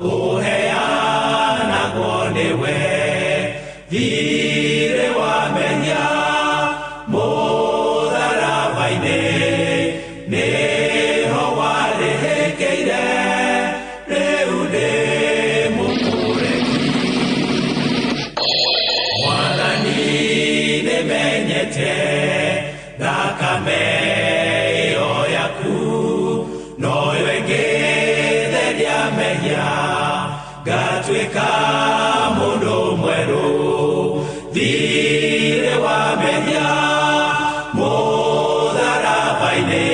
Ũheanagwo nĩwe. Thirĩ wa mehia mũtharaba-inĩ nĩho warĩhĩkĩire, rĩu ndĩ mũkũreki. Mwathani, nĩmenyete thakame ĩyo yaku noyo ĩngĩtheria mehia, ngatuĩka mũndũ mwerũ. Thirĩ wa mehia mũtharaba-inĩ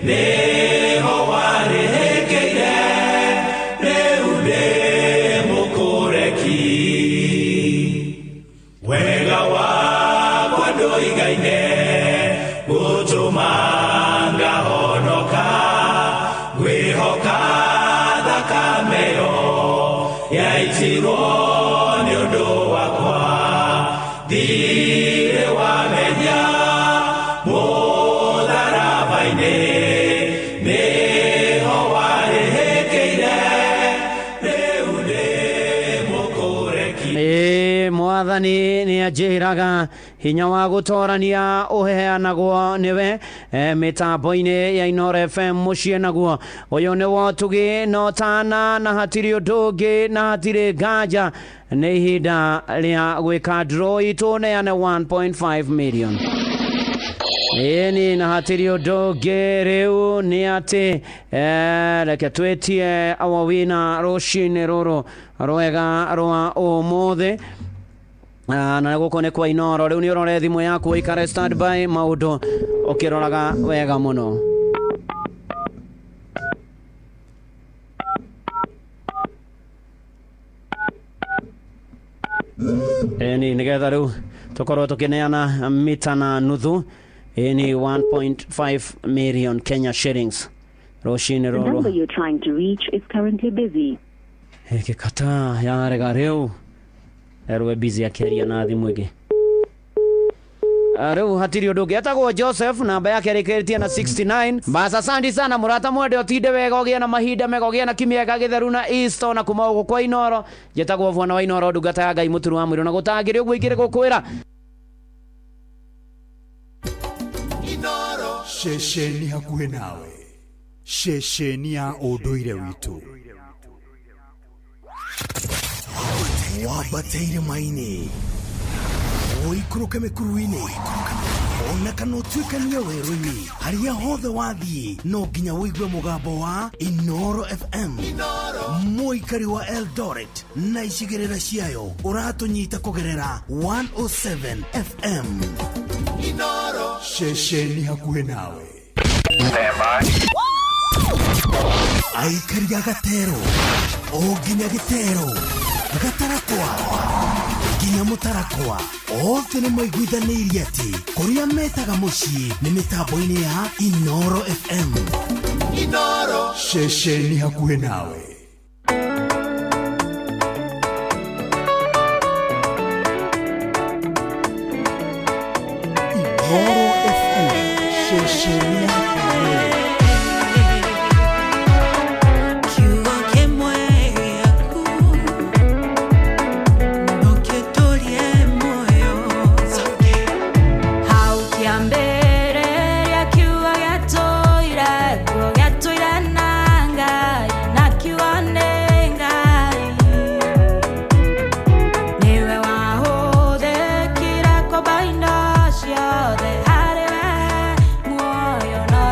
nĩho warĩhĩkĩire, rĩu ndĩ mũkũreki. Wega wakwa ndũigaine gũtũma ngahonoka, ngwĩhoka thakame ĩyo yaitirwo nĩ ũndũ wakwa. Thirĩ wa mehia mũtharaba-inĩ nĩho warĩhĩkĩire, rĩu ndĩ mũkũreki. Ĩĩ, Mwathani nĩ anjĩraga hinya wa gũtorania ũheanagwo nĩwe. Mĩtambo-inĩ ya Inoro FM mũciĩ naguo ũyũ nĩ wotugi no tana, na hatirĩ ũndũ ũngĩ na hatirĩ nganja, nĩ ihinda rĩa gwĩka draw itũ neane 1.5 million. Ĩni, na hatirĩ ũndũ ũngĩ rĩu nĩ atĩ reke twĩtie our winner rũcinĩ rũrũ rwega rwa ũmũthĩ. Na gũkũ nĩ kwa Inoro. Rĩu nĩ ũrore thimũ yaku, ũikare standby, maũndũ ũkĩroraga wega mũno. Ĩni, nĩgetha rĩu tũkorwo tũkĩneana mita na nuthu, ĩni, 1.5 million Kenya shillings rũcinĩ The rũrũ. Number you're trying to reach is currently busy. Ĩgĩkata yarega, rĩu erwe busy akĩaria na thimũ ĩngĩ. Rĩu hatirĩ ũndũ ũngĩ, etagwo Joseph, namba yake ĩrĩkĩrĩtie na 69. Bas, asante sana mũrata mwende, ũtinde wega, ũgĩe na mahinda mega, ũgĩe na kimiega gĩtheru na Easter na kuma gũkũ kwa Inoro. Njĩtagwo Bwana wa Inoro, ndungata ya Ngai mũturu wa mwĩrĩ, na gũtangĩrĩ ũguo ingĩrĩ gũkwĩra. Ceceni hakuhĩ nawe, ceceni ya ũndũire witũ. Wambate irĩma-inĩ, ũikũrũke mĩkuru-inĩ, ona kana ũtuĩkanie werũ-inĩ, harĩa hothe wathiĩ no nginya ũigue mũgambo wa Inoro FM. Mũikari wa Eldoret na icigĩrĩra ciayo, ũratũnyita kũgerera 107 FM. Ceceni hakuhĩ nawe. Aikari a Gatero o nginya Gĩtero, Gatarakwa nginya Mũtarakwa, othe nĩ maiguithanĩirie atĩ kũrĩa metaga mũciĩ nĩ mĩtambo-inĩ ya Inoro FM. Ceceni hakuhĩ nawe. Inoro FM, ceceni yaku wewe. Kiugo kĩmwe gĩaku no kĩtũrie muoyo. Hau kĩambĩrĩria kiugo gĩatũire kuo, gĩatũire na Ngai, na kiugo nĩ Ngai. Nĩwe wahũthĩkire kũmba indo ciothe, harĩ we muoyo no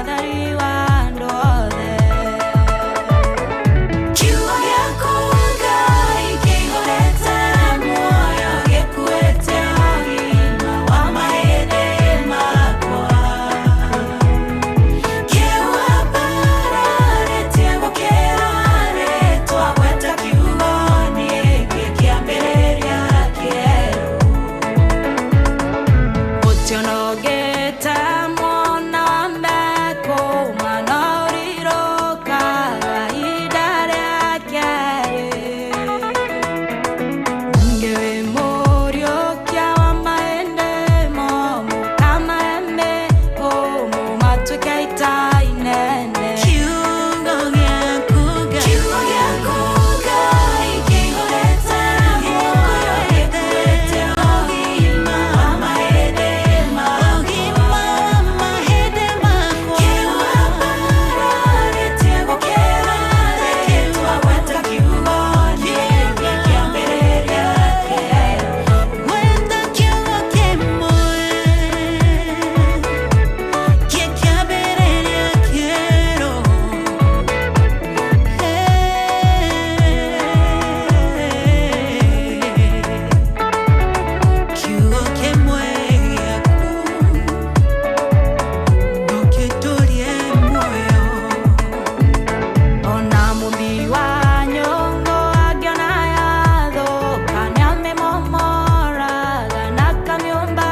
Mũmbi wa nyũngũ angĩona yathũka nĩamĩmomoraga na akamĩũmba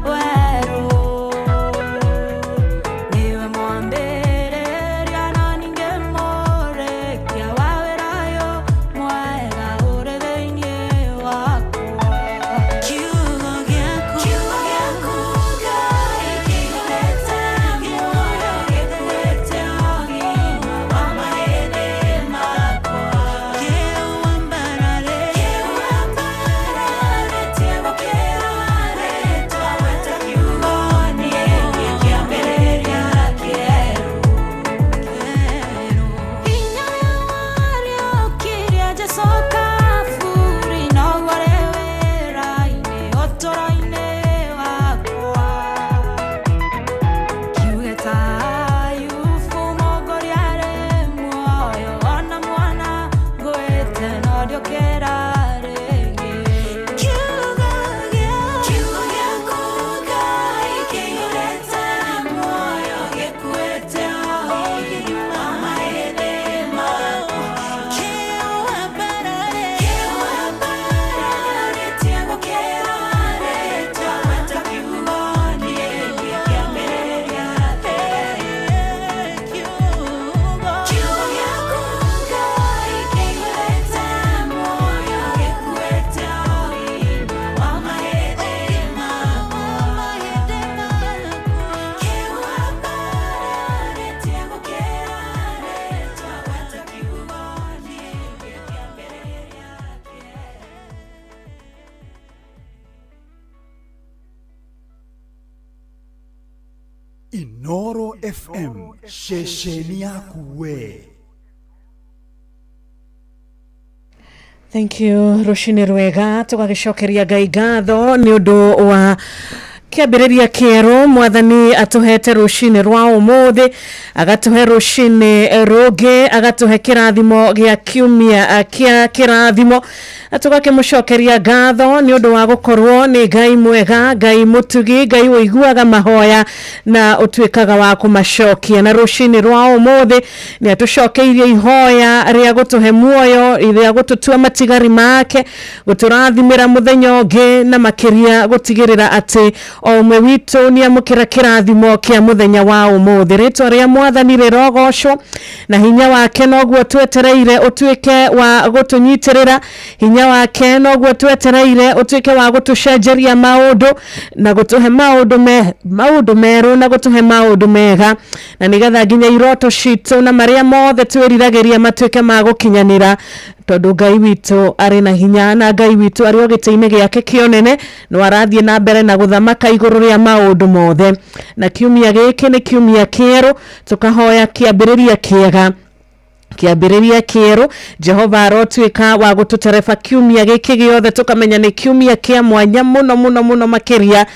werũ. Nĩwe mwambĩrĩria na ningĩ mũrĩkia wa wĩra ũyũ mwega ũrĩ thĩinĩ wakwa. Kiugo gĩaku, kiugo gĩaku Ngai kĩihũrĩte muoyo, gĩkuĩte ũgima wa mahĩndĩ makwa. Kĩwambararĩtie gũkĩra rĩtwa, gweta kiugo niĩ kĩambĩrĩria kĩerũ. Hinya wariũkirie Jesũ kaburi noguo ũrĩ wĩra-inĩ ũtũũro-inĩ wakwa. Kiuge ta Ayubu mũngũria arĩ muoyo, ona mwana ngũĩte no ndĩũkĩra rĩngĩ. Kiugo gĩaku Ngai kĩihũrĩte muoyo, gĩkuĩte ũgima wa mahĩndĩ makwa. Kĩwambararĩtie gũkĩra rĩtwa, gweta kiugo niĩ kĩambĩrĩria Kiugo gĩaku Ngai kĩihũrĩte muoyo, gĩkuĩte ũgima wa mahĩndĩ makwa. Kĩwambararĩtie gũkĩra rĩtwa, gweta kiugo niĩ kĩambĩrĩria Inoro FM, ceceni yaku we. Thank you rũcinĩ rwega tũgagĩcokeria Ngai ngatho nĩ ũndũ wa kĩambĩrĩria kĩerũ mwathani atũhete rũcinĩ rwa ũmũthĩ, agatũhe rũcinĩ rũngĩ, agatũhe kĩrathimo gĩa kiumia kĩa kĩrathimo, na tũgakĩmũcokeria ngatho nĩ ũndũ wa gũkorwo nĩ Ngai mwega, Ngai mũtugi, Ngai ũiguaga mahoya na ũtuĩkaga wa kũmacokia. Na rũcinĩ rwa ũmũthĩ nĩ atũcokeirie ihoya rĩa gũtũhe muoyo, rĩa gũtũtua matigari make, gũtũrathimĩra mũthenya ũngĩ, na makĩria gũtigĩrĩra atĩ o ũmwe witũ nĩ amũkĩra kĩrathimo kĩa mũthenya wa ũmũthĩ. Rĩtwa rĩa mwathani rĩrogocwo, na hinya wake noguo twetereire ũtuĩke wa gũtũnyitĩrĩra, hinya wake noguo twetereire ũtuĩke wa gũtũcenjeria maũndũ na gũtũhe maũndũ merũ na gũtũhe maũndũ mega, na nĩgetha nginya iroto citũ na marĩa mothe twĩriragĩria matuĩke ma gũkinyanĩra, tondũ Ngai witũ arĩ na hinya na Ngai witũ arĩ o gĩtĩ-inĩ gĩake kĩonene, no arathiĩ na mbere na gũthamaka igũrũ rĩa maũndũ mothe. Na kiumia gĩkĩ nĩ kiumia kĩerũ, tũkahoya kĩambĩrĩria kĩega, kĩambĩrĩria kĩerũ. Jehova arotuĩka wa gũtũtereba kiumia gĩkĩ gĩothe, tũkamenya nĩ kiumia kĩa mwanya mũno mũno mũno makĩria,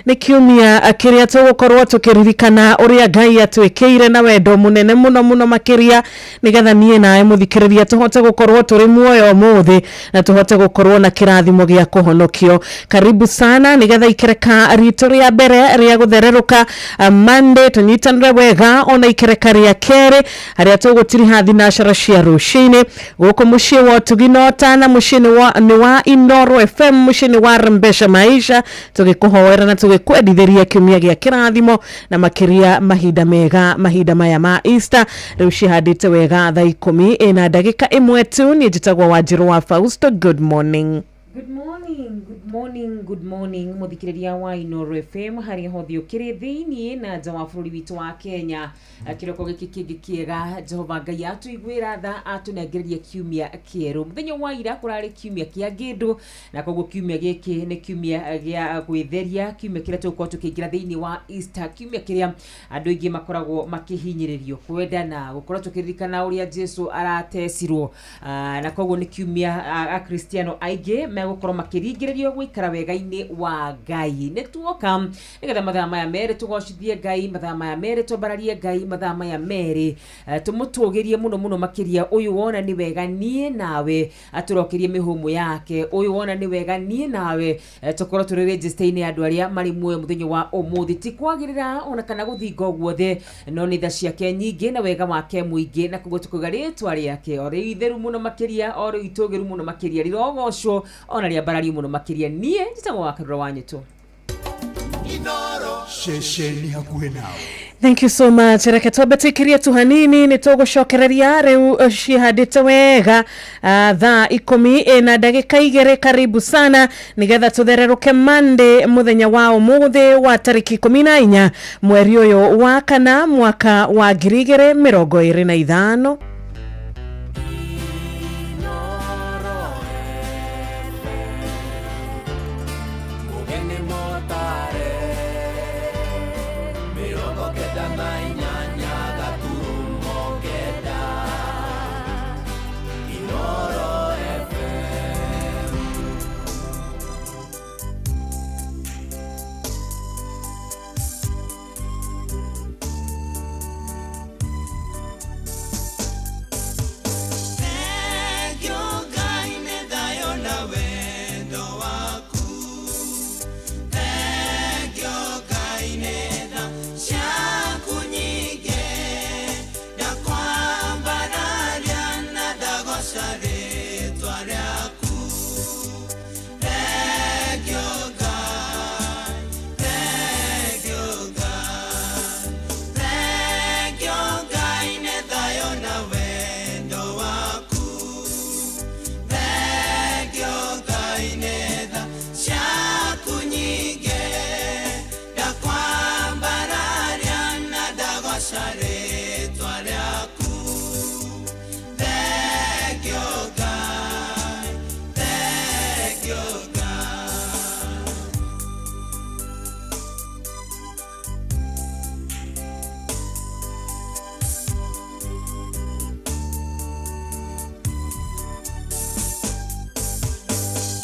nĩ kiumia kĩrĩa tũgũkorwo tũkĩririkana ũrĩa Ngai atwĩkĩire na wendo mũnene mũno mũno makĩria, nĩgetha niĩ nawe mũthikĩrĩria tũhote gũkorwo tũrĩ muoyo ũmũthĩ na tũhote gũkorwo na kĩrathimo gĩa kũhonokio. Karibu sana, nĩgetha ikereka ritũ rĩa mbere rĩa gũthererũka Monday tũnyitanĩre wega, ona ikereka rĩa kerĩ harĩa tũgũtiriha thinacara cia rũcinĩ gũkũ mũciĩ wa ũtugi na ũtana, mũciĩ nĩ wa Inoro FM, mũciĩ nĩ wa Rembesha Maisha, tũgĩkũhoera na tũgĩkwendithĩria kiumia gĩa kĩrathimo na makĩria mahinda mega, mahinda maya ma Easter. Rĩu cihandĩte wega thaa 10:01 tu. Niĩ njĩtagwo Wanjirũ wa Fausto. Good morning. Good morning, good morning, good morning, muthikiriria wa Inoro FM haria hothe ukiri thiini na nja wa bũrũri witũ wa Kenya. Kĩroko gĩkĩ kĩngĩ kĩega Jehova Ngai atũiguĩra tha atũnengereria kiumia kĩerũ. Mũthenya wa ira kũrarĩ kiumia kĩa ngĩndũ, na koguo kiumia gĩkĩ nĩ kiumia gĩa gwĩtheria, kiumia kĩrĩa tũgũkorwo tũkĩingĩra thĩinĩ wa Easter, kiumia kĩrĩa andũ aingĩ makoragwo makĩhinyĩrĩrio kwendana, gũkorwo tũkĩririkana ũrĩa Jesu aratecirwo. Na koguo nĩ kiumia Akristiano aingĩ megũkorwo makĩringĩrĩrio gwĩka Gũikara wega-inĩ wa Ngai. Nĩ tuoka nĩgetha mathaa maya merĩ tũgocithie Ngai, mathaa maya merĩ twambararie Ngai, mathaa maya merĩ tũmũtũgĩrie mũno mũno makĩria. Ũyũ wona nĩ wega niĩ nawe atũrokerie mĩhũmũ yake. Ũyũ wona nĩ wega niĩ nawe tũkorwo tũrĩ register-inĩ ya andũ arĩa marĩ muoyo mũthenya wa ũmũthĩ. Ti kwagĩrĩra ona kana gũthinga guothe, no nĩ tha ciake nyingĩ na wega wake mũingĩ, na koguo tũkauga rĩtwa rĩake o rĩu itheru mũno makĩria, o rĩu itũgĩru mũno makĩria, rĩrogocwo ona rĩambarario mũno makĩria. Niĩ njĩtagwo wa Karura wa Nyũtũ. Ceceni hakuhĩ nawe. Thank you so much. Reke twambe tũikirie tu hanini nĩ tũgũcokereria rĩu cihandĩte wega thaa 12:02. Karibu sana nĩgetha tũthererũke Monday mũthenya wa ũmũthĩ wa tarĩki 14 mweri ũyũ wa kana mwaka wa 2025. Mugeni motare 98 gaturumo 9 Inoro FM. Thank you Ngai nĩ thayũ na wendo waku. Thank you Ngai nĩ tha ciaku nyingĩ. Ndakwambararia na ndagoca rĩtwa rĩaku. Thank you Ngai, thank you Ngai. Thank you Ngai nĩ thayũ na wendo waku. Thank you Ngai nĩ tha ciaku nyingĩ. Ndakwambararia na ndagoca rĩtwa rĩaku. Thank you Ngai, thank you Ngai.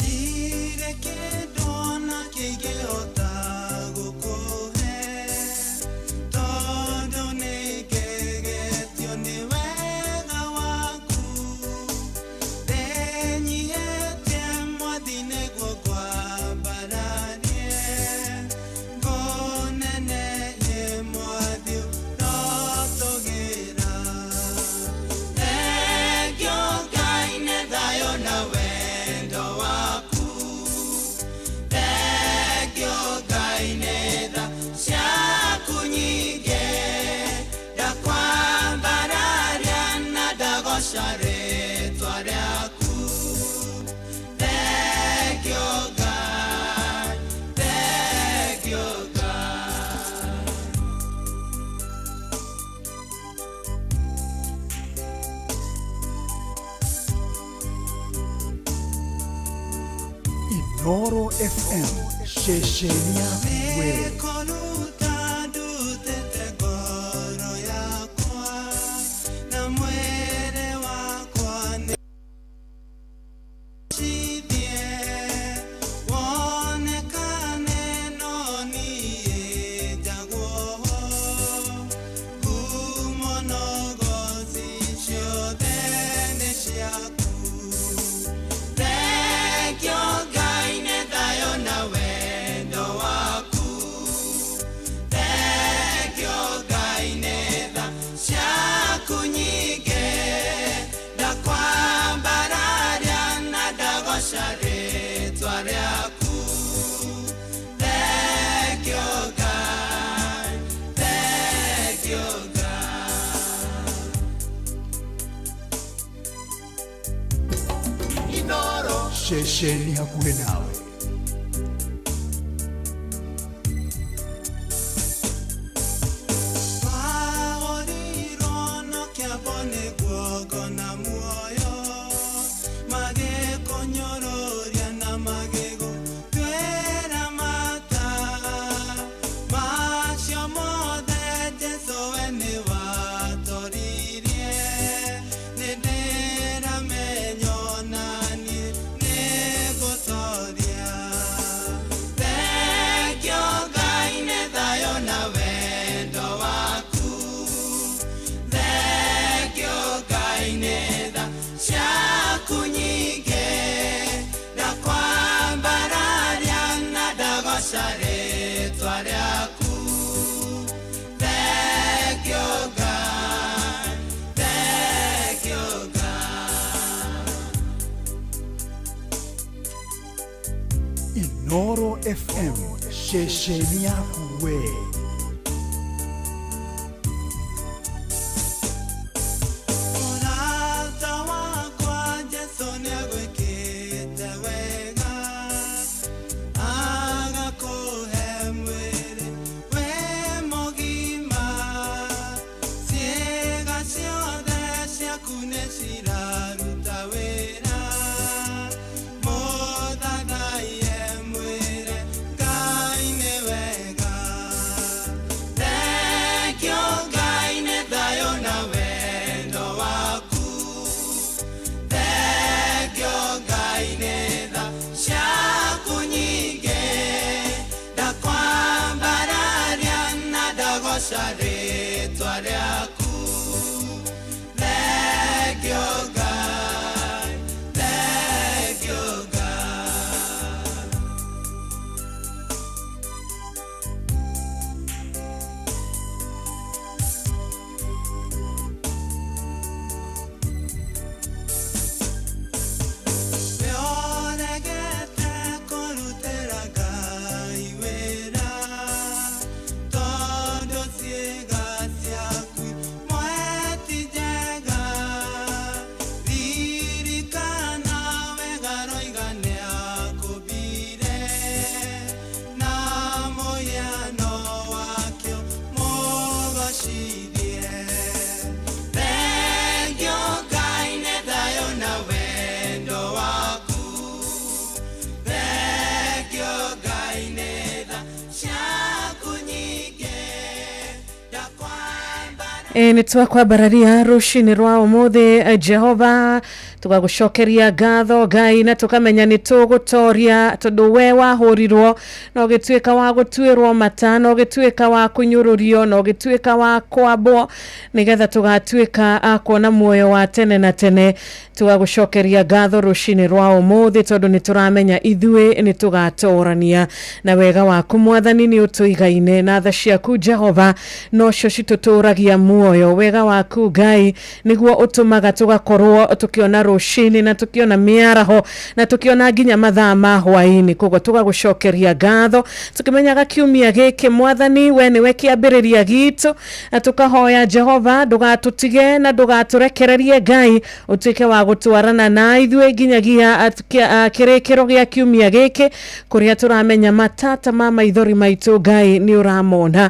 Ndirĩ kĩndũ ona kĩngĩhota gũkũhe, tondũ nĩngegetio nĩ wega waku. Ndĩnyihĩtie Mwathi nĩguo ngwambararie, ngũnenehie Mwathi ũrotũgĩra. Thank you Ngai nĩ thayũ na wendo waku. Thank you Ngai nĩ tha ciaku nyingĩ. Ndakwambararia na ndagoca rĩtwa rĩaku. Thank you Ngai, thank you Ngai. Inoro FM ceceni yaku we. Nĩkũruta ndutĩte ngoro yakwa na mwĩrĩ wakwa nĩcithie, wonekane no niĩ njagwo ho. Ngumo na ũgooci ciothe nĩ ciaku. Thank you Ngai nĩ thayũ na wendo waku. Thank you Ngai nĩ tha ciaku nyingĩ. Ndakwambararia na ndagoca rĩtwa rĩaku. Thank you Ngai, thank you Ngai. Inoro Ceceni hakuhĩ nawe. Waorirwo na kĩambo nĩguo ngona muoyo, magĩkũnyũrũria na magĩgũtuĩra mata. Macio mothe Jesũ we nĩwatoririe. Nĩndĩramenya ona niĩ nĩngũtoria. Inooro FM, ceceni yaku we. Mũrata wakwa Jesũ nĩagwĩkĩte wega, agakũhe mwĩrĩ wĩ mũgima, ciĩga ciothe ciaku nĩciraruta wĩra, mũthathaiye mwĩre Ngai nĩ wega. Thengio Ngai nĩ thayũ na wendo waku, thengio Ngai nĩ tha ciaku nyingĩ, ndakwambararia na ndagoca rĩtwa rĩaku, thengio Ngai, thengio Ngai. Wĩoregete kũrutĩra Ngai wĩra, tondũ ciĩga ciaku imwe ti njega, ririkana wega roiga nĩakũmbire, na mũhiano wakĩo mũgocithie. Thengio Ngai nĩ thayũ na wendo waku, thengio Ngai nĩ tha ciaku nyingĩ, ndakwambara Nä twakwambararia rũcinĩ rwa ũmũthĩ Jehova, tũgagũcokeria ngatho Ngai na tũkamenya nĩ tũgũtoria tondũ we wahũrirwo na ũgĩtuĩka wa gũtuĩrwo mata na ũgĩtuĩka wa kũnyũrũrio na ũgĩtuĩka wa kwambwo nĩgetha tũgatuĩka a kuona muoyo wa tene na tene. Tũgagũcokeria ngatho rũcinĩ rwa ũmũthĩ tondũ nĩ tũramenya ithuĩ nĩ tũgatorania na wega waku Mwathani nĩ ũtũigaine na tha ciaku Jehova nocio citũtũragia muoyo. Wega waku Ngai nĩguo ũtũmaga tũgakorwo tũkĩona rũcinĩ na tũkĩona mĩaraho na tũkĩona nginya mathaa ma hwaĩ-inĩ. Koguo tũgagũcokeria ngatho tũkĩmenyaga kiumia gĩkĩ Mwathani we nĩwe kĩambĩrĩria gitũ, na tũkahoya Jehova ndũgatũtige na ndũgatũrekererie Ngai, ũtuĩke wa gũtwarana na ithuĩ nginyagia kĩrĩkĩro gĩa kiumia gĩkĩ kũrĩa tũramenya matata ma maithori maitũ Ngai nĩ ũramona,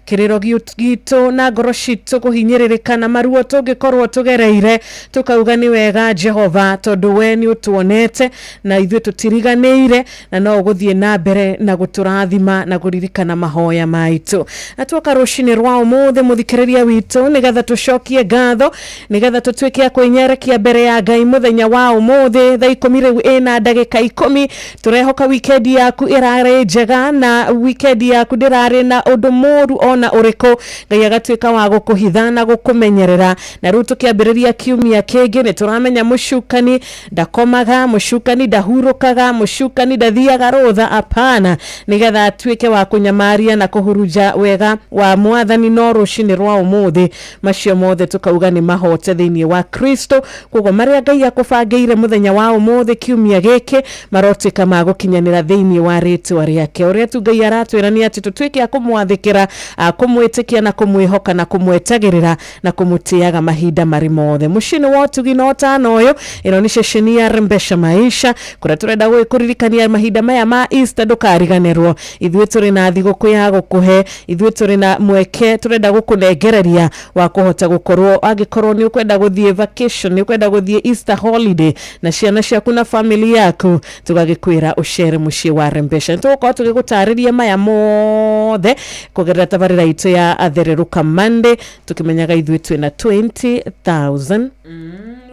kĩrĩro gitũ na ngoro citũ kũhinyĩrĩrĩka na maruo tũngĩkorwo tũgereire, tũkauga nĩ wega Jehova tondũ we nĩ ũtuonete na ithuĩ tũtiriganĩire na no ũgũthiĩ na mbere na gũtũrathima na kũririkana mahoya maitũ. Na tuoka rũcinĩ rwa ũmũthĩ mũthikĩrĩria witũ nĩgetha tũcokie ngatho nĩgetha tũtuĩke a kwĩnyerekia mbere ya Ngai mũthenya wa ũmũthĩ thaa 10 rĩu ĩna ndagĩka 10. Tũrehoka wikendi yaku ĩrarĩ njega na wikendi yaku ndĩrarĩ na ũndũ mũru ona ũrĩkũ, Ngai agatuĩka wa gũkũhitha na gũkũmenyerera. Na rĩu tũkĩambĩrĩria kiumia kĩngĩ nĩ tũramenya mũcukani ndakomaga, mũcukani ndahurũkaga, mũcukani ndathiaga rũtha, apana, nĩgetha atuĩke wa kũnyamaria na kũhurunja wega wa Mwathani. No rũcinĩ rwa ũmũthĩ macio mothe tũkauga nĩ mahote thĩinĩ wa Kristo. Koguo marĩa Ngai akũbangĩire mũthenya wa ũmũthĩ kiumia gĩkĩ marotuĩka ma gũkinyanĩra thĩinĩ wa rĩtwa rĩake. Ũrĩa tu Ngai aratwĩra nĩ atĩ tũtuĩke a kũmwathĩkĩra, a kũmwĩtĩkia na kũmwĩhoka na kũmwetagĩrĩra na kũmũtĩaga mahinda marĩ mothe. Mũciĩ-inĩ wa ũtugi na ũtana ũyũ, ĩno nĩ ceceni ya Rembesha Maisha kũrĩa tũrenda gũgĩkũririkania mahinda maya ma Easter ndũkariganĩrwo. Ithuĩ tũrĩ na thigũkũ ya gũkũhe, ithuĩ tũrĩ na mweke tũrenda gũkũnengereria wa kũhota gũkorwo angĩkorwo nĩ ũkwenda gũthiĩ vacation, nĩ ũkwenda gũthiĩ Easter holiday na ciana ciaku na family yaku, tũgagĩkwĩra ũcere mũciĩ wa Rembesha. Nĩ tũgũkorwo tũgĩgũtarĩria maya mothe kũgerera tabarĩra itũ ya Athererũka Monday, tũkĩmenyaga ithuĩ twĩna 20,000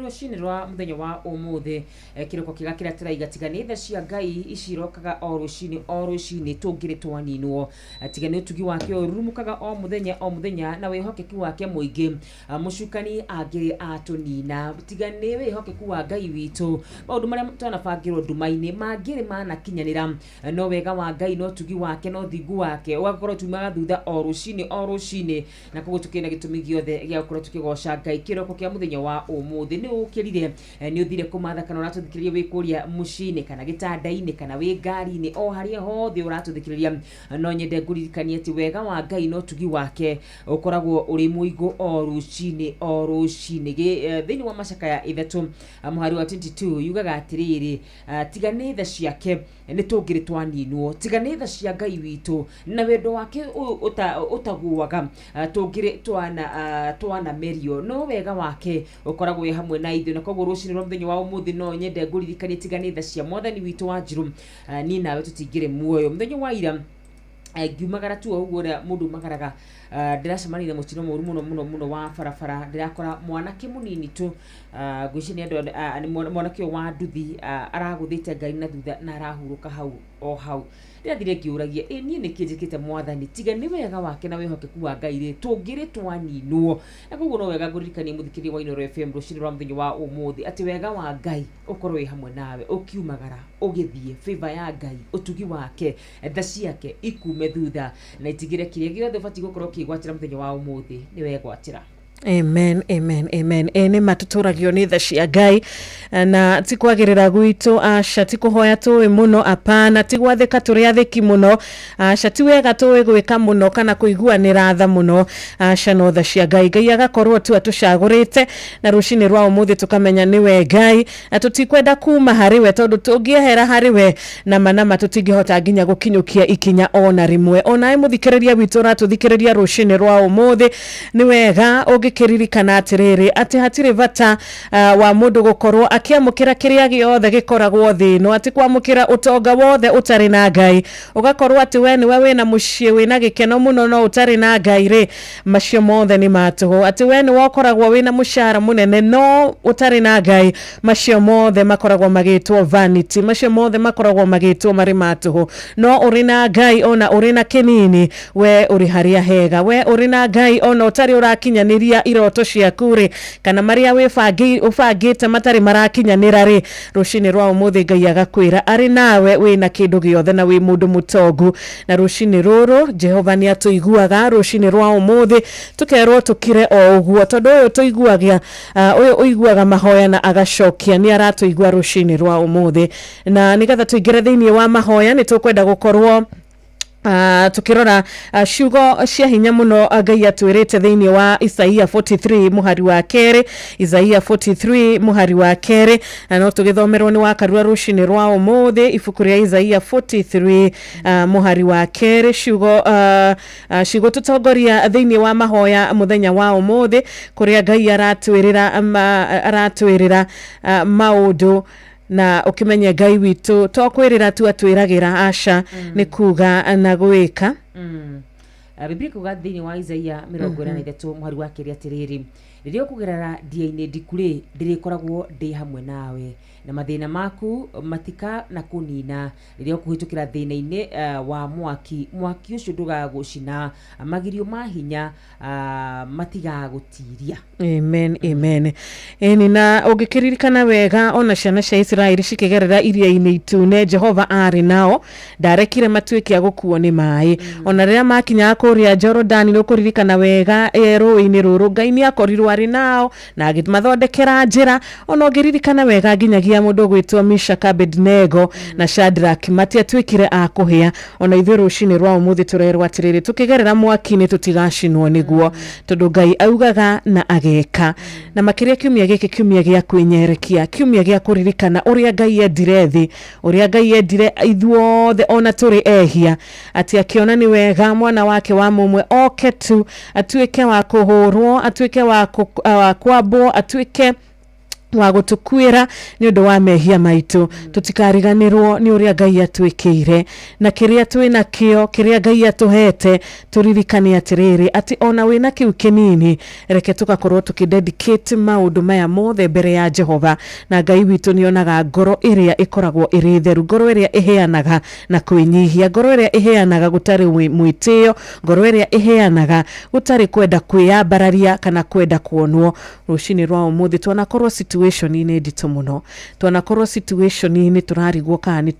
Rũcinĩ rwa mũthenya wa ũmũthĩ, kĩroko kĩega kĩrĩa tũraiga tiga nĩ tha cia Ngai ici irokaga o rũcinĩ o rũcinĩ tũngĩrĩ twaninwo, tiga nĩ ũtugi wake ũrurumũkaga o mũthenya o mũthenya na wĩhokeku wake mũingĩ, mũcukani angĩrĩ atũnina, tiga nĩ wĩhokeku wa Ngai witũ maũndũ marĩa twanabangĩrwo nduma-inĩ mangĩrĩ manakinyanĩra, no wega wa Ngai no ũtugi wake no thingu wake ũgakorwo tumaga thutha o rũcinĩ o rũcinĩ, na koguo tũkĩrĩ na gĩtũmi gĩothe gĩa gũkorwo tũkĩgoca Ngai kĩroko kĩa mũthenya wa ũmũthĩ. Nĩ Ũkĩrire nĩ ũthire kũmatha kana ũratũthikĩrĩria wĩ kũrĩa mũciĩ-inĩ kana gĩtanda-inĩ kana wĩ ngari-inĩ, o harĩa hothe ũratũthikĩrĩria, no nyende ngũririkanie atĩ wega wa Ngai na ũtugi wake ũkoragwo ũrĩ mũigũ o rũcinĩ o rũcinĩ. Thĩinĩ wa Macakaya 3 mũhari wa 22 yugaga atĩrĩrĩ, tiga nĩ tha ciake nĩ tũngĩrĩ twaninwo, tiga nĩ tha cia Ngai witũ na wendo wake ũyũ ũtaguaga, tũngĩrĩ twanamerio, no wega wake ũkoragwo wĩ hamwe na ithuĩ. Na koguo rũcinĩ rwa mũthenya wa ũmũthĩ no nyende ngũririkanie, tiga nĩ tha cia Mwathani witũ wa Njirũ, niĩ nawe tũtingĩrĩ muoyo. Mũthenya wa ira ngiumagara tu o ũguo ũrĩa mũndũ umagaraga, ndĩracemania na mũtino mũru mũno mũno mũno wa barabara. Ndĩrakora mwanake mũnini tu, ngwĩciria nĩ andũ nĩ mwanake ũyũ wa nduthi, aragũthĩte ngari na thutha na arahurũka hau o hau. Ndĩrathire ngĩũragia, ĩ niĩ nĩkĩ njĩkĩte Mwathani? Tiga nĩ wega wake na wĩhokeku wa Ngai rĩ, tũngĩrĩ twaninwo. Na koguo no wega ngũririkanie mũthikĩrĩria wa Inooro FM rũcinĩ rwa mũthenya wa ũmũthĩ atĩ wega wa Ngai ũkorwo wĩ hamwe nawe ũkiumagara ũgĩthiĩ. Favor ya Ngai, ũtugi wake, tha ciake ikume thutha na itigĩre kĩrĩa gĩothe ũbatiĩ gũkorwo ũkĩgwatĩra mũthenya wa ũmũthĩ nĩ wegwatĩra. Amen, amen, amen. Ĩ nĩ ma tũtũragio nĩ tha cia Ngai na ti kwagĩrĩra gwitũ, aca, ti kũhoya tũĩ mũno, apana, ti gwathĩka tũrĩ athĩki mũno, aca, ti wega tũĩ gwĩka mũno kana kũiguanĩra tha mũno, aca, no tha cia Ngai. Ngai agakorwo tu atũcagũrĩte na rũcinĩ rwa ũmũthĩ tũkamenya nĩwe Ngai na tũtikwenda kuma harĩ we, tondũ tũngĩehera harĩ we nama nama tũtingĩhota nginya gũkinyũkia ikinya ona rĩmwe. Onawe mũthikĩrĩria witũ ũratũthikĩrĩria rũcinĩ rwa ũmũthĩ, nĩ wega ũngĩkĩririkana atĩrĩrĩ atĩ hatirĩ bata wa mũndũ gũkorwo akĩamũkĩra kĩrĩa gĩothe gĩkoragwo thĩ ĩno, atĩ kwamũkĩra ũtonga wothe ũtarĩ na Ngai, ũgakorwo atĩ we nĩwe wĩna mũciĩ wĩna gĩkeno mũno no ũtarĩ na Ngai rĩ, macio mothe nĩ ma tũhũ. Atĩ we nĩwe ũkoragwo wĩna mũcara mũnene no ũtarĩ na Ngai, macio mothe makoragwo magĩtwo vanity, macio mothe makoragwo magĩtwo marĩ ma tũhũ. No ũrĩ na Ngai, ona ũrĩ na kĩnini, we ũrĩ harĩa hega. We ũrĩ na Ngai, ona ũtarĩ ũrakinyanĩria iroto ciaku rĩ, kana marĩa ũbangĩte matarĩ marakinyanĩra rĩ, rũcinĩ rwa ũmũthĩ Ngai agakwĩra arĩ nawe wĩna kĩndũ gĩothe na wĩ mũndũ mũtongu. Na rũcinĩ rũrũ Jehova nĩ atũiguaga. Rũcinĩ rwa ũmũthĩ tũkerwo tũkire o ũguo, tondũ ũyũ tũiguaga, ũyũ ũiguaga mahoya na agacokia nĩ aratũigua rũcinĩ rwa ũmũthĩ. Na nĩgetha tũingĩre thĩinĩ wa mahoya, nĩ tũkwenda gũkorwo tukirora ciugo cia hinya muno Ngai atwĩrĩte thĩinĩ wa Isaia 43 mũhari wa 2. Isaia 43 mũhari wa 2, na no tũgĩthomerwo nĩ Wakarua rũcinĩ rwa ũmũthĩ ibuku rĩa Isaia 43 mũhari wa 2, ciugo cigũtũtongoria thĩinĩ wa mahoya mũthenya wa ũmũthĩ, kũrĩa Ngai aratwĩrĩra maũndũ. Na ũkĩmenye Ngai witũ to kwĩrĩra tu atwĩragĩra, aca, nĩ kuga na gwĩka. Biblia kuga thĩinĩ wa Isaia 43 mũhari wa 2 atĩrĩrĩ, rĩrĩa ũkũgerera ndia-inĩ ndiku rĩ, ndĩrĩkoragwo ndĩ hamwe nawe, na mathĩna maku matika na kũnina. Rĩrĩa ũkũhĩtũkĩra thĩna-inĩ wa mwaki, mwaki ũcio ndũgagũcina, magirio ma hinya matigagũtiria. Amen, amen. Ĩni, na ũngĩkĩririkana wega, ona ciana cia Isiraeli cikĩgerera iria-inĩ itune, Jehova arĩ nao, ndarekire matuĩke a gũkuo nĩ maĩ. Ona rĩrĩa makinyaga kũrĩa Jorodani, nĩ ũkũririkana wega, rũĩ-inĩ rũrũ Ngai nĩ akorirwo arĩ nao na agĩmathondekera njĩra. Ona ũngĩririkana wega, nginyagia mũndũ ũgwĩtwo Meshach, Abednego na Shadrach matiatuĩkire a kũhĩa. Ona ithuĩ rũcinĩ rwa ũmũthĩ tũrerwo atĩrĩrĩ, tũkĩgerera mwaki-inĩ tũtigacinwo nĩguo, tondũ Ngai augaga na ageka. Na makĩria kiumia gĩkĩ, kiumia gĩa kwĩnyerekia, kiumia gĩa kũririkana ũrĩa Ngai endire thĩ, ũrĩa Ngai endire ithuothe ona tũrĩ ehia, atĩ akĩona nĩ wega mwana wake wa mũmwe oke tu atuĩke wa kũhũrwo, atuĩke wa kwambwo, atuĩke wa gũtũkuĩra nĩ ũndũ wa mehia maitũ. Tũtikariganĩrwo nĩ ũrĩa Ngai atwĩkĩire na kĩrĩa twĩ nakĩo, kĩrĩa Ngai atũhete. Tũririkane atĩrĩrĩ atĩ ona wĩna kĩu kĩnini, reke tũgakorwo tũkĩdedicate maũndũ maya mothe mbere ya Jehova. Na Ngai witũ nĩ onaga ngoro ĩrĩa ĩkoragwo ĩrĩ theru, ngoro ĩrĩa ĩheanaga na kwĩnyihia, ngoro ĩrĩa ĩheanaga gũtarĩ mwĩtĩo, ngoro ĩrĩa ĩheanaga gũtarĩ kwenda kwĩyambararia kana kwenda kuonwo. Rũcinĩ rwa ũmũthĩ twanakorwo situation situation-inĩ nditũ mũno, twanakorwo situation-inĩ tũrarigwo kana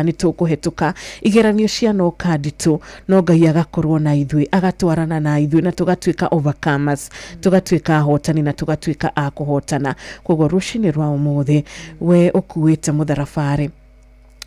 nĩ tũkũhetũka igeranio cianoka nditũ, no Ngai agakorwo na ithuĩ, agatwarana na ithuĩ, na tũgatuĩka overcomers, tũgatuĩka ahotani na tũgatuĩka a kũhotana. Koguo rũcinĩ rwa ũmũthĩ we ũkuĩte mũtharabarĩ,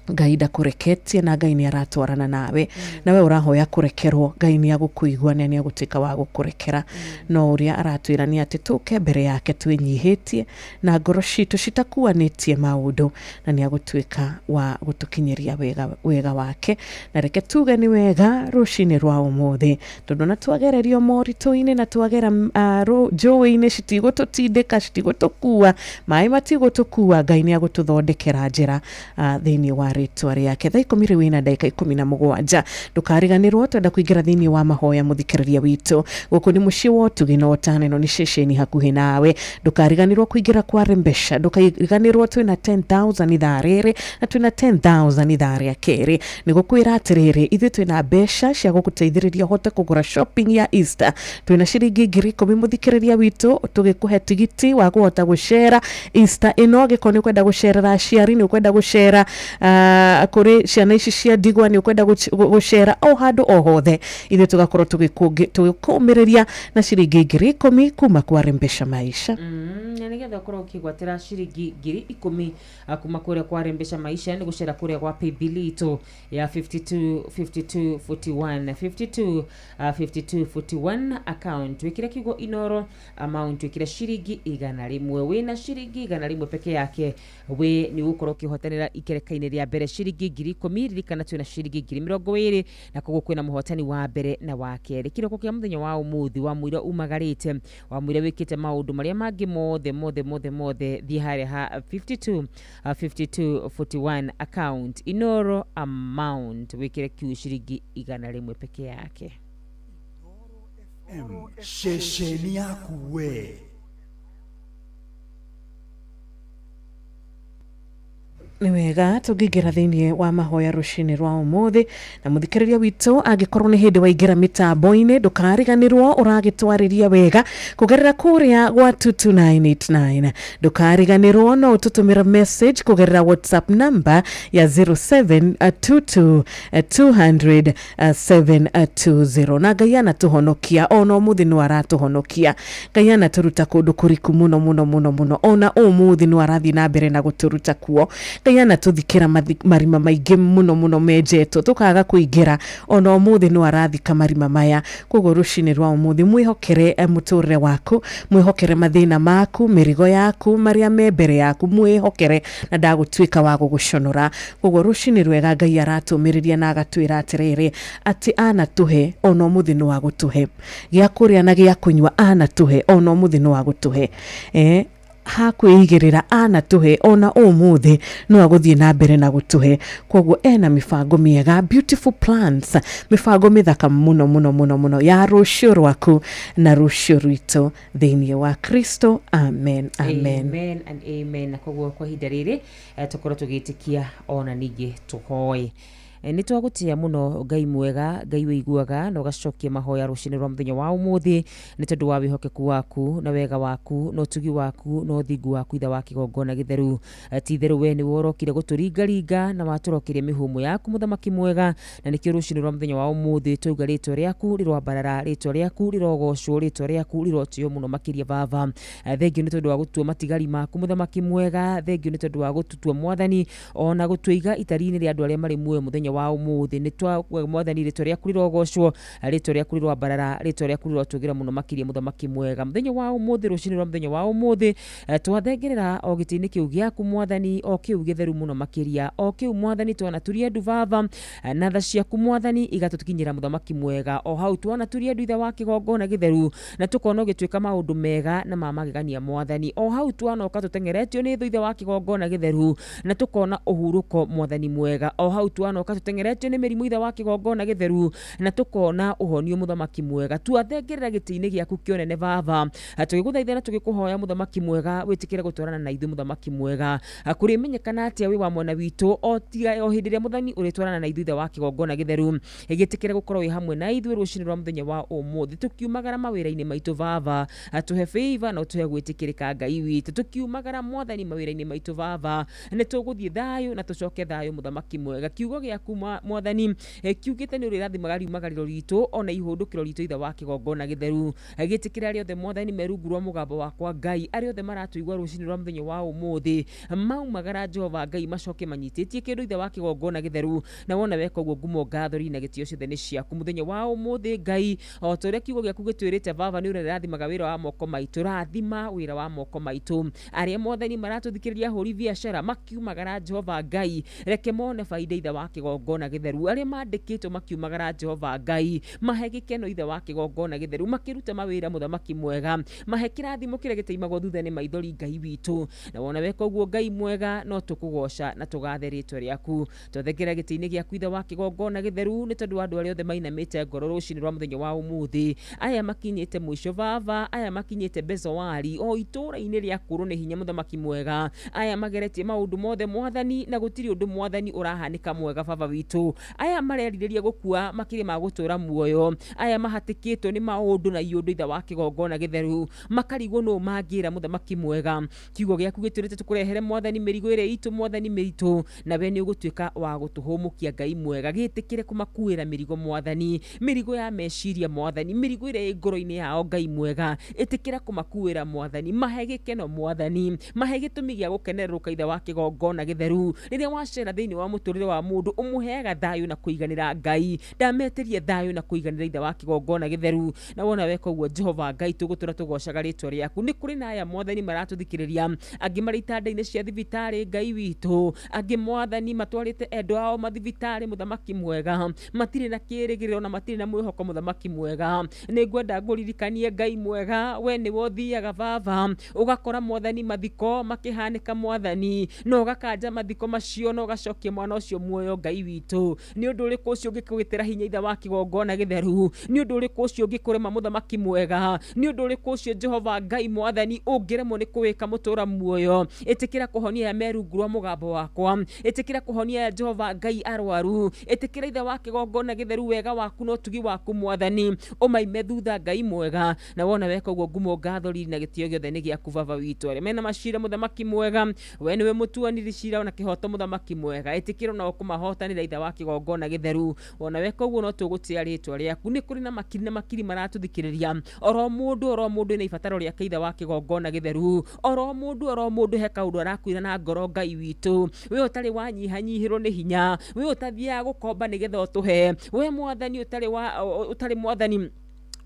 Ngai ndakũreketie na Ngai nĩ aratwarana nawe, nawe ũrahoya kũrekerwo, Ngai nĩ agũkũigua na nĩ agũtuĩka wa gũkũrekera. No ũrĩa aratwĩra nĩ atĩ tũke mbere yake twĩnyihĩtie na ngoro citũ citakuanĩtie maũndũ, na nĩ agũtuĩka wa gũtũkinyĩria wega wake. Na reke tuge nĩ wega rũcinĩ rwa ũmũthĩ, tondũ na twagererio moritũ-inĩ na twagera njũĩ-inĩ, citigũtũtindĩka, citigũtũkua, maĩ matigũtũkua, Ngai nĩ agũtũthondekera njĩra thĩinĩ wa rĩtwa rĩake. Thaa 10 rĩu ĩna ndagĩka 17. Ndũkariganĩrwo twenda kũingĩra thĩinĩ wa mahoya mũthikĩrĩria witũ. Gũkũ nĩ mũciĩ wa ũtugi na ũtana, ĩno nĩ ceceni hakuhĩ nawe. Ndũkariganĩrwo kũingĩra kwa Rembesha, ndũkariganĩrwo twĩna 10,000 ithaa rĩrĩ na twĩna 10,000 ithaa rĩa kerĩ. Nĩ gũkwĩra atĩrĩrĩ, ithuĩ twĩna mbeca cia gũgũteithĩrĩria ũhote kũgũra shopping ya Easter. Twĩna ciringi 10,000 mũthikĩrĩria witũ, tũgĩkũhe tigiti wa kũhota gũcera Easter ĩno. Angĩkorwo nĩ ũkwenda gũcerera aciari, nĩ ũkwenda gũcera kũrĩ ciana ici cia ndigwa, nĩ ũkwenda gũcera o handũ o hothe, ithuĩ tũgakorwo tũgĩkũmĩrĩria na ciringi 10,000 kuma kwa Rembesha Maisha. Na nĩgetha ũkorwo ũkĩgwatĩra ciringi 10,000 kuma kũrĩa kwa Rembesha Maisha, nĩ gũcera kũrĩa gwa paybill itũ ya 52 52 41 52 52 41 account, wĩkĩre kiugo Inoro, amount wĩkĩre ciringi 100. Wĩna ciringi 100 peke yake, we nĩ ũgũkorwo ũkĩhotanĩra ikereka-inĩ rĩa mbere ciringi 10,000. Ririkana twĩna ciringi 20,000, na koguo kwĩna mũhotani wa mbere na wa kerĩ. Kĩroko kĩa mũthenya wa ũmũthĩ wa mũira umagarĩte, wa mũira wĩkĩte maũndũ marĩa mangĩ mothe mothe mothe mothe, thiĩ harĩa ha 52 52 41 account, Inoro amount wĩkĩre kiu ciringi 100 peke yake. Ceceni yaku we. Nĩ wega tũngĩingĩra thĩinĩ wa mahoya rũcinĩ rwa ũmũthĩ. Na mũthikĩrĩria witũ, angĩkorwo nĩ hĩndĩ waingĩra mĩtambo-inĩ, ndũkariganĩrwo ũragĩtwarĩria wega kũgerera kũrĩa gwa 22989. Ndũkariganĩrwo no ũtũtũmĩra message kũgerera WhatsApp number ya 0722 200 720. Na Ngai anatũhonokia, ona ũmũthĩ no aratũhonokia. Ngai anatũruta kũndũ kũriku mũno mũno mũno mũno, ona ũmũthĩ no arathiĩ na mbere na gũtũruta kuo. Ngai anatũthikĩra marima maingĩ mũno mũno menjetwo tũkaga kũingĩra, ona ũmũthĩ no arathika marima maya. Koguo rũcinĩ rwa ũmũthĩ mwĩhokere mũtũrĩre waku, mwĩhokere mathĩna maku, mĩrigo yaku, marĩa me mbere yaku, mwĩhokere na ndagũtuĩka wa gũgũconora. Koguo rũcinĩ rwega Ngai aratũmĩrĩria na agatwĩra atĩrĩrĩ, atĩ anatũhe ona ũmũthĩ no agũtũhe gĩa kũrĩa na gĩa kũnyua, anatũhe ona ũmũthĩ no agũtũhe hakwĩigĩrĩra, anatũhe ona ũmũthĩ no agũthiĩ na mbere na gũtũhe. Koguo ena mĩbango mĩega, beautiful plans, mĩbango mĩthaka mũno mũno mũno mũno ya rũciũ rwaku na rũciũ rwitũ thĩinĩ wa Kristo. Amen, amen. Amen and amen. Na koguo kwa ihinda rĩrĩ tũkorwo tũgĩtĩkia ona ningĩ tũhoe. Nĩ twagũtĩa mũno Ngai mwega, Ngai wĩiguaga na ũgacokia mahoya rũcinĩ rwa mũthenya wa ũmũthĩ, nĩ tondũ wa wĩhokeku waku na wega waku na ũtugi waku na ũthingu waku, itha wa kĩgongona gĩtheru. Ti itherũ we nĩwe ũrokire gũtũringaringa na watũrokeria mĩhũmũ yaku, mũthamaki mwega, na nĩkĩo rũcinĩ rwa mũthenya wa ũmũthĩ twauga rĩtwa rĩaku rĩroambarara, rĩtwa rĩaku rĩrogocwo, rĩtwa rĩaku rĩrotĩo mũno makĩria baba. Thengio nĩ tondũ wa gũtua matigari maku, mũthamaki mwega. Thengio nĩ tondũ wa gũtũtua mwathani ona gũtũiga itari-inĩ rĩa andũ arĩa marĩ muoyo mũthenya wa ũmũthĩ. Nĩ twa mwathani, rĩtwa rĩaku rĩrogocwo, rĩtwa rĩaku rĩroambarara, rĩtwa rĩaku rĩrotũgĩra mũno makĩria, mũthamaki mwega. Mũthenya wa ũmũthĩ, rũcinĩ rwa mũthenya wa ũmũthĩ, twathengerera o gĩtĩ-inĩ kĩu gĩaku mwathani, o kĩu gĩtheru mũno makĩria, o kĩu mwathani twanaturia ndu baba, na tha ciaku mwathani igatũkinyĩra, mũthamaki mwega. O hau twanaturia ndu ithe wa kĩgongona gĩtheru, na tũkona ũgĩtuĩka maũndũ mega na ma magegania mwathani. O hau twanoka tũteng'eretio nĩ thũ ithe wa kĩgongona gĩtheru, na tũkona ũhurũko mwathani mwega. O hau twanoka Tũteng'eretio nĩ mĩrimũ, Ithe wa kĩgongona gĩtheru, na tũkona ũhonio, mũthamaki mwega. Twathengerera gĩtĩ-inĩ gĩaku kĩonene baba, tũgĩgũthaitha na tũgĩkũhoya, mũthamaki mwega, wĩtĩkĩre gũtwarana na ithuĩ, mũthamaki mwega. Kũrĩmenyekana atĩa wĩ wa mwena witũ o tiga o hĩndĩ ĩrĩa mũthani ũrĩtwarana na ithuĩ, Ithe wa kĩgongona gĩtheru? Gĩtĩkĩre gũkorwo wĩ hamwe na ithuĩ rũcinĩ rwa mũthenya wa ũmũthĩ, tũkiumagara mawĩra-inĩ maitũ baba, tũhe favor na ũtũhe gwĩtĩkĩrĩka, Ngai witũ. Tũkiumagara mwathani mawĩra-inĩ maitũ baba, nĩ tũgũthiĩ thayũ na tũcoke thayũ, mũthamaki mwega. Kiugo gĩaku mwathani kiugĩte nĩ ũrĩrathimaga riumagarĩro ritũ ona ihũndũkĩro ritũ, Ithe wa kĩgongona gĩtheru. Gĩtĩkĩra arĩa othe mwathani me rungu rwa mũgambo wakwa, Ngai, arĩa othe maratũigua rũcinĩ rwa mũthenya wa ũmũthĩ, maumagara Jehova Ngai macoke manyitĩtie kĩndũ, Ithe wa kĩgongona gĩtheru. Na wona weka ũguo, ngumo, ngatho na gĩtĩo ciothe nĩ ciaku mũthenya wa ũmũthĩ, Ngai. O ta ũrĩa kiugo gĩaku gĩtwĩrĩte baba, nĩ ũrĩrathimaga wĩra wa moko maitũ, rathima wĩra wa moko maitũ. Arĩa mwathani maratũthikĩrĩria, ahũri biacara makiumagara, Jehova Ngai, reke mone baida, Ithe wa kĩgongona gĩtheru. Arĩa mandĩkĩtwo makiumagara, Jehova Ngai, mahe gĩkeno, Ithe wa kĩgongona gĩtheru, makĩruta mawĩra, mũthamaki mwega, mahe kĩrathimo kĩrĩa gĩtaimagwo thutha nĩ maithori, Ngai witũ. Na wona weka ũguo, Ngai mwega, no tũkũgoca na tũgathe rĩtwa rĩaku. Twathengera gĩtĩ-inĩ gĩaku, Ithe wa kĩgongona gĩtheru, nĩ tondũ wa andũ arĩa othe mainamĩte ngoro rũcinĩ rwa mũthenya wa ũmũthĩ, aya makinyĩte mũico baba, aya makinyĩte Bezowari o itũũra-inĩ rĩa kũrwo nĩ hinya, mũthamaki mwega, aya mageretie maũndũ mothe mwathani na gũtirĩ ũndũ mwathani ũrahanĩka mwega, baba witũ, aya marerirĩria gũkua makĩria ma gũtũũra muoyo, aya mahatĩkĩtwo nĩ maũndũ na iũndũ, Ithe wa kĩgongona gĩtheru, makarigwo nũ mangĩra, mũthamaki mwega. Kiugo gĩaku gĩtwĩrĩte tũkũrehere mwathani mĩrigo ĩrĩa itũ mwathani mĩritũ, na we nĩ ũgũtuĩka wa gũtũhũmũkia, Ngai mwega. Gĩtĩkĩre kũmakuĩra mĩrigo mwathani, mĩrigo ya meciria mwathani, mĩrigo ĩrĩa ĩ ngoro-inĩ yao, Ngai mwega, ĩtĩkĩra kũmakuĩra mwathani. Mahe gĩkeno mwathani, mahe gĩtũmi gĩa gũkenerũrũka, Ithe wa kĩgongona gĩtheru. Rĩrĩa wacera thĩinĩ wa mũtũrĩre wa mũndũ, ũmũheaga thayũ na kũiganĩra. Ngai, ndametĩrie thayũ na kũiganĩra, Ithe wa kĩgongona gĩtheru. Na wona weka ũguo, Jehova Ngai, tũgũtũra tũgocaga rĩtwa rĩaku. Nĩ kũrĩ na aya mwathani maratũthikĩrĩria, angĩ marĩ itanda-inĩ cia thibitarĩ, Ngai witũ, angĩ mwathani matwarĩte endwa ao mathibitarĩ, mũthamaki mwega, matirĩ na kĩrĩgĩrĩro na matirĩ na mwĩhoko, mũthamaki mwega. Nĩ ngwenda ngũririkanie, Ngai mwega, we nĩwe ũthiaga baba ũgakora mwathani mathiko makĩhanĩka mwathani, na ũgakanja mathiko macio na ũgacokia mwana ũcio muoyo, Ngai witũ. Nĩ ũndũ ũrĩkũ ũcio ũngĩkũgĩtĩra hinya, Ithe wa kĩgongona gĩtheru? Nĩ ũndũ ũrĩkũ ũcio ũngĩkũrema, mũthamaki mwega? Nĩ ũndũ ũrĩkũ ũcio, Jehova Ngai mwathani, ũngĩremwo nĩ kũwĩka mũtũra muoyo? Ĩtĩkĩra kũhonia aya me rungu rwa mũgambo wakwa, ĩtĩkĩra kũhonia aya, Jehova Ngai, arwaru. Ĩtĩkĩra, Ithe wa kĩgongona gĩtheru, wega waku na ũtugi waku mwathani ũmaime thutha, Ngai mwega. Na wona weka ũguo, ngumo, ngatho, riri na gĩtĩo gĩothe nĩ gĩaku, baba witũ. Arĩa mena macira, mũthamaki mwega, we nĩwe mũtuanĩri cira na kĩhoto, mũthamaki mwega, ĩtĩkĩra nao kũmahotanĩra, Ithe wa kĩgongona gĩtheru. Wona weka ũguo, no tũgũtĩa rĩtwa rĩaku. Nĩ kũrĩ na makiri na makiri maratũthikĩrĩria, oro mũndũ oro mũndũ ena ibataro rĩake, Ithe wa kĩgongona gĩtheru. Oro mũndũ oro mũndũ he kaũndũ arakwĩra na ngoro, Ngai witũ. We ũtarĩ wanyihanyihĩrwo nĩ hinya, we ũtathiaga gũkomba nĩgetha ũtũhe, we mwathani ũtarĩ wa ũtarĩ mwathani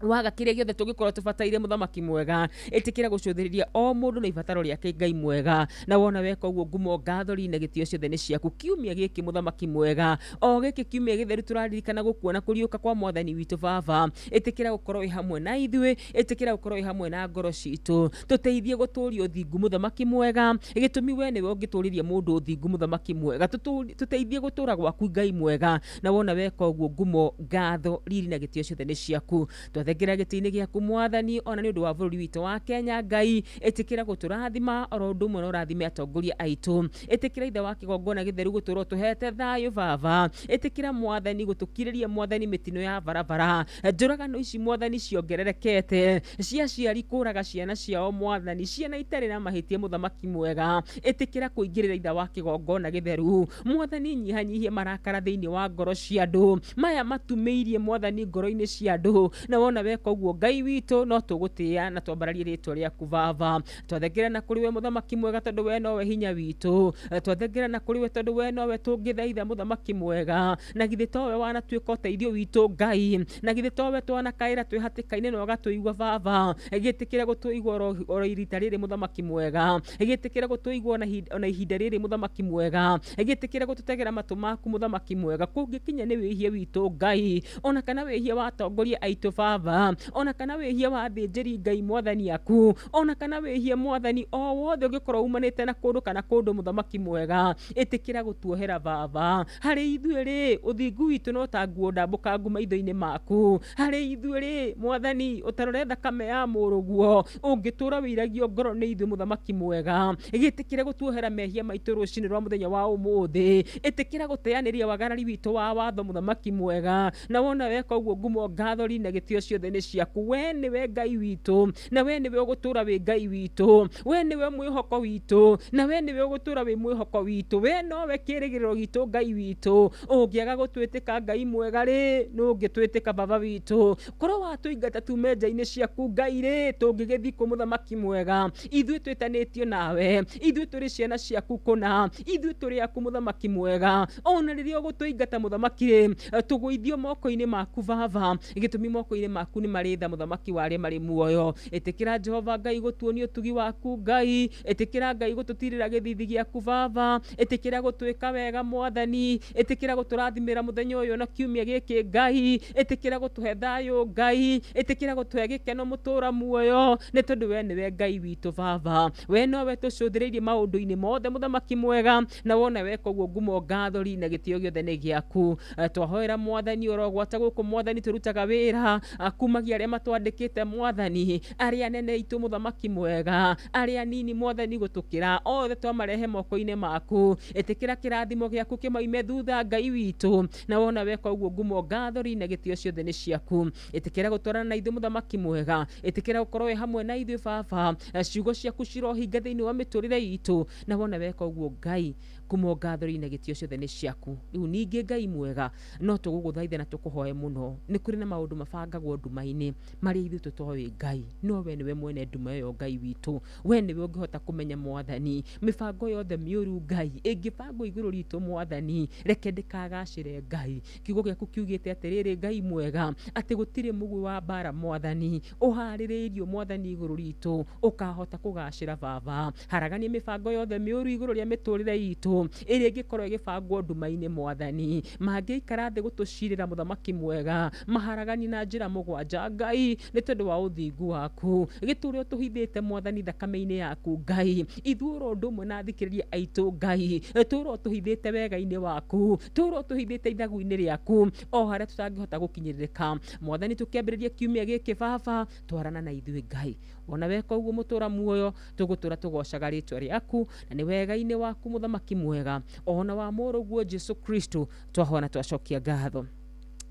waga kĩrĩa gĩothe tũngĩkorwo tũbataire, mũthamaki mwega, ĩtĩkĩra gũcũthĩrĩria o mũndũ na ibataro rĩake, Ngai mwega. Na wona weka ũguo, ngumo, ngatho, riri na gĩtĩo ciothe nĩ ciaku. Kiumia gĩkĩ, mũthamaki mwega, o gĩkĩ kiumia gĩtheru tũraririkana gũkua na kũriũka kwa mwathani witũ, baba, ĩtĩkĩra gũkorwo wĩ hamwe na ithuĩ, ĩtĩkĩra gũkorwo wĩ hamwe na ngoro citũ, tũteithie gũtũria ũthingu, mũthamaki mwega. Gĩtũmi we nĩwe ũngĩtũrĩria mũndũ ũthingu, mũthamaki mwega. Tũteithie gũtũra gwaku, Ngai mwega. Na wona weka ũguo, ngumo, ngatho, riri na gĩtĩo ciothe nĩ ciaku. Twathengera gĩtĩ-inĩ gĩaku mwathani, ona nĩ ũndũ wa bũrũri witũ wa Kenya, Ngai, ĩtĩkĩra gũtũrathima oro ũndũ ũmwe na ũrathime atongoria aitũ. Ĩtĩkĩra, Ithe wa kĩgongona gĩtheru, gũtũrwo tũhete thayũ, baba. Ĩtĩkĩra mwathani gũtũkirĩria mwathani mĩtino ya barabara, njũragano ici mwathani ciongererekete cia aciari kũraga ciana ciao mwathani, ciana itarĩ na mahĩtia, mũthamaki mwega. Ĩtĩkĩra kũingĩrĩra, Ithe wa kĩgongona gĩtheru. Mwathani, nyihanyihie marakara thĩinĩ wa ngoro cia andũ maya matumĩirie mwathani ngoro-inĩ cia andũ. Na wona weka ũguo, Ngai witũ, no tũgũtĩĩa na twambararie rĩtwa rĩaku, baba. Twathengera na kũrĩ we, mũthamaki mwega, tondũ we nowe hinya witũ. Twathengera na kũrĩ we tondũ we nowe tũngĩthaitha, mũthamaki mwega. Na githĩ towe wanatuĩka ũteithio witũ, Ngai? Na githĩ towe twanakaĩra twĩ hatĩka-inĩ na ũgatũigua, baba? Gĩtĩkĩre gũtũigua oro irita rĩrĩ, mũthamaki mwega. Gĩtĩkĩre gũtũigua ona ihinda rĩrĩ, mũthamaki mwega. Gĩtĩkĩre gũtũtegera matũ maku, mũthamaki mwega. Kũngĩkinya nĩ wĩhia witũ, Ngai, ona kana wĩhia wa atongoria aitũ, baba. Baba, ona kana wĩhia wa athĩnjĩri Ngai mwathani aku, ona kana wĩhia mwathani o wothe ũngĩkorwo umanĩte na kũndũ kana kũndũ mũthamaki mwega, ĩtĩkĩra gũtuohera Baba. Harĩ ithuĩ rĩ, ũthingu witũ no ta nguo ndambũkangu maitho-inĩ maku. Harĩ ithuĩ rĩ, mwathani, ũtarore thakame ya mũrũguo, ũngĩtũra wĩiragio ngoro nĩ ithuĩ mũthamaki mwega, gĩtĩkĩre gũtuohera mehia maitũ rũcinĩ rwa mũthenya wa ũmũthĩ. Ĩtĩkĩra gũteanĩria wagarari witũ wa watho mũthamaki mwega, na wona weka ũguo ngumo ngathori na gĩtĩo ciothe nĩ ciaku. We nĩwe Ngai witũ, na we nĩwe ũgũtũra wĩ Ngai witũ, we nĩwe mwĩhoko witũ, na we nĩwe ũgũtũra wĩ mwĩhoko witũ, we nowe kĩĩrĩgĩrĩro gitũ Ngai witũ. Ũngĩaga gũtwĩtĩka Ngai mwega rĩ, nũ ũngĩtwĩtĩka Baba witũ? Korwo watũingata tume nja-inĩ ciaku Ngai rĩ, tũngĩgĩthiĩ kũ mũthamaki mwega? Ithuĩ twĩtanĩtio nawe, ithuĩ tũrĩ ciana ciaku kũna, ithuĩ tũrĩ aku mũthamaki mwega. Ona rĩrĩa ũgũtũingata mũthamaki rĩ, tũgũithio moko-inĩ maku Baba, gĩtũmi moko-inĩ maku nĩ marĩ tha mũthamaki wa arĩa marĩ muoyo. Ĩtĩkĩra Jehova Ngai gũtuonia ũtugi waku Ngai, ĩtĩkĩra Ngai gũtũtirĩra gĩthithi gĩaku Baba, ĩtĩkĩra gũtwĩka wega mwathani, ĩtĩkĩra gũtũrathimĩra mũthenya ũyũ na kiumia gĩkĩ Ngai, ĩtĩkĩra gũtũhe thayũ Ngai, ĩtĩkĩra gũtũhe gĩkeno mũtũra muoyo, nĩ tondũ we nĩwe Ngai witũ Baba, we nowe tũcũthĩrĩirie maũndũ-inĩ mothe mũthamaki mwega, na wona weka ũguo ngumo ngathori na gĩtĩo gĩothe nĩ gĩaku. Twahoera mwathani ũrogwata gũkũ mwathani tũrutaga wĩra, kumagia arĩa matwandĩkĩte mwathani, arĩa anene aitũ mũthamaki mwega, arĩa anini mwathani gũtũkĩra, othe twamarehe moko-inĩ maku. Ĩtĩkĩra kĩrathimo gĩaku kĩmoime thutha Ngai witũ, na wona weka ũguo ngumo ngathori na gĩtĩo ciothe nĩ ciaku. Ĩtĩkĩra gũtwarana na ithuĩ mũthamaki mwega, ĩtĩkĩra gũkorwo wĩ hamwe na ithuĩ Baba, ciugo ciaku cirohinga thĩinĩ wa mĩtũrĩre itũ, na wona weka ũguo Ngai, ngumo ngathori na gĩtĩo ciothe nĩ ciaku. Rĩu ningĩ Ngai mwega, no tũgũgũthaitha na tũkũhoe mũno, nĩ kũrĩ na maũndũ mabangagwo nduma-inĩ marĩa ithuĩ tũtoĩ Ngai, no we nĩwe mwene nduma ĩyo Ngai witũ, we nĩwe ũngĩhota kũmenya mwathani mĩbango yothe mĩũru Ngai ĩngĩbangwo igũrũ ritũ mwathani, reke ndĩkagacĩre Ngai. Kiugo gĩaku kiugĩte atĩrĩrĩ Ngai mwega, atĩ gũtirĩ mũgwĩ wa mbara mwathani ũharĩrĩirio mwathani igũrũ ritũ ũkahota kũgacĩra Baba. Haragania mĩbango yothe mĩũru igũrũ rĩa mĩtũrĩre itũ ĩrĩa ĩngĩkorwo ĩgĩbangwo nduma-inĩ mwathani, mangĩikara thĩ gũtũcirĩra mũthamaki mwega, maharaganie na njĩra mũgwanja Ngai, nĩ tondũ wa ũthingu waku. Gĩtũre ũtũhithĩte mwathani thakame-inĩ yaku Ngai, ithuĩ oro ũndũ ũmwe na athikĩrĩria aitũ Ngai, tũre ũtũhithĩte wega-inĩ waku, tũre ũtũhithĩte ithagu-inĩ rĩaku, o harĩa tũtangĩhota gũkinyĩrĩrĩka mwathani. Tũkĩambĩrĩria kiumia gĩkĩ Baba, twarana na ithuĩ Ngai, ona weka ũguo mũtũra muoyo tũgũtũra tũgocaga rĩtwa rĩaku, na nĩ wega-inĩ waku mũthamaki mwega, ona wa mũrũguo Jesu Kristo twahona twacokia ngatho.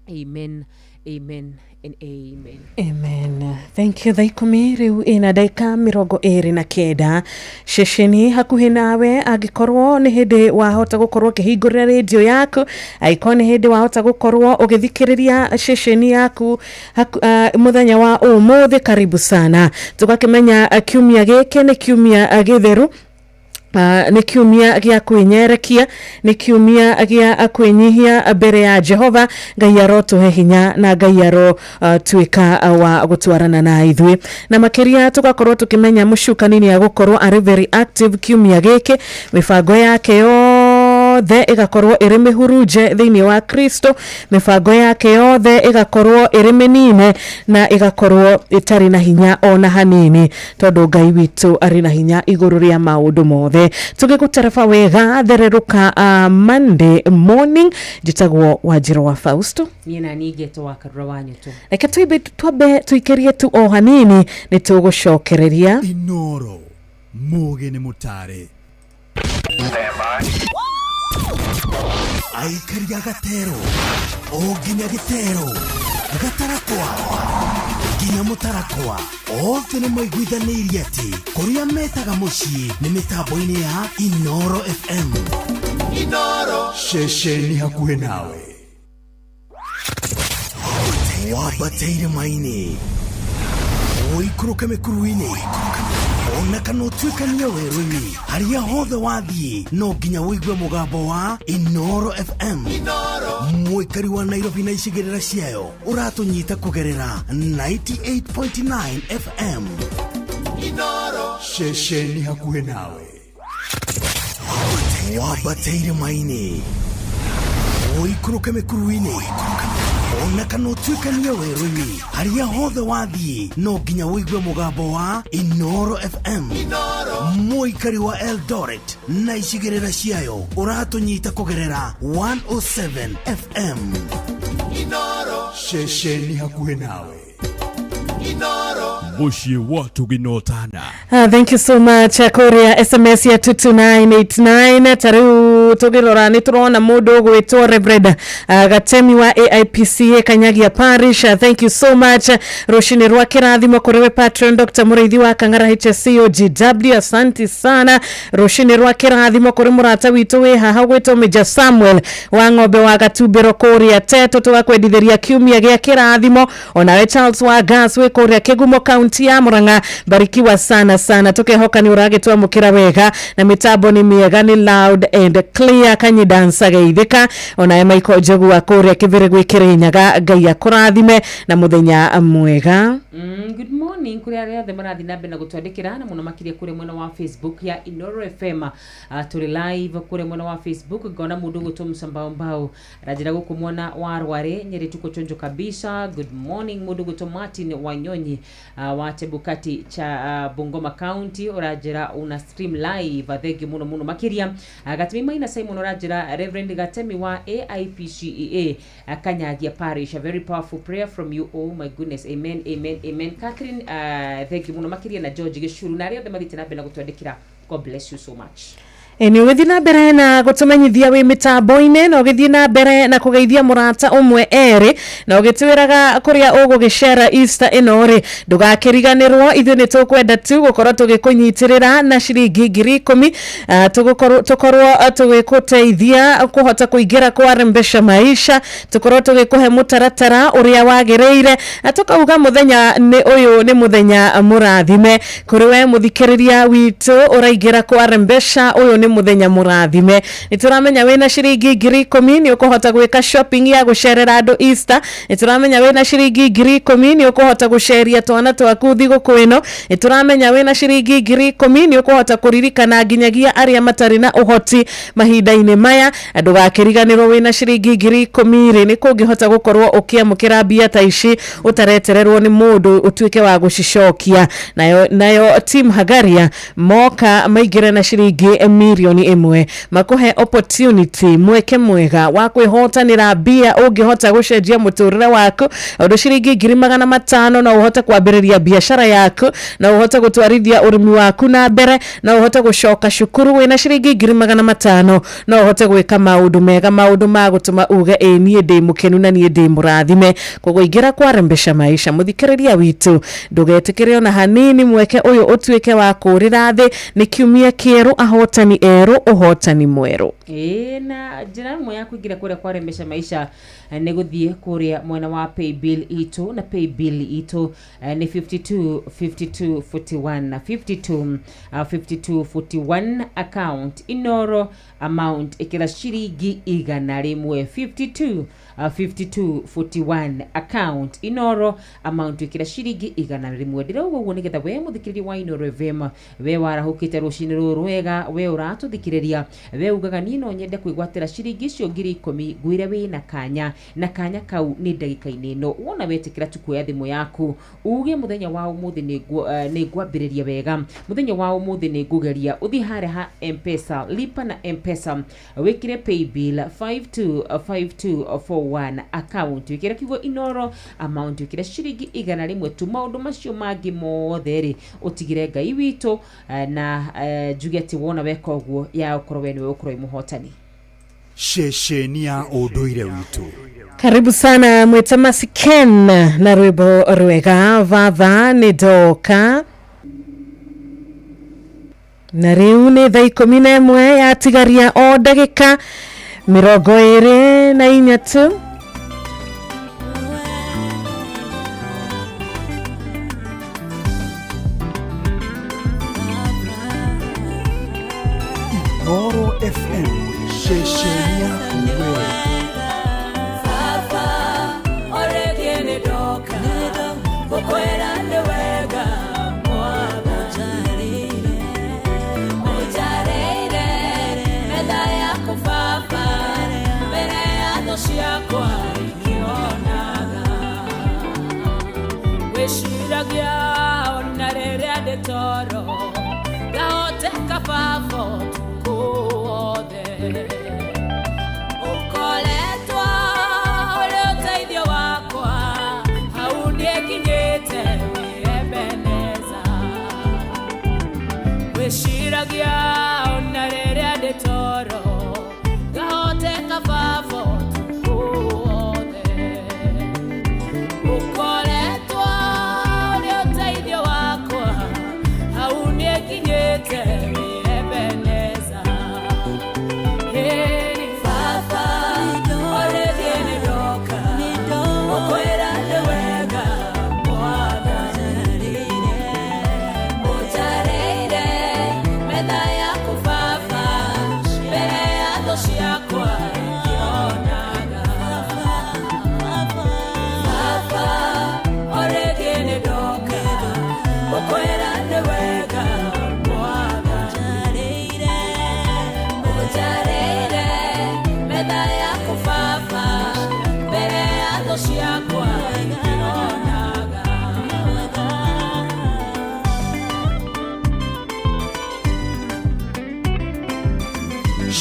Amen, amen and amen. Amen. Thank you. Thaa 10 rĩu ĩna ndagĩka 29, ceceni hakuhĩ nawe, angĩkorwo nĩ hĩndĩ wahota gũkorwo ũkĩhingũrĩra rĩndiũ yaku, angĩkorwo nĩ hĩndĩ wahota gũkorwo ũgĩthikĩrĩria ceceni yaku mũthenya wa ũmũthĩ, karibu sana. Tũgakĩmenya kiumia gĩkĩ nĩ kiumia gĩtheru, nĩ kiumia gĩa kwĩnyerekia, nĩ kiumia gĩa kwĩnyihia mbere ya Jehova. Ngai arotũhe hinya na Ngai aro tuĩka wa gũtwarana na ithuĩ, na makĩria tũgakorwo tũkĩmenya mũcukani nĩ agũkorwo arĩ very active kiumia gĩkĩ, mĩbango yake yothe ĩgakorwo ĩrĩ mĩhurunje thĩinĩ wa Kristo, mĩbango yake yothe ĩgakorwo ĩrĩ mĩnine na ĩgakorwo ĩtarĩ na hinya ona hanini, tondũ Ngai witũ arĩ na hinya igũrũ rĩa maũndũ mothe. Tũgĩgũtereba wega thererũka Monday morning, njĩtagwo Wanjĩro wa Fausto. Niĩ na niĩ ngetwo wa Karura wa Nyũtũ. Reke twimbe twambe tũikĩrie tu o hanini, nĩ tũgũcokereria. Inoro mũgĩ nĩ mũtare Aikaria gatero o nginya gĩtero, gatarakwa nginya mũtarakwa, othe nĩ maiguithanĩirie atĩ kũrĩa metaga mũciĩ nĩ mĩtambo-inĩ ya Inoro FM. Inoro, ceceni hakuhĩ nawe. Wambate irĩma-inĩ, ũikũrũke mĩkuru-inĩ, ona kana ũtuĩkanie werũ-inĩ, harĩa hothe wathiĩ no nginya ũigue mũgambo wa Inoro FM. Mũikari wa Nairobi na icigĩrĩra ciayo, ũratũnyita kũgerera 98.9 FM. Inoro, ceceni hakuhĩ nawe. Wambate irĩma-inĩ, ũikũrũke mĩkuru-inĩ, Ona kana ũtuĩkanie werũ-inĩ, harĩa hothe wathiĩ no nginya ũigue mũgambo wa Inoro FM. Mũikari wa Eldoret na icigĩrĩra ciayo, ũratũnyita kũgerera 107 FM. Ceceni hakuhĩ nawe. Mũciĩ wa tũginotana. Thank you so much. Kuria SMS ya 22989, ta riu tugirora ni turona mundu ugwitwo Reverend Gatemi wa AIPCA Kanyagia Parish. Thank you so much. Rucini rwa kirathimo kuri we patron Dr. Muriithi wa Kang'ara HSC OGW, asanti sana. Rucini rwa kirathimo kuri murata witu wi haha ugwitwo Major Samuel wa ng'ombe wa gatumbĩro kũrĩa Teto, tugakwendithĩria kiumia gĩa kĩrathimo. Onawe Charles wa Gas wĩ kũrĩa Kĩgumo, kaunti ya Murang'a, barikiwa sana sana. Tukehoka nĩ ũragĩtwamũkĩra wega na mĩtambo nĩ mĩega, nĩ loud and clear. Kanyidansa geithĩka. Onawe Michael Njogu wa kũrĩa Kĩbĩrĩ gwĩ Kĩrĩnyaga, Ngai akũrathime na mũthenya mwega. Good morning kuri arĩa othe marathiĩ na mbere na gũtwandĩkĩra, na mũno makĩria kũrĩa mwena wa Facebook ya Inoro FM. Tũrĩ live kũrĩa mwena wa Facebook. Ngona mũndũ ũgwĩtwo Msambao aranjĩra gũkũ mwena wa Rware Nyeri tuko chonjo kabisa. Good morning mũndũ ũgwĩtwo Martin Wanyonyi wa Chebukati cha Bungoma County, ũranjĩra una stream live, thengi mũno mũno makĩria. Gatemi Maina Simon ũranjĩra Reverend Gatemi wa AIPCEA Kanyagia Parish, a very powerful prayer from you. Oh my goodness, amen, amen, amen. Catherine, thank you mũno makĩria, na George Gĩcuru na arĩa othe mathiĩte na mbere na gũtwandĩkĩra. God bless you so much. Nĩ ũgĩthiĩ na mbere na gũtũmenyithia wĩ mĩtambo-inĩ, na ũgĩthiĩ na mbere na kũgeithia mũrata ũmwe erĩ, na ũgĩtwĩraga kũrĩa ũgũgĩcera Easter ĩno rĩ, ndũgakĩriganĩrwo ithuĩ nĩ tũkwenda tu gũkorwo tũgĩkũnyitĩrĩra na ciringi 10,000, tũkorwo tũgĩgũteithia kũhota kũingĩra kwa Rembesha Maisha, tũkorwo tũgĩkũhe mũtaratara ũrĩa wagĩrĩire, na tũkauga mũthenya nĩ ũyũ nĩ mũthenya mũrathime kũrĩ we mũthikĩrĩria witũ ũraingĩra kwa Rembesha. Ũyũ nĩ mũthenya mũrathime. Nĩ tũramenya wĩna ciringi 10,000 nĩ ũkũhota gwĩka shopping ya gũcerera andũ Easter. Nĩ tũramenya wĩna ciringi 10,000 nĩ ũkũhota gũceria twana twaku thigũkũ ĩno. Nĩ tũramenya wĩna ciringi 10,000 nĩ ũkũhota kũririkana nginyagia arĩa matarĩ na ũhoti mahinda-inĩ maya. Ndũgakĩriganĩrwo wĩna ciringi 10,000 rĩ, nĩ kũngĩhota gũkorwo ũkĩamũkĩra mbia ta ici ũtaretererwo nĩ mũndũ ũtuĩke wa gũcicokia. Nayo team Hagaria moka maingĩre na ciringi 1 mirioni makũhe opportunity, mweke mwega wa kwĩhotanĩra mbia ũngĩhota gũcenjia mũtũrĩre waku, ũndũ ciringi 500,000 no ũhote kwambĩrĩria biacara yaku, no ũhote gũtwarithia ũrĩmi waku na mbere, no ũhote gũcoka cukuru. Wĩna ciringi 500,000 no ũhote gwĩka maũndũ mega, maũndũ ma gũtũma uge ĩ niĩ ndĩ mũkenu na niĩ ndĩ mũrathime. Koguo ingĩra kwa Rembesha Maisha, mũthikĩrĩria witũ, ndũgetĩkĩre ona hanini mweke ũyũ ũtuĩke wa kũrĩra thĩ. Nĩ kiumia kĩerũ, ahotani erũ, ũhotani mwerũ. Ĩĩ, na njĩra ĩmwe ya kũingĩra kũrĩa kwa Rembesha Maisha nĩ gũthiĩ kũrĩa mwena wa paybill itũ, na paybill itũ nĩ 52 52 41 na 52 52 41, account Inoro, amount ĩkĩra ciringi 100. 52 52 41, account Inoro, amount ĩkĩra ciringi 100. Ndĩrauga ũguo nĩgetha we mũthikĩrĩria wa Inoro FM, we warahũkĩte rũcinĩ rũrũ rwega, we ũratũthikĩrĩria, we ugaga niĩ no nyende kwĩgwatĩra ciringi icio 10,000, ngwĩre wĩna kanya, na kanya kau nĩ ndagĩka-inĩ ĩno. Wona wetĩkĩra tu kuoya thimũ yaku uge mũthenya wa ũmũthĩ nĩ ngwambĩrĩria wega, mũthenya wa ũmũthĩ nĩ ngũgeria, ũthiĩ harĩa ha Mpesa, lipa na Mpesa, wĩkĩre paybill 525241, account wĩkĩre kiugo Inoro, amount wĩkĩre ciringi 100 tu. Maũndũ macio mangĩ mothe rĩ, ũtigire Ngai witũ, na njuge atĩ wona weka ũguo ya ũkorwo we nĩwe ũkorwo wĩ mũhotani. Ceceni ya ũndũire witũ. Karibu sana Mwitamasi Ken na rwimbo rwega vava nĩ ndoka. Na rĩu nĩ thaa 11 yatigaria o ndagĩka 24 tu. Inooro FM, ceceni yaku we. Baba, oreke nĩ ndoka gũkwĩra nĩ wega Mwathani. Ũnjarĩire metha yaku Baba, mbere ya thũ ciakwa ikĩona. baba ũtukũ wothe. Ũkoretwo ũrĩ ũteithio wakwa, hau niĩkinyĩte wĩ Ebeneza. Gwĩciragia ona rĩrĩa ndĩ toro, ngahoteka baba ũtukũ wothe. Ũkoretwo ũrĩ ũteithio wakwa, hau niĩkinyĩte wĩ Ebeneza. Ĩni baba, orĩthiĩ nĩ ndoka, gũkwĩra nĩ wega Mwathani. Ũnjarĩire metha yaku baba, mbere ya thũ ciakwa ikĩonaga. Baba, orĩngĩ nĩ ndoka, gũkwĩra nĩ wega Mwathani. Ũnjarĩire metha yaku baba, mbere ya thũ ciakwa ikĩonaga.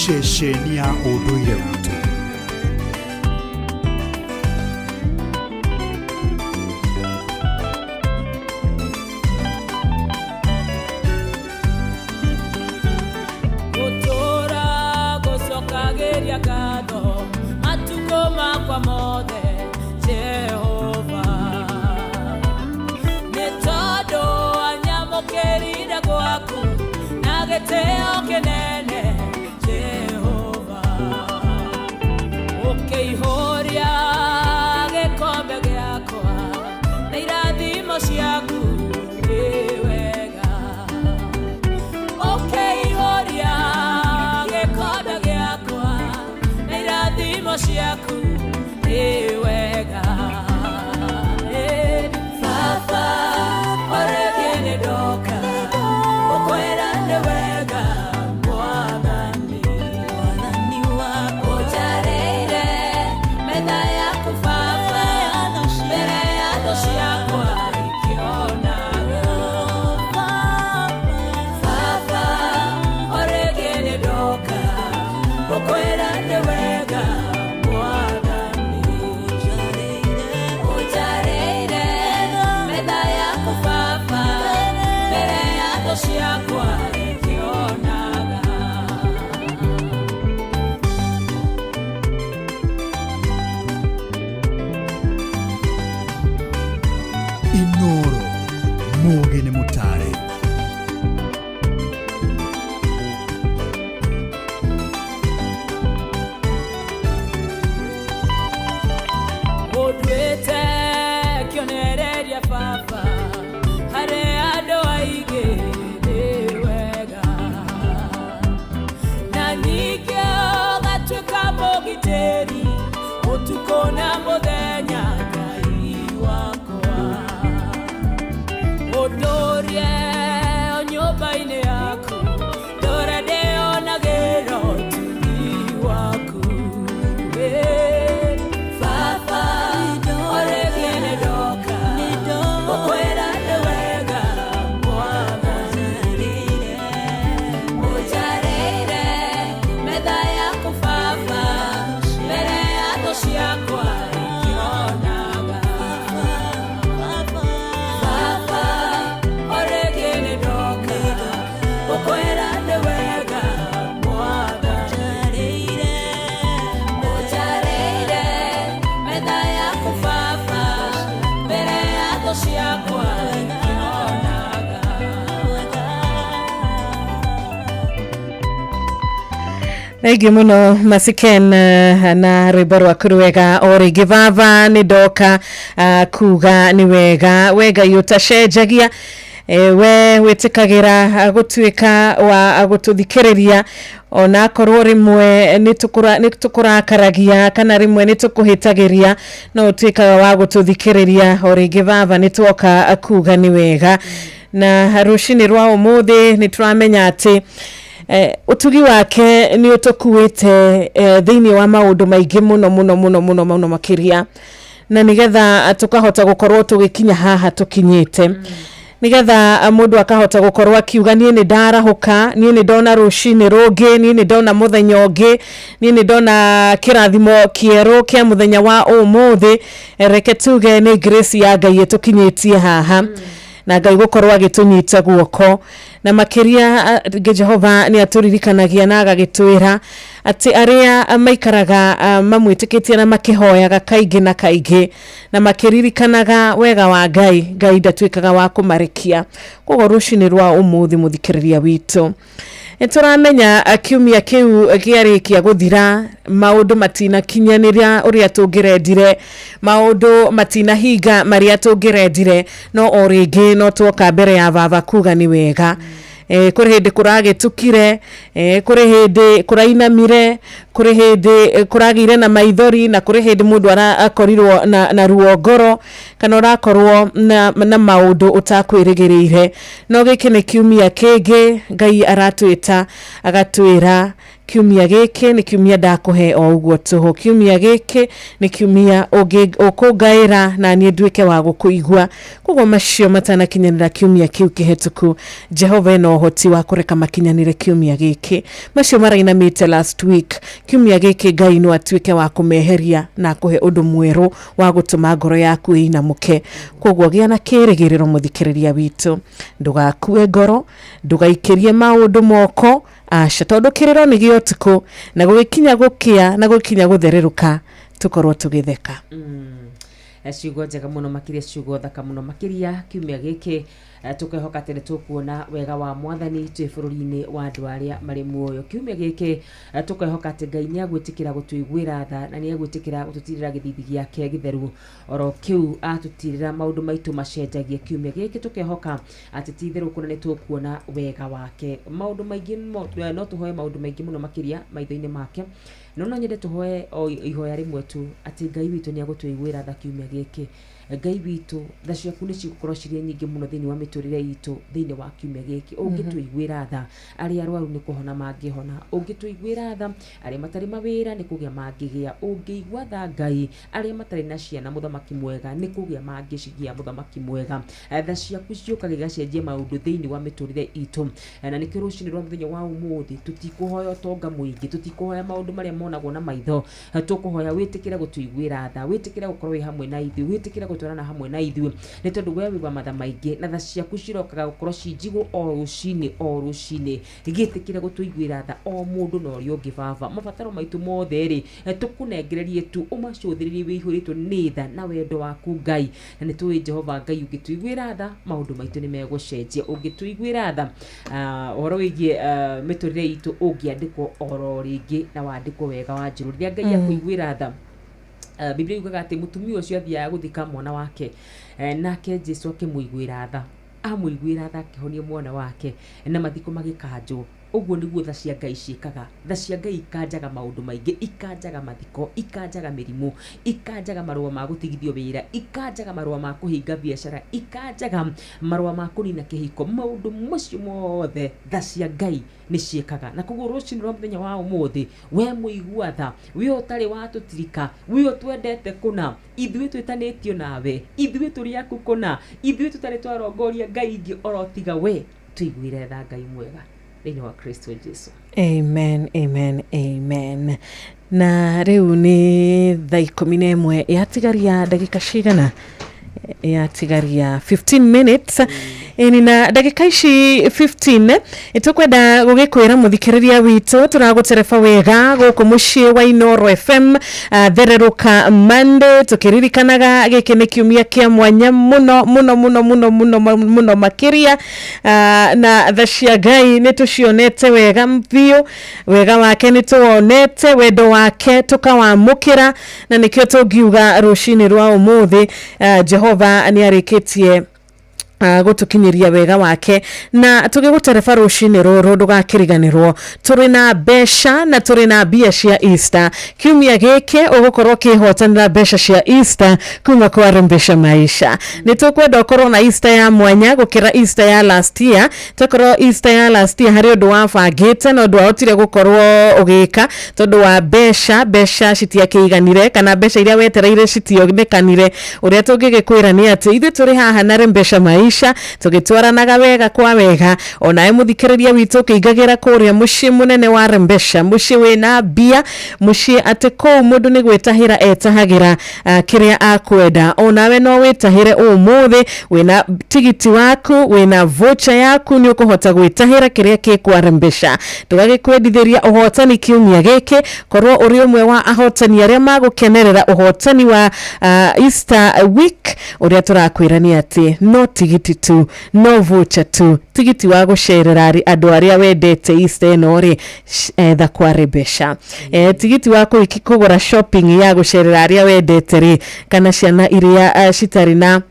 Ceceni ya ũndũire witũ. Gũtũũra gũcokagĩria ngatho matukũ makwa mothe Jehova, nĩ tondũ anyamũkĩrire gwaku na gĩtĩo kĩnene Jehova, ũkĩihũria gĩkombe gĩakwa na irathimo ciaku nĩ wega, ũkĩihũria gĩkombe gĩakwa na irathimo ciaku nĩ wega. Ĩ, Baba, orĩngĩ nĩ ndoka gũkwĩra nĩ wega Mwathani. Ũnjarĩire metha yaku baba, mbere ya thũ ciakwa ikĩonaga. Baba, orĩngĩ nĩ ndoka gũkwĩra nĩ wega Mwathani. Ũnjarĩire metha yaku baba, mbere ya thũ ciakwa ikĩonaga. Inoro mũgĩ nĩ mũtare. Ũnduĩte kĩonereria baba harĩ andũ aingĩ nĩ wega, na ningĩ ũgatuĩka mũgitĩri ũtukũ na mũthenya Ngai wakwa. Ũndũrie o nyũmba-inĩ yaku, ndũre ndĩonagĩra ũtugi waku. Ĩ, Baba, orĩngĩ nĩ ndoka gũkwĩra nĩ wega Mwathani. Ũnjarĩire metha yaku baba, mbere ya thũ ciakwa ikĩonaga. Baba, orĩngĩ nĩ ndoka gũkwĩra nĩ wega Mwathani. Ũnjarĩire metha yaku baba, mbere ya thũ ciakwa ikĩonaga. Thengiå må no Masiken na rwĩmbo rwaku rwega o rĩngĩ baba nĩ ndoka kuga nĩ wega we Ngai ũtacenjagia. We wĩtĩkagĩra gũtuĩka wa gũtũthikĩrĩria ona akorwo rĩmwe nĩ tũkũrakaragia kana rĩmwe nĩ tũkũhĩtagĩria, no ũtuĩkaga wa gũtũthikĩrĩria. O rĩngĩ baba nĩ twoka kuga nĩ wega, na rũcinĩ rwa ũmũthĩ nĩ tũramenya atĩ ũtugi wake nĩ ũtũkuĩte thĩinĩ wa maũndũ maingĩ mũno mũno mũno mũno mũno makĩria, na nĩgetha tũkahota gũkorwo tũgĩkinya haha tũkinyĩte. Nĩgetha mũndũ akahota gũkorwo akiuga, niĩ nĩ ndarahũka, niĩ nĩ ndona rũcinĩ rũngĩ, niĩ nĩ ndona mũthenya ũngĩ, niĩ nĩ ndona kĩrathimo kĩerũ kĩa mũthenya wa ũmũthĩ. Reke tuge nĩ grace ya Ngai ĩtũkinyĩtie haha, na Ngai gũkorwo agĩtũnyita guoko. Na makĩria Jehova nĩ atũririkanagia na agagĩtwĩra atĩ arĩa maikaraga mamwĩtĩkĩtie na makĩhoyaga kaingĩ na kaingĩ na makĩririkanaga wega wa Ngai, Ngai ndatuĩkaga wa kũmarekia. Koguo rũcinĩ rwa ũmũthĩ, mũthikĩrĩria witũ, nĩ tũramenya kiumia kĩu kĩarĩkia gũthira, maũndũ matinakinyanĩra ũrĩa tũngĩrendire, maũndũ matinahinga marĩa tũngĩrendire, no o rĩngĩ no tuoka mbere ya baba kuga nĩ wega. Kũrĩ hĩndĩ kũragĩtukire, kũrĩ hĩndĩ kũrainamire, kũrĩ hĩndĩ kũragĩire na maithori, na kũrĩ hĩndĩ mũndũ akorirwo na ruo ngoro kana ũrakorwo na maũndũ ũtakwĩrĩgĩrĩire. No gĩkĩ nĩ kiumia kĩngĩ Ngai aratwĩta, agatwĩra kiumia gĩkĩ nĩ kiumia ndakũhe o ũguo tũhũ, kiumia gĩkĩ nĩ kiumia ũkũngaĩra na niĩ nduĩke wa gũkũigua. Koguo macio matanakinyanĩra kiumia kĩu kĩhetũku, Jehova ena ũhoti wa kũreka makinyanĩre kiumia gĩkĩ. Macio marainamĩte last week, kiumia gĩkĩ Ngai no atuĩke wa kũmeheria na akũhe ũndũ mwerũ wa gũtũma ngoro yaku ĩinamũke. Koguo gĩa na kĩrĩgĩrĩro, mũthikĩrĩria witũ, ndũgakue ngoro, ndũgaikĩrie maũndũ moko, aca, tondũ kĩrĩro nĩ gĩa ũtukũ na gũgĩkinya gũkĩa na gũkinya gũthererũka tũkorwo tũgĩtheka. Ciugo njega mũno makĩria, ciugo thaka mũno makĩria. Kiumia gĩkĩ tũkehoka atĩ nĩ tũkuona wega wa Mwathani twĩ bũrũri-inĩ wa andũ arĩa marĩ muoyo. Kiumia gĩkĩ tũkehoka atĩ Ngai nĩ agwĩtĩkĩra gũtũiguĩra tha na nĩ agwĩtĩkĩra gũtũtirĩra gĩthithi gĩake gĩtheru oro kĩu atũtirĩra maũndũ maitũ macenjagie. Kiumia gĩkĩ tũkehoka atĩ ti itherũ kũna nĩ tũkuona wega wake. Maũndũ maingĩ no tũhoe maũndũ maingĩ mũno makĩria maitho-inĩ make, no nyende tũhoe o ihoya rĩmwe tu, atĩ Ngai witũ nĩ agũtũiguĩra tha kiumia gĩkĩ. Ngai witũ, tha ciaku nĩ cigũkorwo cirĩ nyingĩ mũno thĩinĩ wa mĩtũrĩre itũ thĩinĩ wa kiumia gĩkĩ. Ũngĩtũiguĩra tha, arĩa arwaru nĩ kũhona mangĩhona. Ũngĩtũiguĩra tha, arĩa matarĩ mawĩra nĩ kũgĩa mangĩgĩa. Ũngĩigua tha Ngai, arĩa matarĩ na ciana, Mũthamaki mwega, nĩ kũgĩa mangĩcigĩa, Mũthamaki mwega. Tha ciaku ciũkaga igacenjia maũndũ thĩinĩ wa mĩtũrĩre itũ, na nĩkĩo rũcinĩ rwa mũthenya wa ũmũthĩ tũtikũhoya ũtonga mũingĩ, tũtikũhoya maũndũ marĩa monagwo na maitho. Tũkũhoya wĩtĩkĩre gũtũiguĩra tha, wĩtĩkĩre gũkorwo wĩ hamwe na ithuĩ, wĩtĩkĩre gũtwarana hamwe na ithuĩ, nĩ tondũ we wĩ wa matha maingĩ na tha ciaku cirokaga gũkorwo ci njigũ o rũcinĩ o rũcinĩ. Gĩtĩkĩre gũtũiguĩra tha o mũndũ na ũrĩa ũngĩ, baba. Mabataro maitũ mothe rĩ, tũkũnengererie tu ũmacũthĩrĩrie wĩihũrĩtwo nĩ tha na wendo waku, Ngai. Na nĩ tũĩ, Jehova Ngai, ũngĩtũiguĩra tha maũndũ maitũ nĩ megũcenjia. Ũngĩtũiguĩra tha, ũhoro wĩgiĩ mĩtũrĩre itũ ũngĩandĩkwo oro rĩngĩ na wandĩkwo wega wa njũrũ rĩrĩa Ngai akũiguĩra tha. Biblia yugaga atĩ mũtumia ũcio athiaga gũthika mwana wake, nake Jesu akĩmũiguĩra tha, amũiguĩra tha akĩhonia mwana wake na mathiko magĩkanjwo. Ũguo nĩguo tha cia Ngai ciĩkaga. Tha cia Ngai ikanjaga maũndũ maingĩ, ikanjaga mathiko, ikanjaga mĩrimũ, ikanjaga marũa ma gũtigithio wĩra, ikanjaga marũa ma kũhinga biacara, ikanjaga marũa ma kũnina kĩhiko. Maũndũ macio mothe tha cia Ngai nĩ ciĩkaga. Na koguo rũcinĩ rwa mũthenya wa ũmũthĩ, we mũigua tha, we ũtarĩ watũtirika, we ũtwendete kũna, ithuĩ twĩtanĩtio nawe, ithuĩ tũrĩ aku kũna, ithuĩ tũtarĩ twarongoria ngai ingĩ oro tiga we, tũiguĩre tha, Ngai mwega, thĩinĩ wa Kristo Jesu. Amen, amen, amen. Na rĩu nĩ thaa 11 yatigaria ndagĩka cigana? Yatigaria 15 minutes. Ĩni, na ndagĩka ici 15 tũkwenda gũgĩkwĩra, mũthikĩrĩria witũ, tũragũtereba wega gũkũ mũciĩ wa Inoro FM, thererũka Monday, tũkĩririkanaga gĩkĩ nĩ kiumia kĩa mwanya mũno mũno mũno mũno mũno mũno makĩria. Na tha cia Ngai nĩ tũcionete wega biũ, wega wake nĩ tũwonete, wendo wake tũkawamũkĩra, na nĩkĩo tũngiuga rũcinĩ rwa ũmũthĩ Jehova nĩ arĩkĩtie gũtũkinyĩria wega wake. Na tũgĩgũtereba rũcinĩ rũrũ, ndũgakĩriganĩrwo tũrĩ na mbeca na tũrĩ na mbia cia Easter. Kiumia gĩkĩ ũgũkorwo ũkĩhotanĩra mbeca cia Easter kuma kwa Rembesha Maisha. Nĩ tũkwenda ũkorwo na Easter ya mwanya gũkĩra Easter ya last year. Tokorwo Easter ya last year harĩ ũndũ wabangĩte no ndwahotire gũkorwo ũgĩka tondũ wa mbeca citiakĩiganire kana mbeca iria wetereire citionekanire. Ũrĩa tũngĩgĩkwĩra nĩ atĩ ithuĩ tũrĩ haha na Rembesha Maisha. Maisha tũgĩtwaranaga wega kwa wega. Onawe mũthikĩrĩria witũ ũkĩingagĩra kũrĩa mũciĩ mũnene wa Rembesha, mũciĩ wĩna mbia, mũciĩ atĩ kũu mũndũ nĩ gwĩtahĩra etahagĩra kĩrĩa akwenda. Onawe no wĩtahĩre ũmũthĩ, wĩna tigiti waku, wĩna voucher yaku, nĩ ũkũhota gwĩtahĩra kĩrĩa kĩ kwa Rembesha. Tũgagĩkwendithĩria ũhotani kiumia gĩkĩ, korwo ũrĩ ũmwe wa ahotani arĩa magũkenerera ũhotani wa Easter week. Ũrĩa tũrakwĩra nĩ atĩ no tigiti tu, no voucher tu, tigiti wa gũcerera andũ arĩa wendete Easter ĩno rĩ, etha kwa Rembesha. Tigiti wa kũgũra shopping ya gũcerera arĩa wendete rĩ, kana ciana iria citarĩ na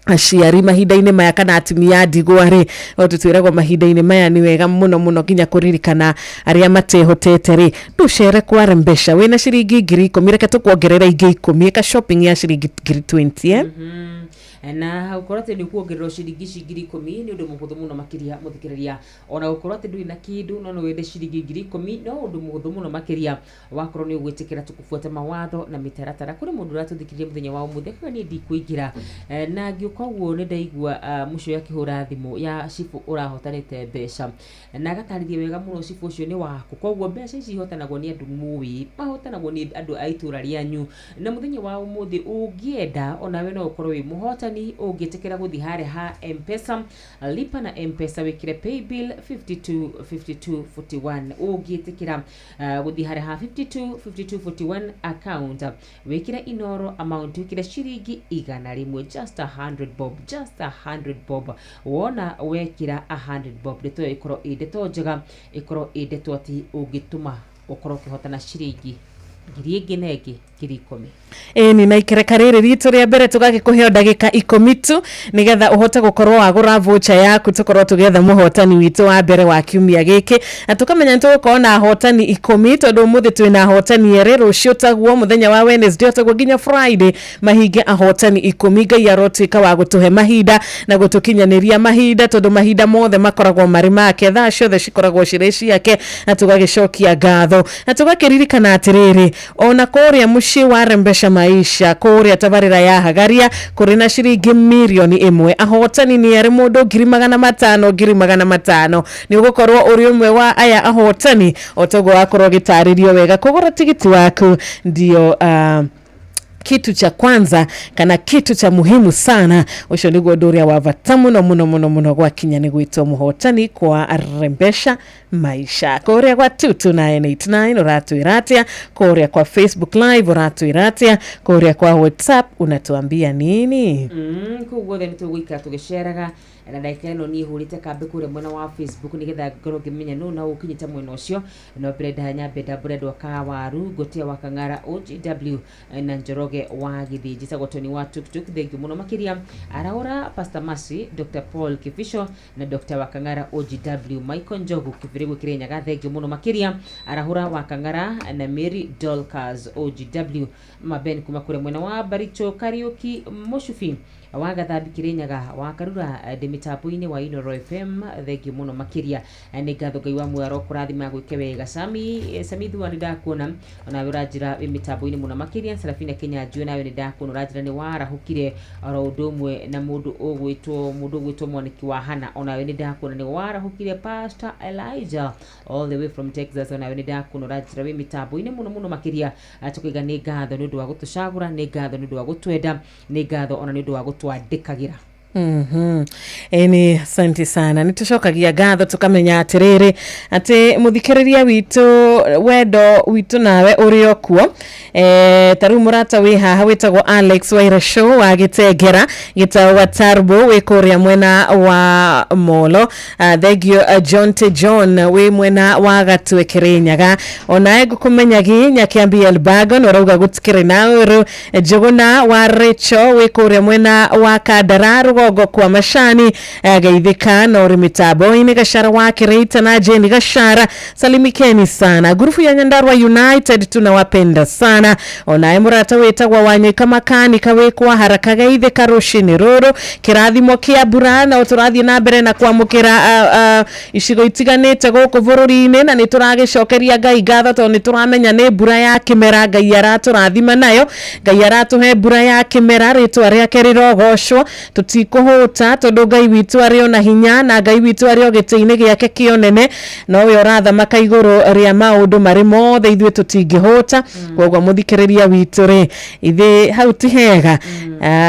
aciari mahinda-inĩ maya, kana atumia a ndigwa rĩ, o tũtwĩragwo mahinda-inĩ maya nĩ wega mũno mũno nginya kũririkana arĩa matehotete rĩ, ndũcere kwa Rembesha wĩna ciringi 10,000, reke tũkuongerera ingĩ 10, ĩka shopping ya ciringi 20,000, eh? Na gũkorwo atĩ nĩ ũkuongererwo ciringi ici 10,000 nĩ ũndũ mũhũthũ mũno makĩria, mũthikĩrĩria. Ona gũkorwo atĩ ndũrĩ na kĩndũ no no wende ciringi 10,000, no ũndũ mũhũthũ mũno makĩria wakorwo nĩ ũgwĩtĩkĩra tũkũbuata mawatho na mĩtaratara. Kũrĩ mũndũ ũratũthikĩrĩria mũthenya wa ũmũthĩ akiuga niĩ ndikũingĩra. Na ngĩũka ũguo nĩ ndaigua mũcio akĩhũra thimũ ya cibũ ũrahotanĩte mbeca na agatarĩria wega mũno cibũ ũcio nĩ waku. Koguo mbeca ici ihotanagwo nĩ andũ mũĩ, mahotanagwo nĩ andũ a itũra rĩanyu. Na mũthenya wa ũmũthĩ ũngĩenda onawe no ũkorwo wĩ mũhotani ũngĩtĩkĩra gũthiĩ harĩa ha M-Pesa, lipa na M-Pesa, wĩkĩre paybill 52 52 41. Ũngĩtĩkĩra gũthiĩ harĩa ha 52 52 41 account, wĩkĩre Inoro amount, wĩkĩre ciringi 100, just 100 bob, just 100 bob. Wona wekĩra 100 bob, ndeto ĩyo ĩkorwo ĩ ndeto njega, ĩkorwo ĩ ndeto atĩ ũngĩtũma ũkorwo ũkĩhotana ciringi ngiri ĩngĩ na ĩngĩ 10,000. Ĩni, na ikereka rĩrĩ ritũ rĩa mbere tũgagĩkũhe o ndagĩka 10 tu nĩgetha ũhote gũkorwo wagũra voucher yaku, tũkorwo tũgĩetha mũhotani witũ wa mbere wa kiumia gĩkĩ, na tũkamenya nĩ tũgũkorwo na ahotani 10, tondũ ũmũthĩ twĩna ahotani erĩ, rũciũ taguo, mũthenya wa Wednesday taguo, nginya Friday mahinge ahotani 10. Ngai arotuĩka wa gũtũhe mahinda na gũtũkinyanĩria mahinda, tondũ mahinda mothe makoragwo marĩ make, thaa ciothe cikoragwo cirĩ ciake, na tũgagĩcokia ngatho na tũgakĩririkana atĩrĩrĩ, ona kũrĩa mũciĩ wa Rembesha Maisha, kũrĩa tabarĩra ya Hagaria, kũrĩ na ciringi 1,000,000. Ahotani nĩ erĩ, mũndũ 500,000, 500,000. Nĩ ũgũkorwo ũrĩ ũmwe wa aya ahotani o toguo wakorwo ũgĩtarĩrio wega. Kũgũra tigiti waku ndio kitu cha kwanza kana kitu cha muhimu sana. Ũcio nĩguo ũndũ ũrĩa wa bata mũno mũno mũno mũno gwakinya nĩ gwĩtwo mũhotani kwa Rembesha Maisha. Kũrĩa gwa 22989 ũratwĩra atĩa? Kũrĩa kwa Facebook Live ũratwĩra atĩa? Kũrĩa kwa WhatsApp unatuambia nini? Kũu guothe nĩ tũgũikara tũgĩceraga, na ndagĩka ĩno niĩ hũrĩte kambĩ kũrĩa mwena wa Facebook nĩgetha ngorwo ngĩmenya nũ na ũkinyĩte mwena ũcio. No mbere ndanyambe ndambũre andũ a Kawaru, Ngotia wa Kang'ara, OGW na Njoroge wa Gĩthĩnji. Njĩtagwo Tony wa Tuktuk, thengiũ mũno makĩria. Araũra Pastor Mercy, Dr Paul Kibisho na Dr wa Kang'ara, OGW Michael Njogu Kĩbĩrĩgũ Kĩrĩnyaga, thengiũ mũno makĩria. Arahũra wa Kang'ara na Mary Dolcas, OGW Maben kuma kũrĩa mwena wa Baricho, Kariuki Mũcubi wa Gathambi Kĩrĩnyaga wa Karura, ndĩ mĩtambo-inĩ wa Inoro FM, thengiũ mũno makĩria. Nĩ ngatho, Ngai wa muoyo arokũrathima, gwĩke wega. Sami Sami Thua, nĩ ndakuona onawe ũranjĩra wĩ mĩtambo-inĩ mũno makĩria. Serafina Kinyanjui, nawe nĩ ndakuona ũranjĩra nĩ warahũkire oro ũndũ ũmwe na mũndũ ũgwĩtwo Mwaniki wa Hana, onawe nĩ ndakuona nĩ warahũkire. Pastor Elijah all the way from Texas, onawe nĩ ndakuona ũranjĩra wĩ mĩtambo-inĩ mũno mũno makĩria. Tũkaiga nĩ ngatho nĩ ũndũ wa gũtũcagũra, nĩ ngatho nĩ ũndũ wa gũtwenda, nĩ ngatho ona nĩ ũndũ wa gũtwandĩkagĩra. Ĩni, asante sana. Nĩ tũcokagia ngatho tũkamenya atĩrĩrĩ, atĩ mũthikĩrĩria witũ, wendo witũ nawe ũrĩ o kuo. Ta rĩu mũrata wĩ haha wĩtagwo Alex Wairasho wa Gĩtengera gĩtagwo wa Tarbo, wĩ kũrĩa mwena wa Molo. Thengio John T John wĩ mwena wa Gatwe Kĩrĩnyaga, onawe ngũkũmenyagi Nyakĩambi Elbago na ũrauga gũtikĩrĩ na ũru. Njũgũna wa Rachel wĩ kũrĩa mwena wa Kandara rũgongo kwa Macani, geithĩka na ũrĩ mĩtambo-inĩ. Gachara wa Kĩrĩita na Jane Gachara, salimikeni sana. Ngurubu ya Nyandarua United tunawapenda sana. Onawe mũrata wĩtagwo Wanyika Makanika wĩ kwa Haraka, geithĩka rũcinĩ rũrũ, kĩrathimo kĩa mbura na tũrathiĩ na mbere na kwamũkĩra icigo itiganĩte gũkũ bũrũri-inĩ, na nĩ tũragĩcokeria Ngai ngatho tondũ nĩ tũramenya nĩ mbura ya kĩmera Ngai aratũrathima nayo. Ngai aratũhe mbura ya kĩmera, rĩtwa rĩake rĩrogocwo. Tũtikũhũta tondũ Ngai witũ arĩ ona hinya na Ngai witũ arĩ o gĩtĩ-inĩ gĩake kĩonene, nowe ũrathamaka igũrũ rĩa maũndũ marĩ mothe, ithuĩ tũtingĩhũta. Koguo mũthikĩrĩria witũ rĩ, ithe hau ti hega.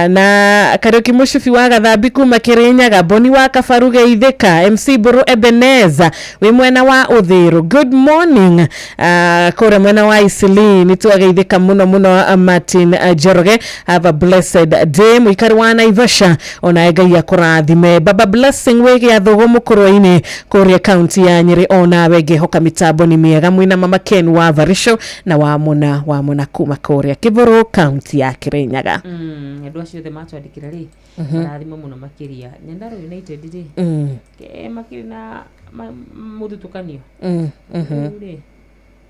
Na Kariuki Mũcubi wa Gathambi kuma Kĩrĩnyaga, Boni wa Kabaru Geithĩka, MC Mbũrũ Ebeneza wĩ mwena wa Ũthĩrũ, good morning. Kũrĩa mwena wa Isili nĩ twageithĩka mũno mũno. Martin Njoroge, have a blessed day. Mũikari wa Naivasha, onawe Ngai akũrathime. Baba Blessing wĩ Gĩathũgũ Mũkũrwe-inĩ kũrĩa kaunti ya Nyĩrĩ, onawe ngĩhoka mĩtambo nĩ mĩega, mwĩna Mama Ken wa Varisho na wa Mũna wa Mũna kuma kũrĩa Kĩbũrũ, kaunti ya Kĩrĩnyaga. Andũ acio othe matwandĩkĩra rĩ, marathimo mũno makĩria. Nyandarua United rĩ, ke makĩrĩ na mũthutũkanio. Rĩu rĩ,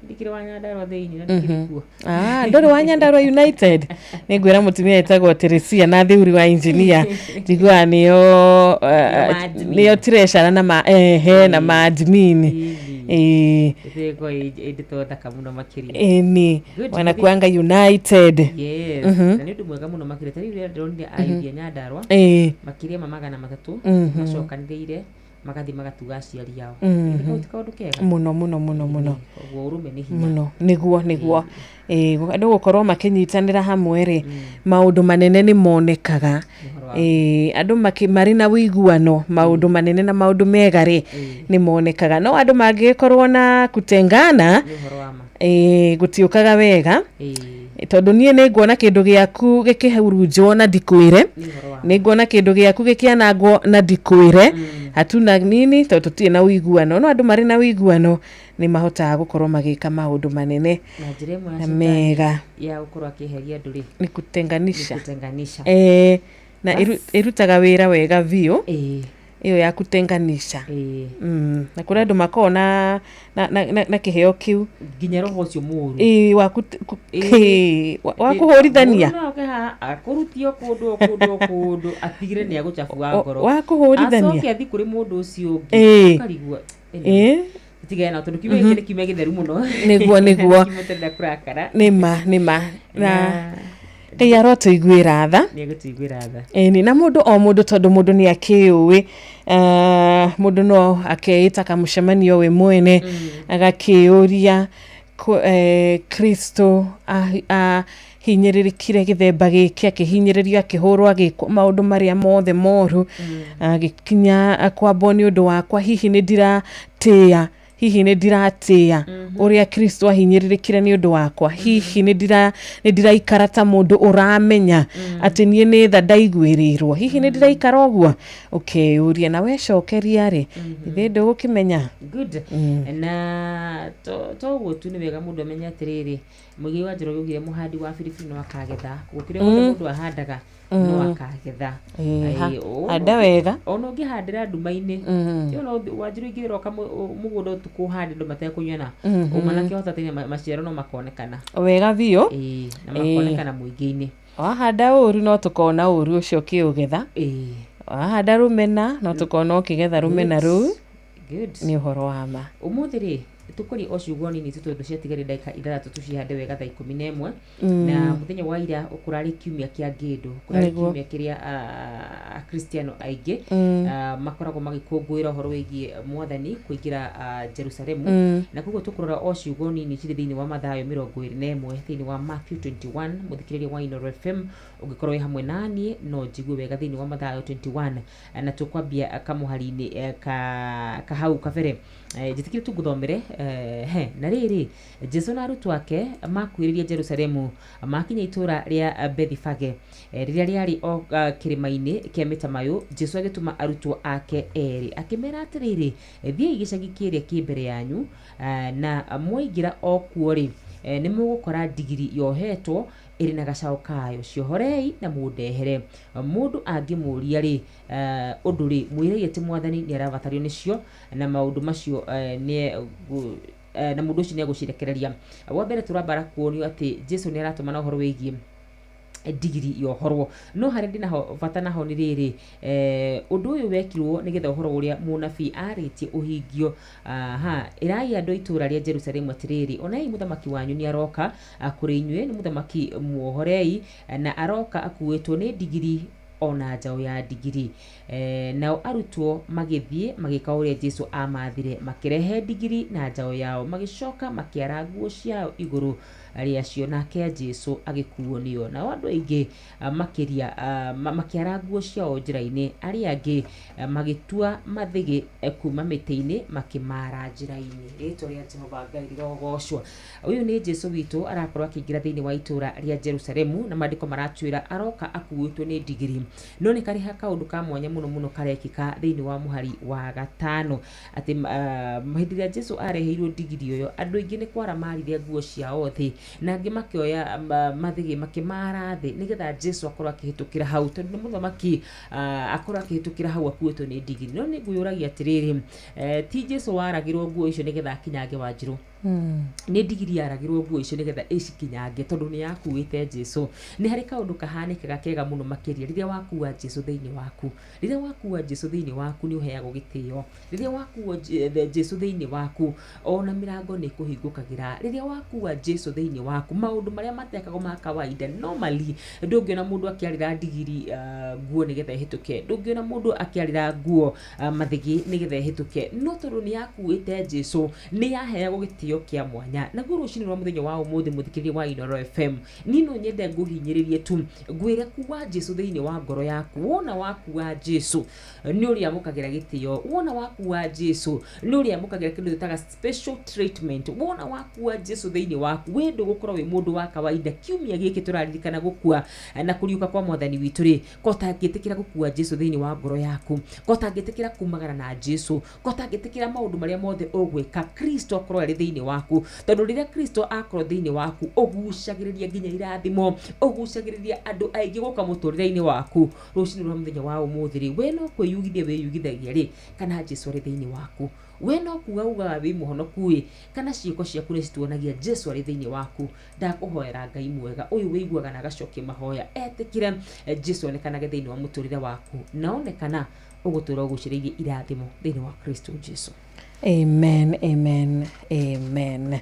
ndikĩrĩ wa Nyandarua thĩinĩ na ndikĩrĩ kuo. Ah, ndũrĩ wa Nyandarua United? Nĩ ngwĩra mũtumia etagwo Teresia na Thiuri wa engineer, njiguaga nĩo ma-admin. Nĩo tirecana na ma ehe na ma-admin. Ĩĩ. Ĩthĩko ĩndĩto thaka mũno makĩria. Ĩni. Good. Wanakuanga United. Yes, na nĩ ũndũ mwega mũno makĩria. Ta rĩu rĩrĩa ndĩronire ayuthi a Nyandarua makĩria ma 300 macokanĩrĩire magathiĩ magatuga aciari ao. Githĩ kau ti kaũndũ kega? Mũno mũno mũno mũno. Koguo ũrũme nĩ hinya. Mũno, nĩguo nĩguo. Ĩĩ, andũ gũkorwo makĩnyitanĩra hamwe rĩ, maũndũ manene nĩ monekaga. Ũhoro wa Ĩĩ, andũ marĩ na ũiguano, maũndũ manene na maũndũ mega rĩ, nĩ monekaga. No andũ mangĩgĩkorwo na kutengana, nĩ ũhoro wa ma. Ĩĩ, gũtiũkaga wega, tondũ niĩ nĩ nguona kĩndũ gĩaku gĩkĩhurunjwo na ndikwĩre, Nĩ ũhoro wa nĩ nguona kĩndũ gĩaku gĩkĩanangwo na ndikwĩre, hatuna nini, tondũ tũtirĩ na ũiguano. No andũ marĩ na ũiguano nĩ mahotaga gũkorwo magĩka maũndũ manene na njĩra ĩmwe ya na shetani mega. Ya gũkorwo akĩeheria andũ rĩ, nĩ kutenganisha. Nĩ kutenganisha. Na ĩrutaga wĩra wega biũ ĩyo ya kutenganisha. Na kũrĩ andũ makoragwo na kĩheo kĩu. Nginya roho ũcio mũru. Ĩĩ, wa wa kũhũrithania. Mũndũ no oke haha akũrutio kũndũ o kũndũ o kũndũ, atigĩre nĩ agũcabua ngoro. Wa kũhũrithania. Acoke athiĩ kũrĩ mũndũ ũcio ũngĩ, ũkarigwo. Tigana nao, tondũ kiumia gĩkĩ nĩ kiumia gĩtheru mũno. Nĩguo, nĩguo. Kiumia tũrenda kũrakara. Nĩma nĩma, na Ngai arotũiguĩra tha. Nĩ egũtũiguĩra tha. Ĩni, na mũndũ o mũndũ, tondũ mũndũ nĩ akĩũĩ, mũndũ no akeĩta kamũcemanio we mwene, agakĩũria Kristo ahinyĩrĩrĩkire gĩthemba gĩkĩ, akĩhinyĩrĩrio, akĩhũrwo, agĩkwo maũndũ marĩa mothe moru, agĩkinya kwambwo nĩ ũndũ wakwa. Hihi nĩ ndiratĩĩa, hihi nĩ ndiratĩĩa ũrĩa Kristo ahinyĩrĩrĩkire nĩ ũndũ wakwa? Hihi nĩ ndiraikara ta mũndũ ũramenya atĩ niĩ nĩ tha ndaiguĩrĩirwo? Hihi nĩ ndiraikara ũguo? Ũkeyũria na wecokeria rĩ, ithe ndũgũkĩmenya. Good. Na to ũguo tu, nĩ wega mũndũ amenye atĩrĩrĩ, Mũigai wa Njoroge augire mũhandi wa biribiri no akagetha. Koguo kĩrĩa gĩothe mũndũ ahandaga no akagetha. Handa wega. Ona ũngĩhandĩra nduma-inĩ, ona Wanjiru ingĩroka mũgũnda ũtukũ ũhande andũ matekũnyona, uma na kĩhota tene, maciaro no makonekana. Wega biũ. Ĩĩ, na makonekana mũingĩ-inĩ. Wahanda ũru, no tũkona ũru ũcio ũkĩũgetha. Wahanda rũmena, no tũkona ũkĩgetha rũmena rũu. Good. Nĩ ũhoro wa ma. Ũmũthĩ rĩ, tũkũria o ciugo nini tu, tondũ ciatigarire ndagĩka 6 tũcihande wega thaa 11. Na mũthenya wa ira kũrarĩ kiumia kĩa ngĩndũ, kũrarĩ kiumia kĩrĩa akristiano aingĩ makoragwo magĩkũngũĩra ũhoro wĩgiĩ mwathani kũingĩra Jerusalemu. Na koguo tũkũrora o ciugo nini cirĩ thĩinĩ wa Mathayo 21, thĩinĩ wa Matthew 21. Mũthikĩrĩria wa Inooro FM, ũngĩkorwo wĩ hamwe naniĩ no njigue wega thĩinĩ wa Mathayo 21, na tũkwambia kamũhari-inĩ ka kahau kabere. Njĩtĩkĩre tu ngũthomere. He na rĩrĩ, Jesu na arutwo ake makuhĩrĩria Jerusalemu, makinya itũũra rĩa Bethifage, rĩrĩa rĩarĩ o kĩrĩma-inĩ kĩa mĩtamayũ, Jesu agĩtũma arutwo ake erĩ, akĩmera atĩrĩrĩ, "Thiĩi gĩcagi kĩrĩa kĩ mbere yanyu, na mwaingĩra o kuo rĩ, nĩ mũgũkora ndigiri yohetwo ĩrĩ na gacaũ kayo. Ciohorei na mũndehere. Mũndũ angĩmũũria rĩ ũndũ rĩ, mwĩrei atĩ mwathani nĩ arabatario nĩcio, na maũndũ macio na mũndũ ũcio nĩ egũcirekereria." Wa mbere, tũrambara kuonio atĩ Jesu nĩ aratũmana ũhoro wĩgiĩ ndigiri yohorwo. No harĩa ndĩnaho bata naho nĩ rĩrĩ, ũndũ ũyũ wekirwo nĩgetha ũhoro ũrĩa mũnabii arĩtie ũhingio: "Aha, ĩrai andũ a itũũra rĩa Jerusalemu atĩrĩrĩ, onai mũthamaki wanyu nĩ aroka kũrĩ inyuĩ, nĩ mũthamaki muohorei, na aroka akuĩtwo nĩ ndigiri." o na njaũ ya ndigiri. Nao arutwo magĩthiĩ magĩka ũrĩa Jesu aamathire, makĩrehe ndigiri na njaũ yao, magĩcoka makĩara nguo ciao igũrũ rĩacio, nake Jesu agĩkuo nĩo. Nao andũ aingĩ makĩria makĩara nguo ciao njĩra-inĩ, arĩa angĩ magĩtua mathĩgĩ kuma mĩtĩ-inĩ makĩmaara njĩra-inĩ. Rĩtwa rĩa Jehova Ngai rĩrogocwo. Ũyũ nĩ Jesu witũ arakorwo akĩingĩra thĩinĩ wa itũra rĩa Jerusalemu, na maandĩko maratwĩra aroka akuĩtwo nĩ ndigiri. No nĩ karĩ kaũndũ ka mwanya mũno mũno karekĩka thĩinĩ wa mũhari wa gatano, atĩ hĩndĩ ĩrĩa Jesu areheirwo ndigiri ũyũ, andũ aingĩ nĩ kwara marire nguo ciao thĩ, na angĩ makĩoya mathĩgĩ makĩmara thĩ, nĩgetha Jesu akorwo akĩhĩtũkĩra hau, tondũ nĩ mũthamaki, akorwo akĩhĩtũkĩra hau akuĩtwo nĩ ndigiri. No nĩ ngwĩyũragia atĩrĩrĩ, ti Jesu waragĩrwo nguo icio nĩgetha akinyange Wanjirũ, nĩ ndigiri yaragĩrwo nguo icio nĩgetha ĩcikinyange, tondũ nĩ yakuĩte Jesu. Nĩ harĩ kaũndũ kahanĩkaga kega mũno makĩria rĩrĩa wakua Jesu thĩinĩ waku. Rĩrĩa wakua Jesu thĩinĩ waku nĩ ũheagwo gĩtĩo. Rĩrĩa wakua Jesu thĩinĩ waku, ona mĩrango nĩ ĩkũhingũkagĩra. Rĩrĩa wakua Jesu thĩinĩ waku, maũndũ marĩa matekagwo ma kawaida normally, ndũngĩona mũndũ akĩarĩra ndigiri nguo nĩgetha ĩhĩtũke, ndũngĩona mũndũ akĩarĩra nguo mathĩgĩ nĩgetha ĩhĩtũke, no tondũ nĩ yakuĩte Jesu nĩ yaheagwo gĩtĩo kĩa mwanya. Naguo rũcinĩ rwa mũthenya wa ũmũthĩ, mũthikĩrĩria wa Inooro FM, niĩ no nyende ngũhinyĩrĩrie tu ngwĩre, kuwa Jesu thĩinĩ wa ngoro yaku. Wona wakua Jesu nĩ ũrĩamũkagĩra gĩtĩo, wona wakua Jesu nĩ ũrĩamũkagĩra kĩndũ twĩtaga special treatment. Wona wakua Jesu thĩinĩ waku, we ndũgũkorwo wĩ mũndũ wa kawaida. Kiumia gĩkĩ tũraririkana gũkua na kũriũka kwa mwathani witũ rĩ, ko ũtangĩtĩkĩra gũkua Jesu thĩinĩ wa ngoro yaku, ko ũtangĩtĩkĩra kumagara na Jesu, ko ũtangĩtĩkĩra maũndũ marĩa mothe ũgwĩka Kristo akorwo arĩ thĩinĩ waku, tondũ rĩrĩa Kristo akorwo thĩinĩ waku, ũgucagĩrĩria nginya irathimo, ũgucagĩrĩria andũ aingĩ gũka mũtũrĩre-inĩ waku. Rũcinĩ rwa mũthenya wa ũmũthĩ rĩ, we no kwĩyugithia wĩyugithagia rĩ, kana Jesu arĩ thĩinĩ waku? We no kuga ugaga wĩ mũhonoku ĩ, kana ciĩko ciaku nĩ cituonagia Jesu arĩ thĩinĩ waku? Ndakũhoera Ngai mwega ũyũ wĩiguaga na agacokia mahoya etĩkĩre Jesu onekanage thĩinĩ wa mũtũrĩre waku, na onekana ũgũtũra ũgucĩrĩirie irathimo thĩinĩ wa Kristo Jesu. Amen, amen, amen.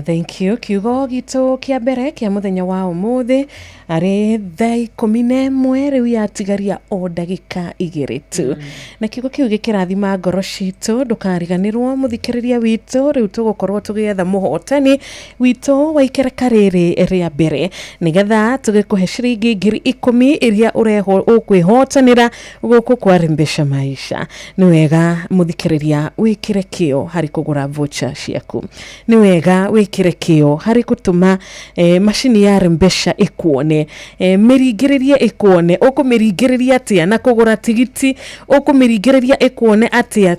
Thank you. Kiugo gitũ kĩa mbere kĩa mũthenya wa ũmũthĩ arĩ thaa 11 rĩu yatigaria o ndagĩka 2 tu, na kiugo kĩu gĩkĩrathima ngoro citũ. Ndũkariganĩrwo, mũthikĩrĩria witũ, rĩu tũgũkorwo tũgĩetha mũhotani witũ wa ikereka rĩrĩ rĩa mbere, nĩgetha tũgĩkũhe ciringi 10,000 iria ũrehwo ũkwĩhotanĩra gũkũ kwa Rembesha Maisha. Nĩ wega, mũthikĩrĩria, wĩkĩre kĩo harĩ kũgũra voucher ciaku. Nĩ wega wĩkĩre kĩo harĩ gũtũma macini ya Rembesha ĩkuone, mĩringĩrĩrie ĩkuone. Ũkũmĩringĩrĩria atĩa? Na kũgũra tigiti. Ũkũmĩringĩrĩria ĩkuone atĩa?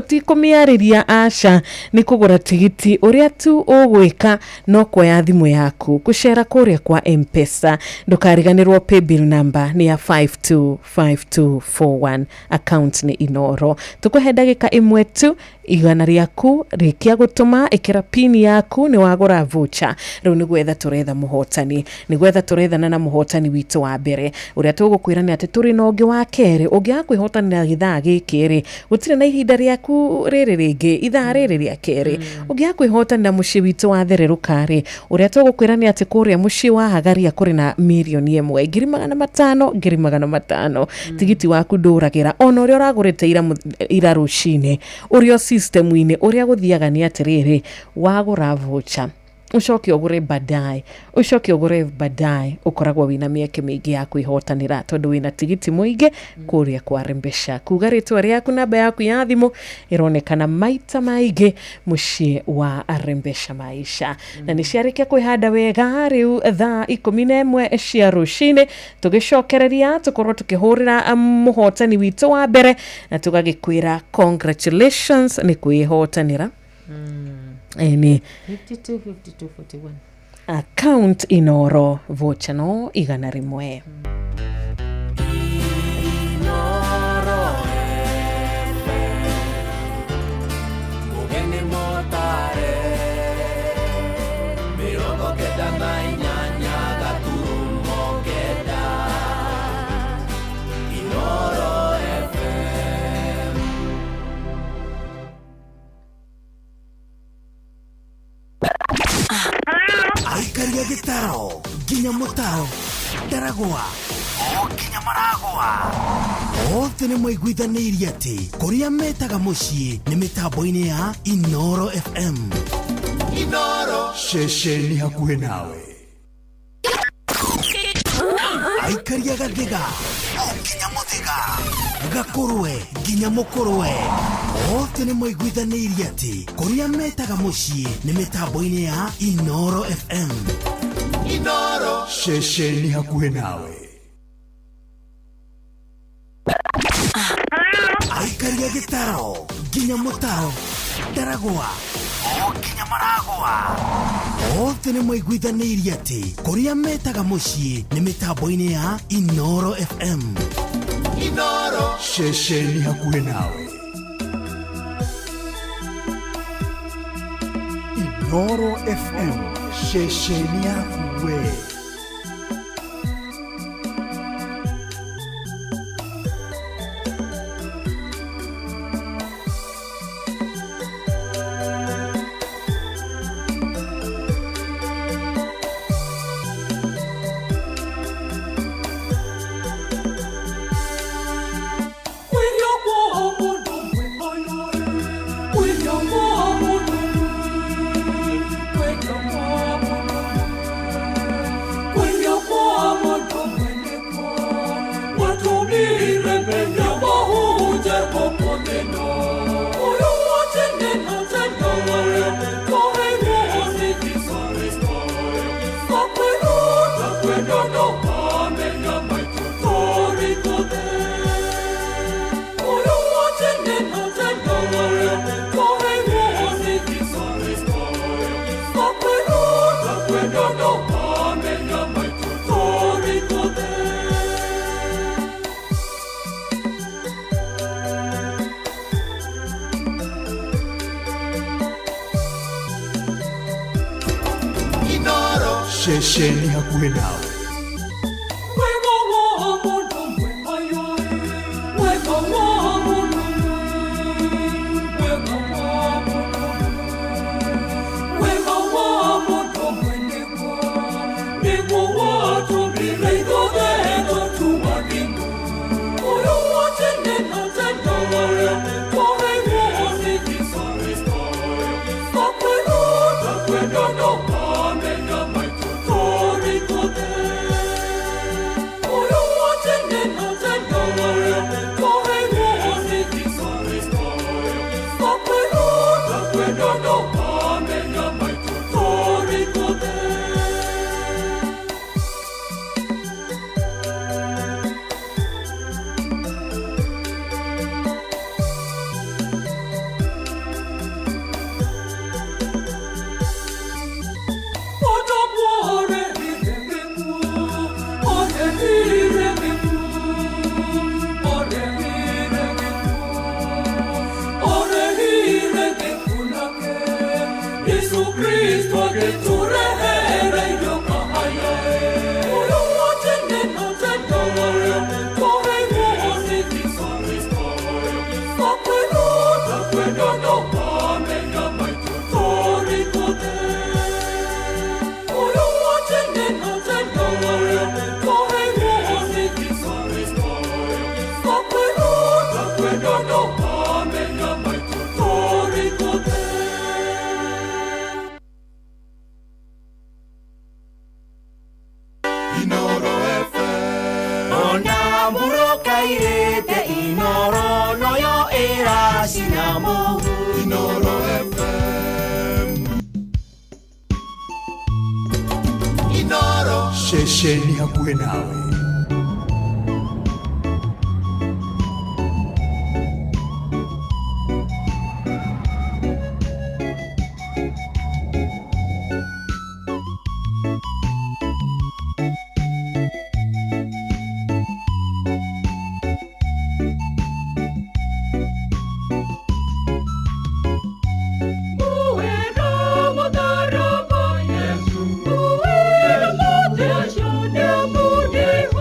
Ti kũmĩarĩria, aca, nĩ kũgũra tigiti. Ũrĩa tu ũgwĩka no kuoya thimũ yaku, gũcera kũrĩa kwa M-Pesa. Ndũkariganĩrwo paybill number nĩ ya 525241, account nĩ Inoro. Tũkũhe ndagĩka 1 tu, 100 rĩaku rĩkia gũtũma, ĩkĩra pin yaku, nĩ wagũra voucher. Rĩu nĩ gwetha tũretha mũhotani, nĩ gwetha tũrethana na mũhotani witũ wa mbere. Ũrĩa tũgũkwĩra nĩ atĩ tũrĩ na ũngĩ wa kerĩ. Ũngĩaga kwĩhotanĩra gĩthaa gĩkĩ rĩ, gũtirĩ na ihinda rĩaku rĩrĩ rĩngĩ, ithaa rĩrĩ rĩa kerĩ. Ũngĩaga kwĩhotanĩra mũciĩ witũ wa thererũka rĩ, ũrĩa tũgũkwĩra nĩ atĩ kũrĩa mũciĩ wa Hagaria kũrĩ na 1,000,000, 500,000, 500,000. Tigiti waku ndũragĩra ona ũrĩa ũragũrĩte ira, ira rũcinĩ, ũrĩa o system-inĩ. Ũrĩa gũthiaga nĩ atĩrĩrĩ, wagũra voucher, ũcoke ũgũre baadaye, ũcoke ũgũre baadaye, ũkoragwo wĩna mĩeke mĩingĩ ya kwĩhotanĩra, tondũ wĩna tigiti mũingĩ kũrĩa kwa Rembesha. Kuga rĩtwa rĩaku, namba yaku ya thimũ ĩronekana maita maingĩ mũciĩ wa Rembesha Maisha. Na nĩ ciarĩkia kwĩhanda wega, rĩu thaa 11 cia rũcinĩ tũgĩcokereria tũkorwo tũkĩhũrĩra mũhotani witũ wa mbere na tũgagĩkwĩra congratulations nĩ kwĩhotanĩra. Ĩni. 52 52 41. Account Inoro, voucher no 100. Inoro FM, Mũgeni mũtare, 98.9 Inoro FM. Aikaria gĩtaro nginya mũtaro. Ndaragwa o nginya Maragwa. Othe nĩ maiguithanĩirie atĩ kũrĩa metaga mũciĩ nĩ mĩtambo-inĩ ya Inoro FM. Inoro. Ceceni hakuhĩ nawe. Aikaria gathiga o nginya mũthiga, gakũrwe nginya mũkũrwe. Othe nĩ maiguithanĩirie atĩ kũrĩa metaga mũciĩ nĩ mĩtambo-inĩ ya Inoro FM. Inoro. Ceceni hakuhĩ nawe. Aikaria gĩtaro nginya mũtaro, Ndaragwa o nginya Maragwa. Othe nĩ maiguithanĩirie atĩ kũrĩa metaga mũciĩ nĩ mĩtambo-inĩ ya Inoro FM. Inoro. Ceceni hakuhĩ nawe. Inoro FM, ceceni yaku we. Ceceni hakuhĩ nawe. Ceceni hakuhĩ nawe. Yesu,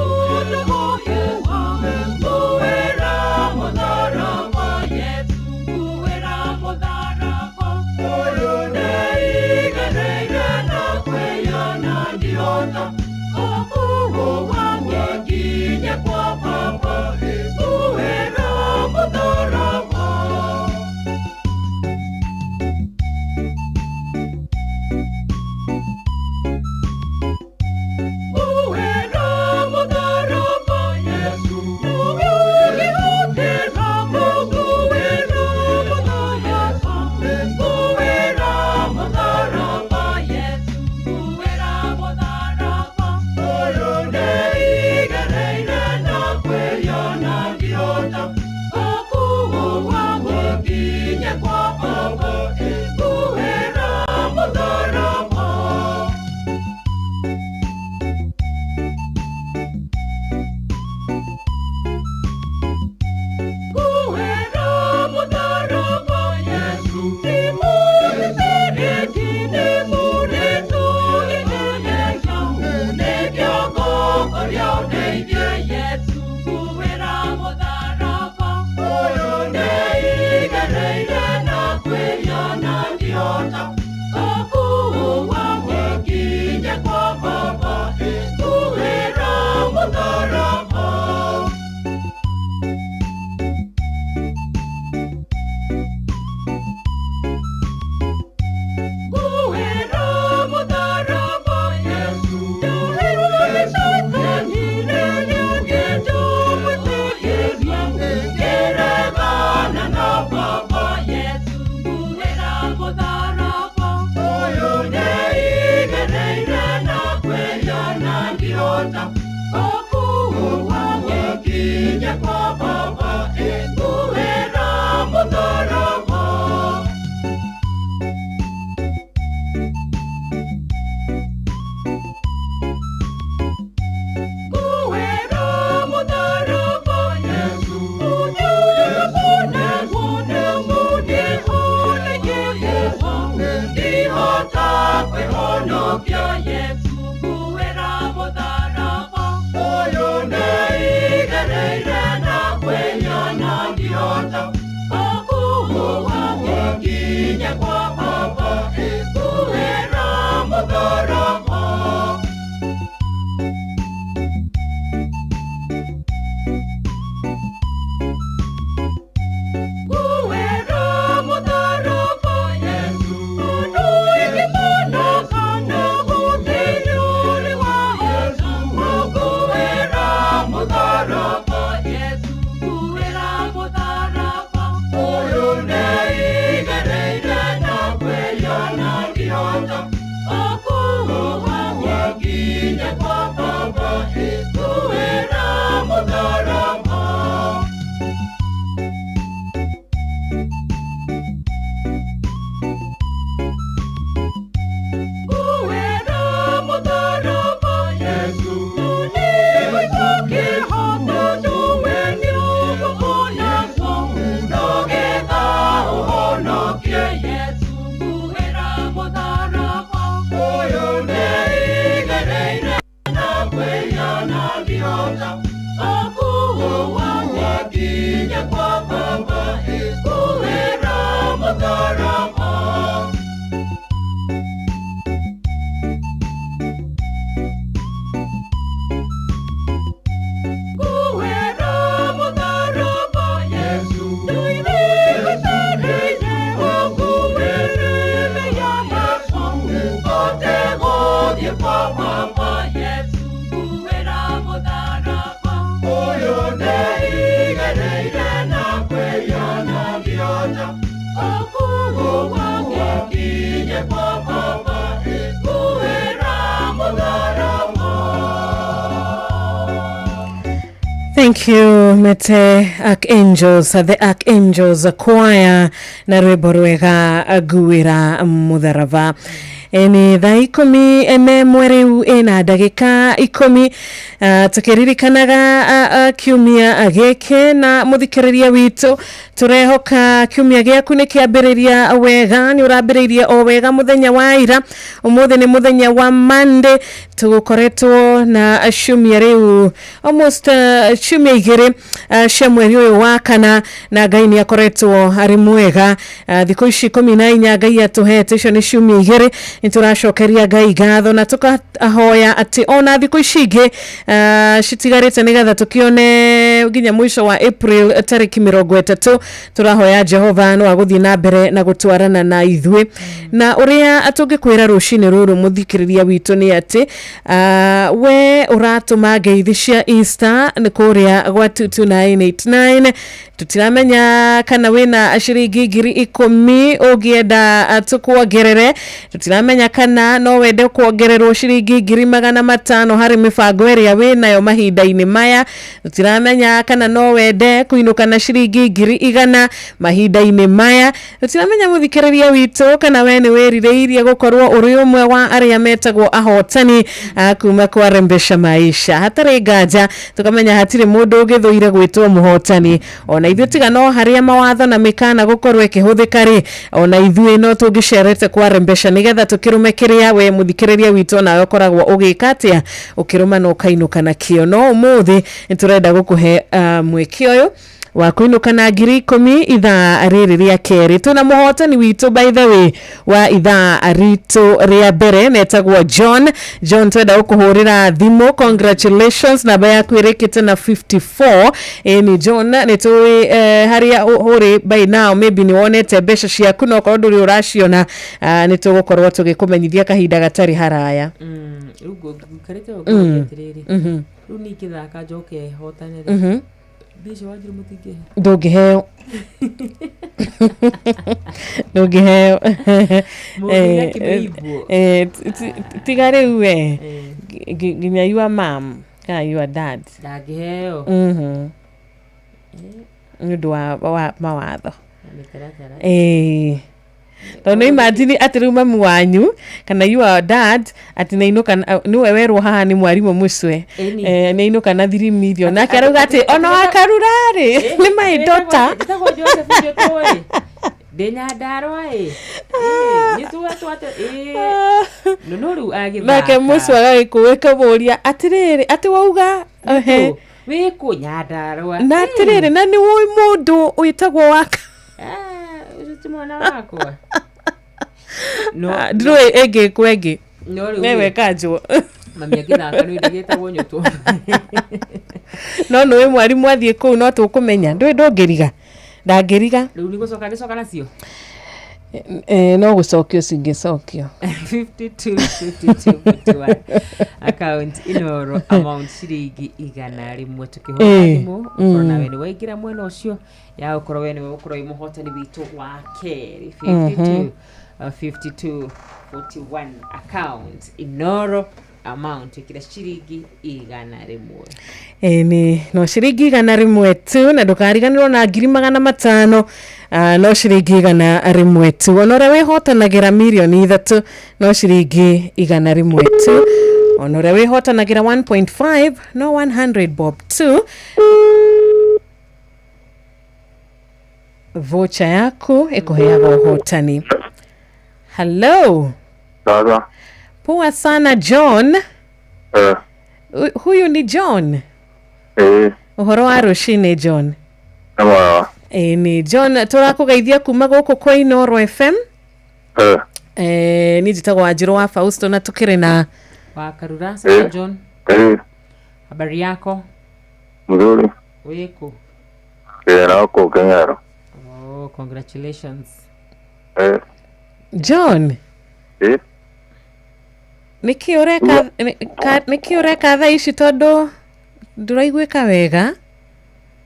Thank you, Mete Archangels, the Archangels Choir na rwĩmbo rwega nguĩra mũtharaba. Nĩ thaa 11 rĩu ĩna ndagĩka 10, tũkĩririkanaga kiumia gĩkĩ na mũthikĩrĩria witũ, tũrehoka kiumia gĩaku nĩ kĩambĩrĩria wega, nĩ ũrambĩrĩirie o wega mũthenya wa ira. Ũmũthĩ nĩ mũthenya wa Monday, tũgũkoretwo na ciumia rĩu almost ciumia 2 cia mweri ũyũ wa kana, na Ngai nĩ akoretwo arĩ mwega. Thikũ ici 14 Ngai atũhete, icio nĩ ciumia 2, Nĩ tũracokeria Ngai ngatho na tũkahoya atĩ ona thikũ ici ingĩ citigarĩte nĩgetha tũkĩone nginya mũico wa April tarĩki 30. Tũrahoya Jehova no agũthiĩ na mbere na gũtwarana na ithuĩ. Na ũrĩa tũngĩkwĩra rũcinĩ rũrũ mũthikĩrĩria witũ nĩ atĩ we ũratũma ngeithi cia Easter nĩ kũrĩa gwa 22989. Tũtiramenya kana wĩna ciringi 10,000 ũngĩenda tũkuongerere. Tũtiramenya kana no wende kuongererwo ciringi 500,000 harĩ mĩbango ĩrĩa wĩnayo mahinda-inĩ maya. Tũtiramenya kana no wende kũinũka na ciringi 100,000 mahinda-inĩ maya. Tũtiramenya mũthikĩrĩria witũ kana we nĩ wĩrirĩirie gũkorwo ũrĩ ũmwe wa arĩa metagwo ahotani kuma kwa Rembesha Maisha. Hatarĩ nganja tũkamenya hatirĩ mũndũ ũgĩthũire gwĩtwo mũhotani. Ona ithuĩ tiga no harĩa mawatho na mĩkana gũkorwo ĩkĩhũthĩka rĩ, ona ithuĩ no tũngĩcerete kwa Rembesha nĩgetha tũkĩrũme kĩrĩa we mũthikĩrĩria witũ nawe ũkoragwo ũgĩka atĩa, ũkĩrũma na ũkainũka nakĩo. No ũmũthĩ nĩtũrenda gũkũhe mweke ũyũ wa kũinũka na 10,000 ithaa rĩrĩ rĩa kerĩ. Twĩna mũhotani witũ by the way wa ithaa ritũ rĩa mbere, netagwo John. John, twenda gũkũhũrĩra thimũ. Congratulations, namba yaku ĩrĩkĩte na 54. Ĩni John, nĩ tũĩ harĩa ũrĩ by now maybe nĩ wonete mbeca ciaku, no korwo ndũrĩ ũraciona nĩ tũgũkorwo tũgĩkũmenyithia kahinda gatarĩ haraya. Rĩu ngũikarĩte ũguo ngũria atĩrĩrĩ, rĩu niĩ ingĩthaka njoke hotane rĩ, mbia icio Wanjiru mũtingĩhe? Ndũngĩheo, ndũngĩheo. Mũndũ akĩmĩiguo. Tiga rĩu we nginya your mom kana your dad ndangĩheo? Nĩ ũndũ wa mawatho na mĩtaratara. Tondũ nĩ imagine atĩ rĩu mamu wanyu kana your dad atĩ nĩainũka nĩwe werwo haha nĩ mwarimũ mũcwe. Ĩni. Nĩainũka na 3 million, nake arauga atĩ ona wakarura rĩ, nĩ my daughter. Njĩtagwo Joseph Njũtũ ĩ, ndĩ Nyandarũa ĩ, nĩ twate ĩ no rĩu agĩthaka. Nake mũcwe agagĩkũĩ kamũria atĩrĩrĩ, atĩ wauga ehe, wĩkũ? Nyandarũa. Na atĩrĩrĩ, na nĩ ũĩ mũndũ wĩtagwo waka? Ũcio ti mwana wakwa no. Ndĩrũĩ ĩngĩkwo ĩngĩ. No rĩu wewe rĩ, kanjwo. Mami agĩthaka nĩ ndĩgĩtagwo Nyũtũ. No nĩũĩ mwarimũ athiĩ kũu no tũkũmenya ndũĩ ndũngĩriga, ndangĩriga. Rĩu nĩ gũcoka ngĩcoka nacio. No gũcokio cingĩcokio. 52 52 41 account Inoro, amount ciringi 100. Tukĩhũra thimũ ũkorwo nawe nĩ waingĩra mwena ũcio ya ũkorwo we nĩwe ũkorwo wĩ mũhotani witũ wa kerĩ. 52 52 41 account Inoro, amount ĩkĩra ciringi 100. Ĩni no ciringi 100 tu, na ndũkariganĩrwo na 500,000 no ciringi 100 tu. Ona ũrĩa wĩhotanagĩra 3 mirioni no ciringi 100 tu. Ona ũrĩa wĩhotanagĩra 1.5 no 100 bob tu. Vocha yaku ĩkũheaga ũhotani. Hello. Sasa. Poa sana, John. Huyu ni John? Ũhoro wa rũcinĩ, John. Nĩ mwega. Ĩ nĩ John, tũrakũgeithia kuma gũkũ kwa Inoro FM. Niĩ njĩtagwo Wanjirũ wa Fausto na tũkĩrĩ na wa Karura. Sasa John, habari yako? Mzuri. Wĩkũ? Wĩra wako Keng'ero. Oh, congratulations. John. Nĩkĩ ũreka nĩkĩ ũreka thaa ici, tondũ ndũraiguĩka wega?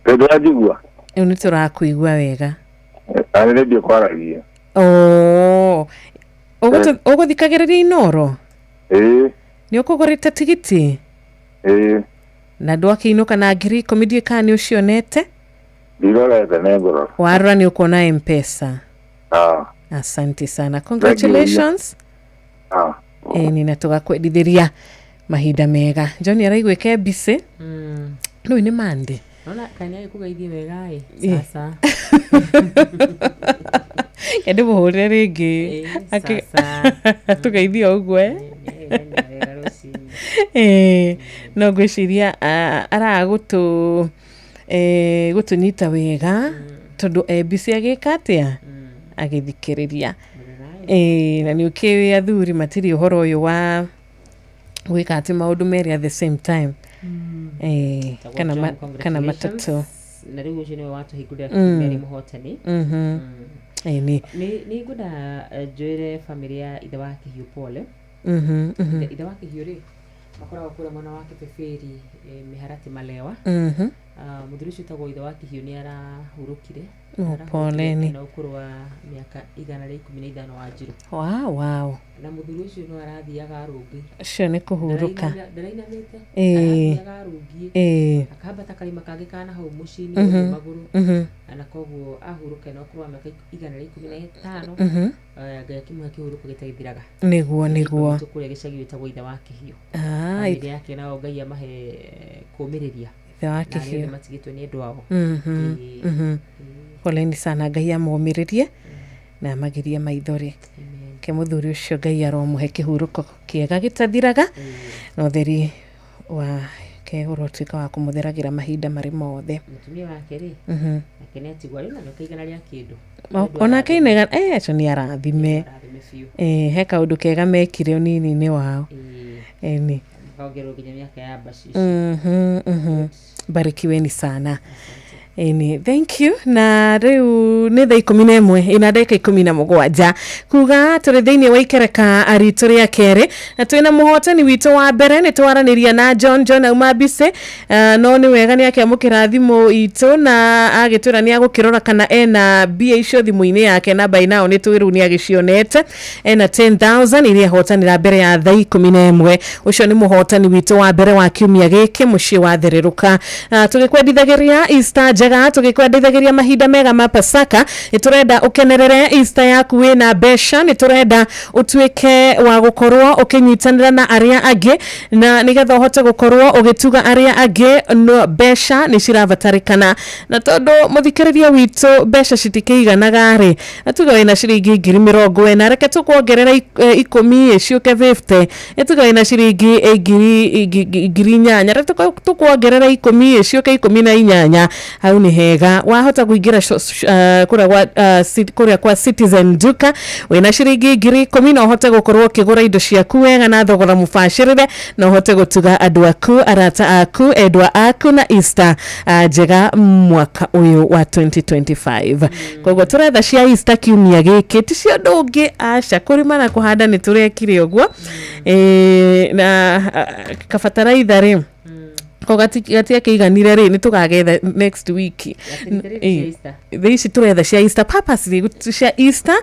Ndĩranjigua? Rĩu nĩ tũrakũigua wega. Arĩ redio kwaragia. Oh. Ũgũthikagĩrĩria Inoro? Eh. Nĩ ũkũgũrĩte tigiti? Eh. Na ndwakĩinũka na 10,000, ndiũĩ kana nĩ ũcionete. Ndirorete, nĩ ngũrora. Warora nĩ ũkuona Mpesa. Ah. Asante sana, congratulations. Ah. Ĩni na tũgakwendithĩria mahinda mega. John araiguĩka mbicĩ rĩu nĩ mande. Naona kanya ĩkũgeithie wega ĩ. Sasa. Kende mũhũrĩre rĩngĩ. Sasa. Tũgeithie o ũguo eh? Wega rũcinĩ. No ngwĩciria araga gũtũ gũtũnyita wega tondũ e busy agĩka atĩa, agĩthikĩrĩria. Ĩĩ, na nĩ ũkĩũĩ athuri matirĩ ũhoro ũyũ wa gwĩka atĩ maũndũ merĩ at the same time. Ĩĩ, Tagwo kana John, kana congratulations. matatũ. Na rĩu ũcio nĩwe watũhingũrĩra kiumia arĩ mũhotani. Ĩni. Nĩ ngwenda njũĩre bamĩrĩ ya ithe wa Kĩhiũ pole. Ithe wa Kĩhiũ rĩ, makoragwo kũrĩa mwena wa Kĩbĩbĩri, mĩharatĩ Malewa. Ah, mũthuri ũcio ũtagwo ithe wa Kĩhiũ nĩ arahurũkire. Oh, Arahurũkire poleni. ena ũkũrũ wa mĩaka 115 wa njirũ. Wow. Na mũthuri ũcio no arathiaga arũngi. Ũcio nĩ kũhurũka. Ndarainamĩte. Ĩĩ. Arathiaga arũngiĩ. Ĩĩ. Akambata karĩma kangĩ kana hau mũciĩ-inĩ ũguo magũrũ. Na koguo ahurũka na ũkũrũ wa mĩaka 115. Ngai akĩmũhe kĩhurũko gĩtagĩthiraga. Nĩguo. Witũ kũrĩa gĩcagi wĩtagwo ithe wa Kĩhiũ. Ah, Bamĩrĩ yake nao Ngai amahe kũũmĩrĩria. Ithe wa Na arĩa othe Kĩhiũ. matigĩtwo nĩ endwa ao. Ĩĩ. Poleni sana, Ngai amomĩrĩrie na amagirie maithori. Amen. Ke mũthuri ũcio Ngai aromũhe kĩhurũko kĩega gĩtathiraga, na ũtheri wake ũrotuĩka wa kũmũtheragĩra mahinda marĩ mothe. Mũtumia wake rĩ, nake nĩ atigwo arĩ na mĩaka igana rĩa kĩndũ. Onake inega acio nĩ arathime. Arathime biũ. He kaũndũ kega mekire ũnini-inĩ wao. Ĩĩ. Ĩni. Makaongererwo nginya mĩaka ya mbacici. Barikiweni sana. Ĩni, thank you. Na rĩu nĩ thaa 11 ina ndagĩka 17, kuga tũrĩ thĩinĩ wa ikereka ritũ rĩa kerĩ, na twĩna mũhotani witũ wa mbere. Nĩ twaranĩria na John. John auma Mbicĩ. No nĩ wega nĩ akĩamũkĩra thimũ itũ na agĩtwĩra nĩ agũkĩrora kana ena mbia icio thimũ-inĩ yake, na by now nĩ tũĩ rĩu nĩ agĩcionete, ena 10,000 iria ahotanĩra mbere ya thaa 11. Ũcio nĩ mũhotani witũ wa mbere wa kiumia gĩkĩ, mũciĩ wa thererũka. Tũgĩkwendithagĩria Easter njega, tũgĩkwendithagĩria mahinda mega ma Pasaka, nĩ tũrenda ũkenerere Easter yaku wĩna mbeca. Nĩ tũrenda ũtuĩke wa gũkorwo ũkĩnyitanĩra na arĩa angĩ, na nĩgetha ũhote gũkorwo ũgĩtuga arĩa angĩ, no mbeca nĩ cirabatarĩkana. Na tondũ mũthikĩrĩria witũ, mbeca citikĩiganaga rĩ, na tuge wĩna ciringi 40,000, reke tũkuongerera 10 ciũke 50. Nĩ tuge wĩna ciringi 8,000, reke tũkuongerera 10 ciũke 18. Hau nĩ hega wahota kũingĩra kũrĩa kwa Citizen Duka wĩna ciringi 10,000, na ũhote gũkorwo ũkĩgũra indo ciaku wega na thogora mũbacĩrĩre, na ũhote gũtuga andũ aku, arata aku, endwa aku na Easter njega mwaka ũyũ wa 2025. Koguo tũretha cia Easter kiumia gĩkĩ, ti cia ũndũ ũngĩ, aca. Kũrĩma na kũhanda nĩ tũrekire ũguo. Na kabataraitha rĩ, ko gatiakĩiganire rĩ, nĩ tũkagetha next week. Cia Easter. Thaa ici tũretha cia Easter purposely, cia Easter.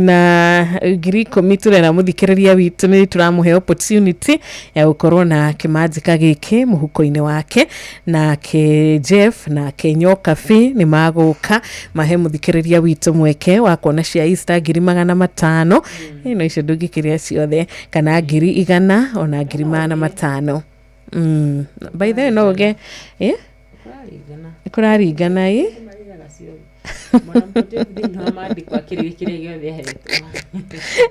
Na 10,000 tũrera mũthikĩrĩria witũ, nĩ tũramũhe opportunity ya gũkorwo na kĩmanjĩka gĩkĩ mũhuko-inĩ wake. Nake Jeff nake Nyokabi nĩ magũka mahe mũthikĩrĩria witũ mweke wa kuona cia Easter 500,000. Ĩno icio ndũngĩkĩrĩa ciothe, kana 100,000, ona 500,000. By the way, no ũge Kũraringana. Kũraringana ĩ. Marĩaga ciothe. Mwana mũpotevu thĩinĩ wa maandĩko akĩrĩ kĩrĩa gĩothe ahetwo.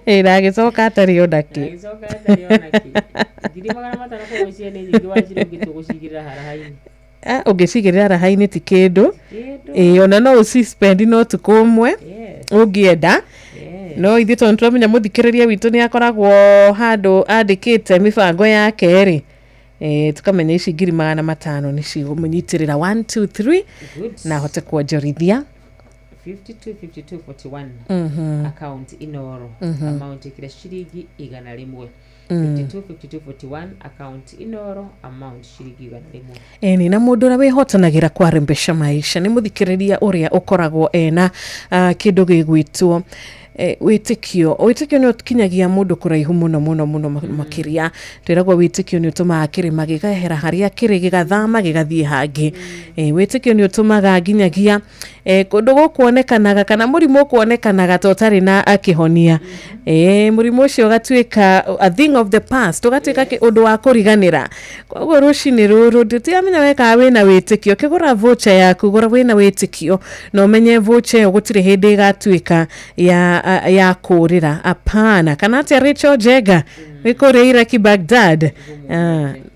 Ĩ, na agĩcoka atarĩ ona kĩ. Agĩcoka atarĩ ona kĩ. 500,000 koguo cia nĩ nyingĩ wanjira ũngĩtua gũcigĩrĩra haraha-inĩ. Ah, ũngĩcigĩrĩra raha-inĩ ti kĩndũ. Kĩndũ. Ĩ, ona no ũcispend no ũtukũ ũmwe ũngĩenda. No ithuĩ tondũ tũramenya mũthikĩrĩria witũ nĩ akoragwo handũ andĩkĩte mĩbango yake rĩ, tukamenya ici 500,000 nĩ cigũmũnyitĩrĩra 1 2 3 Good. na ahote kuonjorithia. 52 52 41, account Inoro, amount ĩkĩra ciringi 100. 52 52 41, account Inoro, amount ciringi 100. Ĩni, na mũndũ ũrĩa wĩhotanagĩra kwarembesha maisha nĩ mũthikĩrĩria ũrĩa ũkoragwo ena kĩndũ gĩgwĩtwo wĩtĩkio. Wĩtĩkio nĩ ũkinyagia mũndũ kũraihu mũno mũno mũno makĩria. Twĩragwo wĩtĩkio nĩ ũtũmaga kĩrĩma gĩkehera harĩa kĩrĩ, gĩgathama gĩgathiĩ hangĩ. Wĩtĩkio nĩ ũtũmaga nginyagia kũndũ gũkuonekanaga kana mũrimũ ũkuonekanaga ta ũtarĩ na kĩhonia, mũrimũ ũcio ũgatuĩka a thing of the past, ũgatuĩka ũndũ wa kũriganĩra. Koguo rũcinĩ rũrũ ndĩtiramenya wekaga wĩna wĩtĩkio. Kĩgũra voucher yaku, gũra wĩna wĩtĩkio, na ũmenye voucher ĩyo gũtirĩ hĩndĩ ĩgatuĩka ya kũrĩra, apana. Kana atĩa, Rachel Jenga wĩ kũrĩa Iraki Baghdad,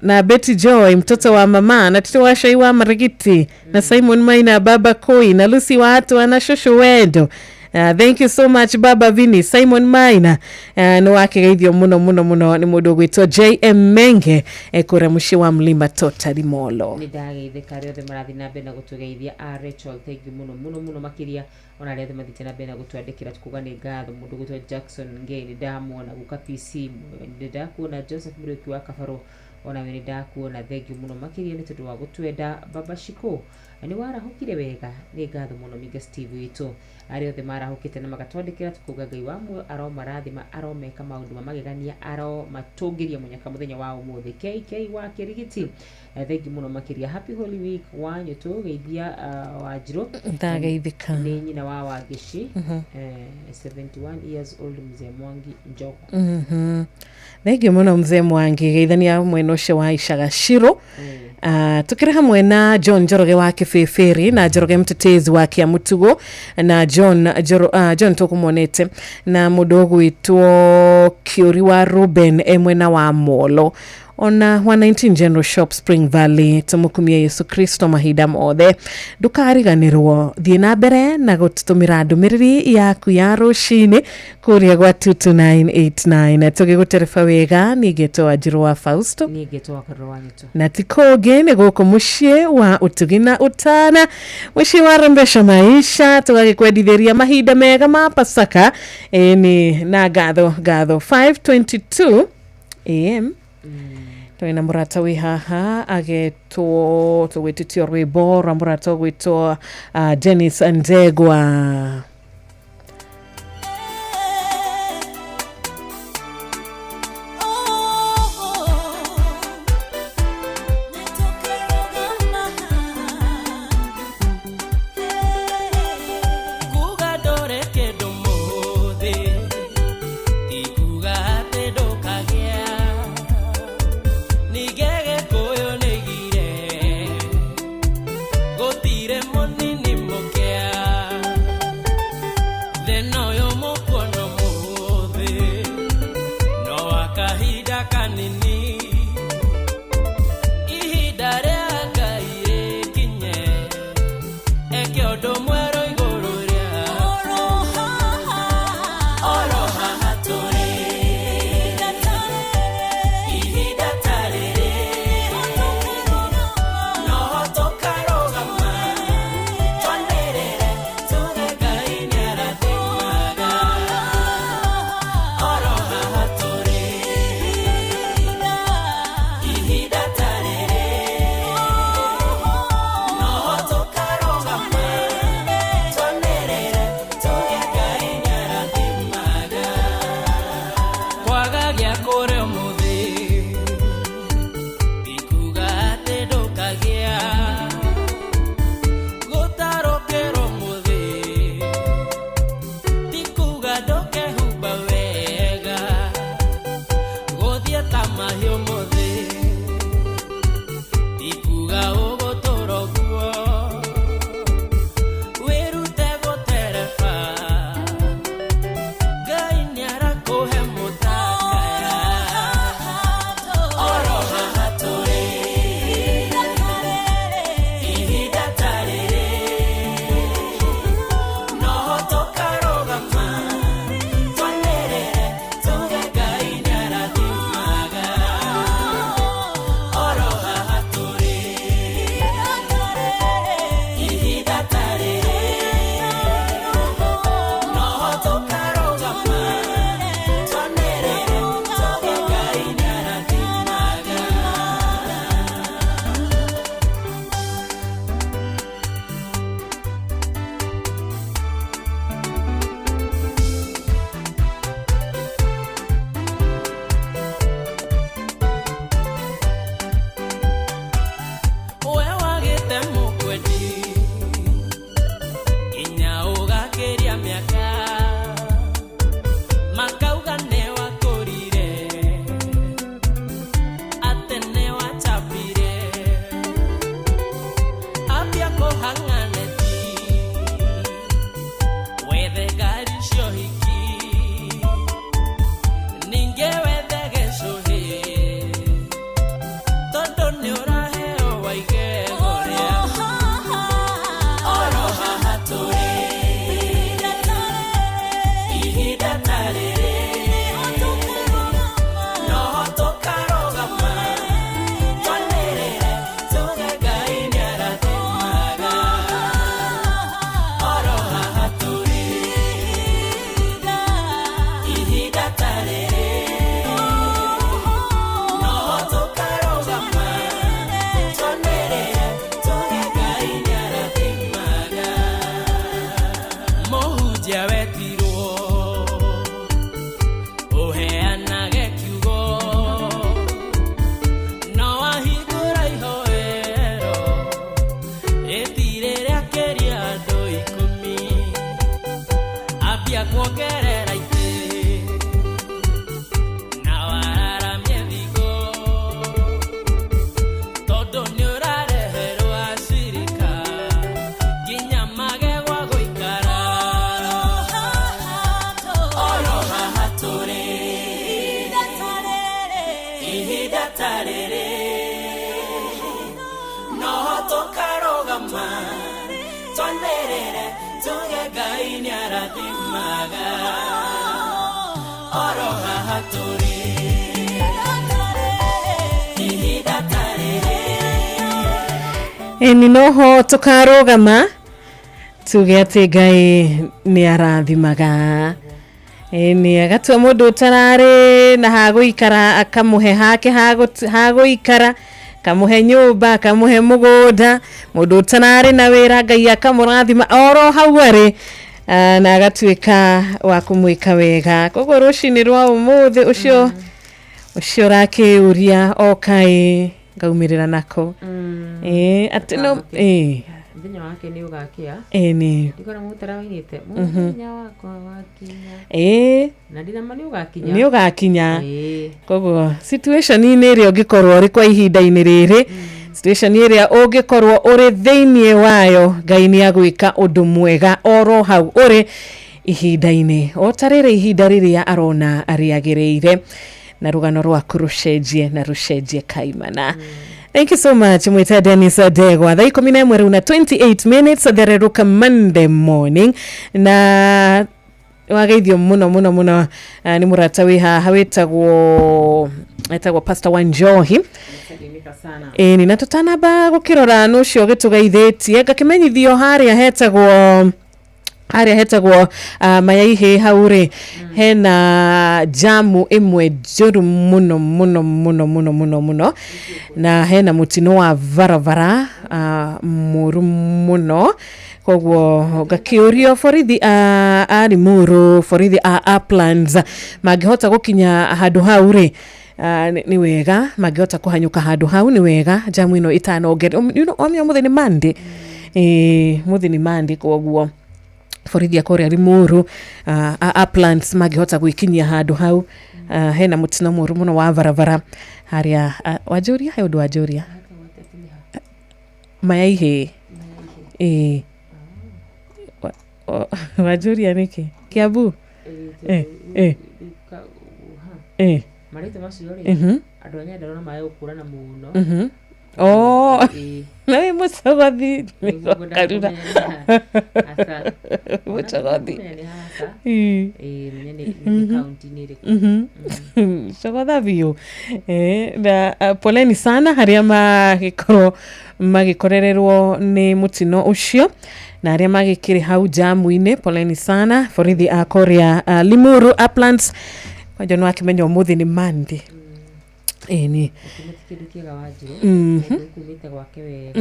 na Betty Joy mtoto wa mama, na Tito wa Shai wa Marigiti, na Simon Maina, Baba Koi, na Lucy wa Atwa, na Shosho Wendo. Thank you so much Baba Vini Simon Maina, nĩ wakĩgeithio mũno mũno mũno nĩ mũndũ ũgwĩtwo JM Menge, kũrĩa mũciĩ wa Mlima Totari Molo. Nĩ ndageithĩka arĩa othe marathiĩ na mbere na gũtũgeithia. A Rachel, thank you mũno mũno mũno makĩria, ona arĩa othe mathiĩte na mbere na gũtwandĩkĩra tukuga nĩ ngatho. Mũndũ ũgwĩtwo Jackson Ngei, nĩ ndamuona. Guka PC, nĩ ndakuona. Joseph Mũrĩki wa Kabaro, onawe nĩ ndakuona. Thank you mũno makĩria nĩ tondũ wa gũtwenda. Baba Shiko, nĩ warahũkire wega? Nĩ ngatho mũno. Minga Steve witũ, arĩa othe marahũkĩte na magatwandĩkĩra, tukuga Ngai wa muoyo aromarathima, aromeka maũndũ ma magegania, aromatũngĩria mũnyaka mũthenya wa ũmũthĩ. KK wa Kĩrigiti, thank you mũno makĩria. Happy Holy Week Wanyũtũ, geithia Wanjirũ. Ndageithĩka. Nĩ nyina wa Wangĩci, 71 years old, mzee Mwangi Njogo. Thengiũ mũno mzee Mwangi, geithania mwena ũcio wa Icagaciro. Tukĩrĩ hamwe na John Njoroge wa Kĩbĩbĩri na Njoroge Mtetezi wa Kĩamutugo na John John tũkũmuonete na mũndũ ũgwĩtwo Kĩũri wa Ruben e mwena wa Molo, ona 119 General Shop, Spring Valley. Tũmũkumie Yesu Kristo mahinda mothe. Ndũkariganĩrwo, thiĩ na mbere na gũtũtũmĩra ndũmĩrĩri yaku ya rũcinĩ kũrĩa gwa 22989. Tũgĩgũtereba wega ningĩtwo Wanjirũ wa Fausto. Niĩ ngĩtwo Wakarũrũ wa Nyũtũ. Na ti kũngĩ nĩ gũkũ mũciĩ wa ũtugi na ũtana, mũciĩ wa rembesha maisha, tũgagĩkwendithĩria mahinda mega ma Pasaka. Ĩni na ngatho ngatho. 5:22 am, twĩna mũrata wĩ haha agetwo, tũgwĩtĩtio rwĩmbo rwa mũrata ũgwĩtwo Dennis Ndegwa. Kuga ndore kĩndũ mũthĩ ti kuga atĩ ndũkagĩa, ningĩ Gĩkũyũ nĩigire gũtirĩ mũnini mũkĩa. Ihinda ta rĩrĩ noho tũkarũgama twanĩrĩre tuge Ngai nĩarathimaga oro haha tũrĩ. Ihinda ta rĩrĩ. Ĩni noho tũkarũgama tuge atĩ Ngai nĩ arathimaga. Ĩni agatua mũndũ ũtararĩ na hagũikara akamũhe hake hagũikara, akamũhe nyũmba, akamũhe mũgũnda, mũndũ ũtararĩ na wĩra Ngai akamũrathima oro hau arĩ, na agatuĩka wa kũmwĩka wega. Koguo rũcinĩ rwa ũmũthĩ ũcio ũcio ũrakĩũria okaĩ ngaumĩrĩra nako. Ĩĩ atĩ no ĩĩ Mũthenya wake nĩ ũgakĩa. Ĩni. Ndikona mũtara wainĩte mũthenya wakwa wakinya. Ĩĩ. Na ndinama nĩ ũgakinya. Nĩ ũgakinya. Ĩĩ. Koguo situation-inĩ ĩrĩa ũngĩkorwo ũrĩ kwa ihinda-inĩ rĩrĩ, situation ĩrĩa ũngĩkorwo ũrĩ thĩinĩ wayo, Ngai nĩ agwĩka ũndũ mwega oro hau ũrĩ ihinda-inĩ o ta rĩrĩ, ihinda rĩrĩa arona rĩagĩrĩire, na rũgano rwaku rũcenjie na rũcenjie kaimana. Thank you so much mwita Dennis Ndegwa. Thaa 11 rĩu na 28 minutes, thereruka Monday morning, na wageithio muno muno muno nĩ mũrata wĩ haha wĩtagwo Pastor Wanjohi. Salimika sana. Ĩni na tũtanamba gũkĩrora nũ ũcio ũgĩtũgeithĩtie, ngakĩmenyithio harĩa hetagwo Mayaihĩ hau rĩ, hena jamu ĩmwe njũru mũno mũno mũno mũno mũno mũno, na hena mũtino wa barabara mũru mũno. Koguo ngakĩũrio borithi a Limuru, borithi a Uplands mangĩhota gũkinya handũ hau rĩ, nĩ wega mangĩhota kũhanyũka handũ hau, nĩ wega jamu ĩno ĩtanongere. Wamenya mũthĩ nĩ Monday. Ĩĩ, mũthĩ nĩ Monday, koguo borithi a kũrĩa Limuru, a Uplands mangĩhota gwĩkinyia handũ hau, hena mũtino mũru mũno wa barabara harĩa. Wanjũria he ũndũ, wanjũria Mayaihĩ. Ĩĩ. Wanjũria nĩkĩ Kiambu? Eh. Marĩtwa macio rĩ, andũ a Nyandarua no mage gũkũrana mũno. Oh. Ĩĩ. Na wĩ mũcogothi. Nĩguo ngwenda Karura. kũmenya nĩ ha. Aca. Mũcogothi. Kũmenya nĩ haca. Ĩĩ. Ĩĩ, menye nĩ kaunti-inĩ ĩrĩkũ. Cogotha biũ. Na poleni sana harĩa magĩkorwo magĩkorererwo nĩ mũtino ũcio na arĩa magĩkĩrĩ hau jamu-inĩ, poleni sana borithi a kũrĩa Limuru Uplands. Kwanja nĩ wakĩmenya ũmũthĩ nĩ Monday. Ĩni. Ũkĩme ti kĩndũ kĩega, Wanjirũ. Mũndũ ũkumĩte gwake wega.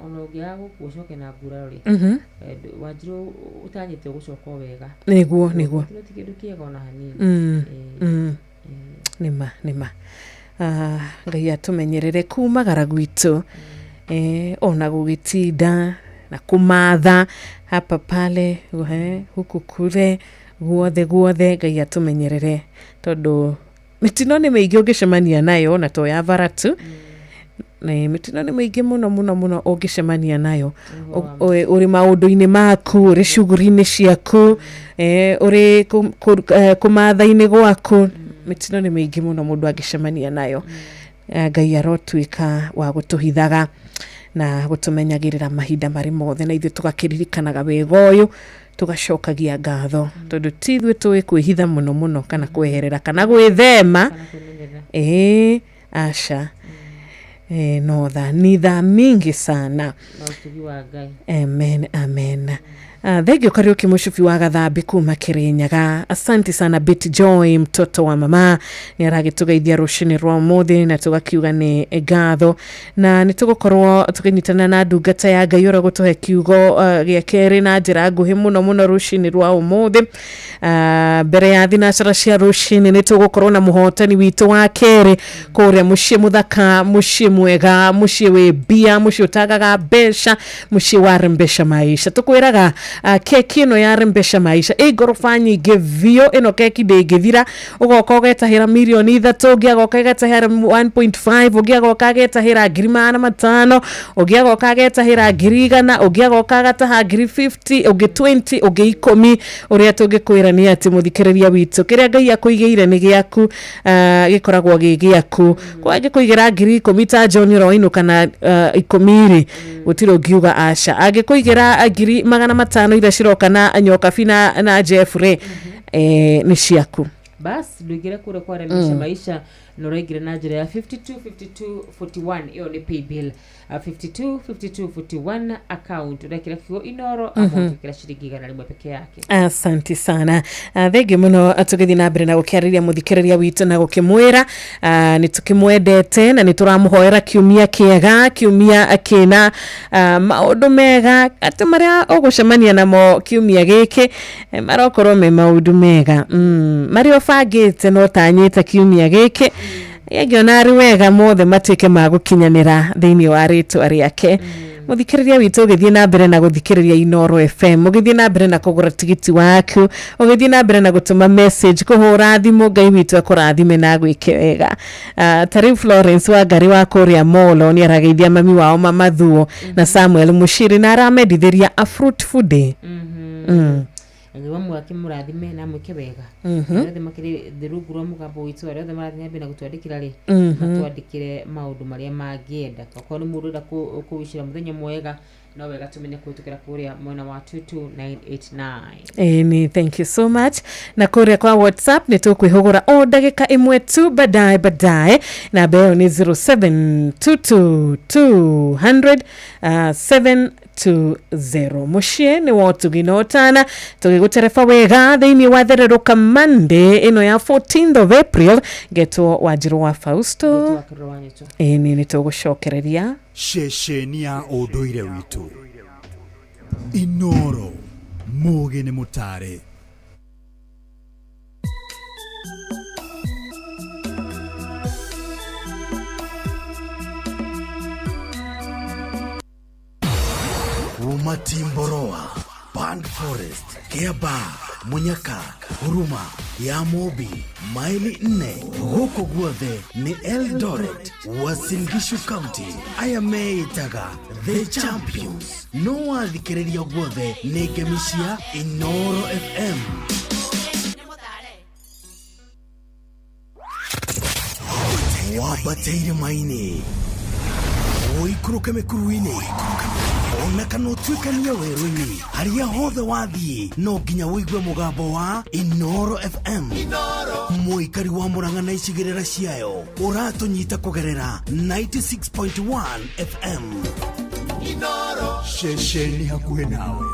Ona ũngĩaga gũkua ũcoke na nguraro rĩ, Wanjirũ ũtanyĩte ũgũcoka o wega. Nĩguo. Mũtino ti kĩndũ kĩega ona hanini. Ĩĩ. Nĩma nĩma. Ngai atũmenyerere kumagara gwitũ, ona gũgĩtinda na kũmatha hapa pale, huku kule, guothe guothe, Ngai atũmenyerere tondũ mĩtino nĩ mĩingĩ ũngĩcemania nayo, na to ya bara tu. Nĩ mĩtino nĩ mĩingĩ mũno mũno mũno ũngĩcemania nayo ũrĩ maũndũ-inĩ maku, ũrĩ cuguri-inĩ ciaku, ũrĩ kũmatha-inĩ gwaku. Mĩtino nĩ mĩingĩ mũno mũndũ angĩcemania nayo. Ngai arotuĩka wa gũtũhithaga na gũtũmenyagĩrĩra mahinda marĩ mothe, na ithuĩ tũgakĩririkanaga wega ũyũ, tũgacokagia ngatho tondũ ti ithuĩ tũĩ kwĩhitha mũno mũno kana kweherera kana gwĩthema. Kana kwĩmenyerera. Ĩĩ, aca. No tha ni tha mingi sana. Na ũtugi wa Ngai. Amen, amen. Thengio Kariuki Mũcubi wa Gathambi kuma Kirinyaga. Asante sana Betty Joy, mtoto wa mama, nĩ aragĩtũgeithia rũcinĩ rwa ũmũthĩ na tũgakiuga nĩ ngatho, na nĩ tũgũkorwo tũkĩnyitana na ndungata ya Ngai ũrĩa gũtũhe kiugo gĩa kerĩ na njĩra nguhĩ mũno mũno rũcinĩ rwa ũmũthĩ. Mbere ya thinacara cia rũcinĩ nĩ tũgũkorwo na mũhotani witũ wa kerĩ kũrĩa mũciĩ mũthaka, mũciĩ mwega, mũciĩ wĩ mbia, mũciĩ ũtagaga mbeca, mũciĩ wa rembesha maisha. Tũkwĩraga Keki ĩno ya Rembesha Maisha ĩ ngoroba nyingĩ biũ. Ĩno keki ndĩngĩthira. Ũgoka ũgetahĩra 3 mirioni, ũngĩ agoka agetahĩra 1.5, ũngĩ agoka agetahĩra 500,000, ũngĩ agoka agetahĩra 100,000, ũngĩ agoka agataha 50,000, ũngĩ 20, ũngĩ 10. Ũrĩa tũngĩkwĩra nĩ atĩ, mũthikĩrĩria witũ, kĩrĩa Ngai akũigĩire nĩ gĩaku, gĩkoragwo gĩ gĩaku. Kwa angĩkũigĩra 10,000 ta John ũroinũka na 10 rĩ, gũtirĩ ũngiuga aca. Angĩkũigĩra 500,000 iria ciroka na Nyokabi na Jeff rĩ, nĩ ciaku. Bas, ndũingĩre kũrĩa kwa Rembesha Maisha na ũraingĩra na njĩra ya 52 52 41. Ĩyo nĩ paybill, 52 52 41 account, ũrekĩra kiugo Inoro, amount ũkĩra ciringi 100 peke yake. Asante sana. Thengiũ mũno. Tũgĩthiĩ na mbere na gũkĩarĩria mũthikĩrĩria witũ na gũkĩmwĩra nĩ tũkĩmwendete na nĩ tũramũhoera kiumia kĩega, kiumia kĩna maũndũ mega, atĩ marĩa ũgũcemania namo kiumia gĩkĩ marokorwo me maũndũ mega, marĩa ũbangĩte na ũtanyĩte kiumia gĩkĩ, angĩona arĩ wega mothe matuĩke ma gũkinyanĩra thĩinĩ wa rĩtwa rĩake. Mũthikĩrĩria witũ, ũgĩthiĩ na mbere na gũthikĩrĩria Inoro FM, ũgĩthiĩ na mbere na kũgũra tigiti waku, ũgĩthiĩ na mbere na gũtũma message, kũhũra thimũ, Ngai witũ akũrathime na agwĩke wega. Ta rĩu Florence Wangari wa kũrĩa Molo nĩ arageithia mami wao Mama Thuo na Samuel Mũciri na aramendithĩria a fruitful day. Ngai wa akĩmũrathime na amwĩke wega. Arĩa othe makĩrĩ thĩ rungu rwa mũgambo witũ, arĩa othe marathiĩ na mbere na gũtwandĩkĩra rĩ, matwandĩkĩre maũndũ marĩa mangĩenda. Okorwo nĩ mũndũ ũrenda kũwicĩra mũthenya mwega, no wega tũmenye kũhĩtũkĩra kũrĩa mwena wa 22989. Ĩni, thank you so much. Na kũrĩa kwa WhatsApp nĩ tũkwĩhũgũra o ndagĩka ĩmwe tu, baadaye baadaye. Namba ĩyo nĩ 0722 200 720. Mũciĩ nĩ wa ũtugi na ũtana, tũgĩgũtereba wega thĩinĩ wa thererũka Monday ĩno ya 14th of April. Ngetwo Wanjirũ wa Fausto. Wakĩrwo wa Nyũtũ. Ĩni, nĩ tũgũcokereria. Ceceni ya ũndũire witũ Inoro, mũgĩ nĩ mũtare. Kuma Timboroa, Band Forest, Kiaba, Munyaka, Huruma ya Mobi, maili 4, gũkũ guothe nĩ Eldoret, Uasin Gishu County. Aya meĩtaga The Champions. No wathikĩrĩria guothe nĩ ngemi cia Inoro FM. Wambate irĩma-inĩ, ũikũrũke mĩkuru-inĩ, ona kana ũtuĩkanie werũ-inĩ, harĩa hothe wathiĩ no nginya ũigue mũgambo wa Inoro FM. Mũikari wa Mũrang'a na icigĩrĩra ciayo, ũratũnyita kũgerera 96.1 FM. Ceceni hakuhĩ nawe.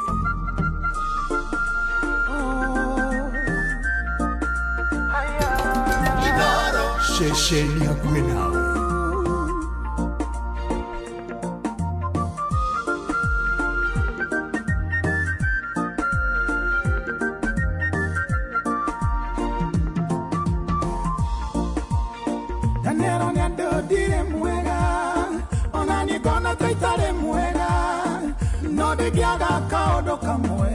Ceceni hakuhĩ nawe. Ndanero nĩ andũ ndirĩ mwega, ona niĩ ngona ta itarĩ mwega, no ndĩngĩaga kaũndũ kamwe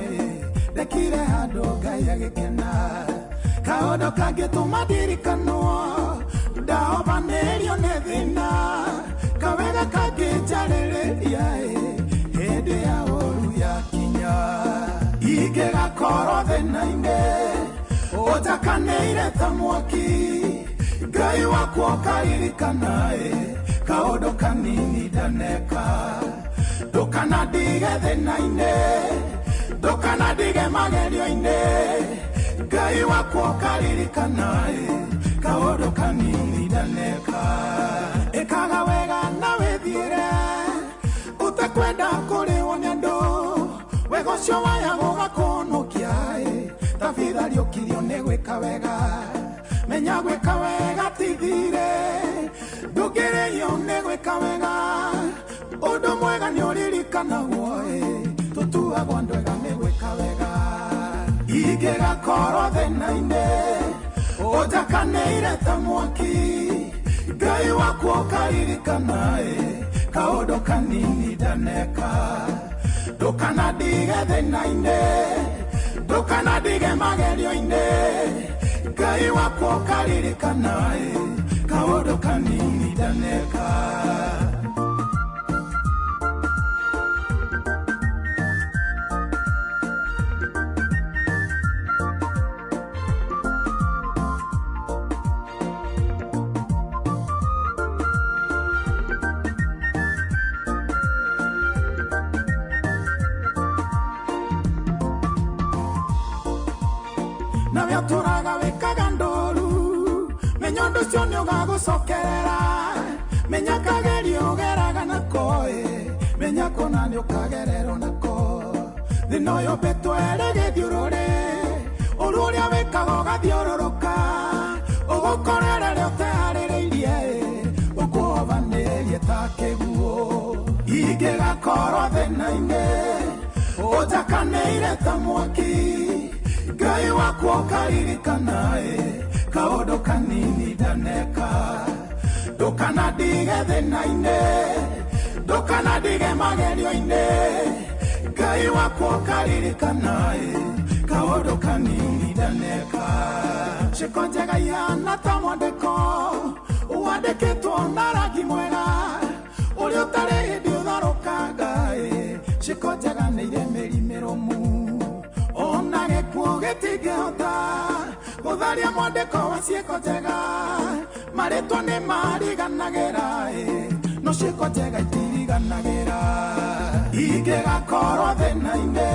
ndekire handũ Ngai agĩkena, kaũndũ kangĩtũma ndirikanwo ndahobanĩrio nĩ thĩna, kawega kangĩnjarĩrĩria ĩ, hĩndĩ ya ũru yakinya ingĩgakorwo thĩna-inĩ ũnjakanĩire ta mwaki, Ngai wakwa ũkaririkana ĩ, kaũndũ kanini ndaneka. Ndũkanandige thĩna-inĩ, ndũkanandige magerio-inĩ, Ngai wakwa ũkaririkana ĩ, kaũndũ kanini ndaneka. Ĩkaga wega na wĩthiĩre ũtekwenda kũrĩwo nĩ andũ, wega ũcio waya gũgakũnũkia ĩ, tabitha riũkirio nĩ gwĩka wega. Menya gwĩka wega ti thirĩ, ndũngĩrĩio nĩ gwĩka wega, ũndũ mwega nĩ ũririkanagwo ĩ, tũtuagwo andũ ega nĩ gwĩka wega. Ingĩgakorwo thĩna-inĩ ũnjakanĩire ta mwaki, Ngai wakwa ũkaririkana ĩ, kaũndũ kanini ndaneka. Ndũkanandige thĩna-inĩ, ndũkanandige magerio-inĩ, Ngai wakwa ũkaririkana kaũndũ kanini ndaneka. Nawe ũtũraga wĩkaga ndũru, menya ũndũ ũcio nĩ ũgagũcokerera, menya kagerio ũgeraga nako, menya kũna nĩ ũkagererwo nako. Thĩna ũyũ ũmbĩtwo ĩrĩ gĩthiũrũrĩ, ũru ũrĩa wĩkaga ũgathiũrũrũka, ũgũkorera rĩrĩa ũteharĩrĩirie, ũkũhovanĩrie ta kĩguũ. Ingĩgakorwo thĩna-inĩ, ũnjakanĩire ta mwaki, Ngai wakwa ũkaririkana kaũndũ kanini ndaneka. Ndũkanandige thĩna-inĩ, ndũkanandige magerio-inĩ, Ngai wakwa ũkaririkana kaũndũ kanini ndaneka. Ciĩko njega ihana ta mwandĩko wandĩkĩtwo na rangi mwega, ũrĩa ũtarĩ hĩndĩ ũtharũkanga, ciĩko njega nĩ irĩ mĩri mĩrũmu, ona gĩkuũ gĩtingĩhota gũtharia mwandĩko wa ciĩko njega. Marĩtwa nĩ mariganagĩra, no ciĩko njega itiriganagĩra. Ingĩgakorwo thĩna-inĩ,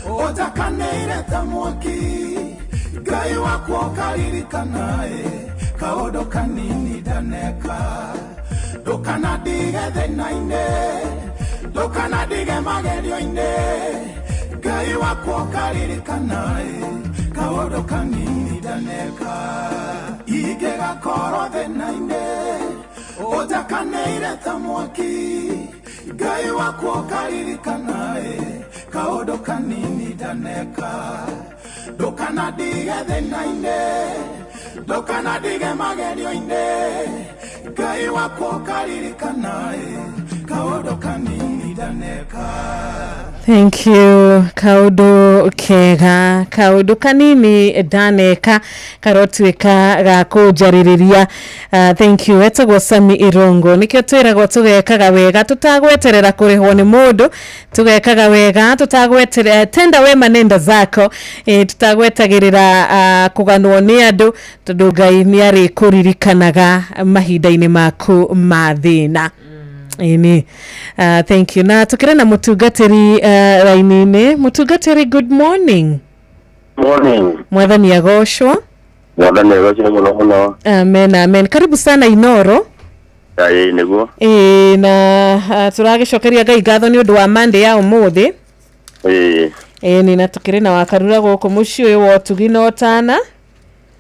ũnjakanĩire ta mwaki, Ngai wakwa ũkaririkana kaũndũ kanini ndaneka. Ndũkanandige thĩna-inĩ, ndũkanandige magerio-inĩ, Ngai wakwa ũkaririkana kaũndũ kanini ndaneka. Ingĩgakorwo thĩna-inĩ, ũnjakanĩire ta mwaki, Ngai wakwa ũkaririkana kaũndũ kanini ndaneka. Ndũkanandige thĩna-inĩ, ndũkanandige magerio-inĩ, Ngai wakwa ũkaririkana kaũndũ kanini ndaneka. Thank you. Kaũndũ kega, kaũndũ kanini ndaneka karotuĩka ga kũnjarĩrĩria. Thank you. Etagwo Sami Irongo. Nĩkĩo twĩragwo tũgekaga wega tũtagweterera kũrĩhwo nĩ mũndũ, tũgekaga wega tũtagweterera, tenda wema nenda zako, tũtagwetagĩrĩra kũganwo nĩ andũ, tondũ Ngai nĩ arĩkũririkanaga mahinda-inĩ maku ma thĩna. Ĩni. Thank you. Na tukire na mũtungatĩri raini-inĩ. Mũtungatĩri, good morning. Morning. Mwathani agocwo. Mwathani agocwo mũno mũno. Amen, amen. Karibu sana Inoro. Ĩĩ nĩguo. Ĩĩ na tũragĩcokeria Ngai ngatho nĩ ũndũ wa Monday ya ũmũthĩ. Ĩĩ. Ĩni na tukĩrĩ na wakarura gũkũ mũciĩ ũyũ wa ũtugi na ũtana.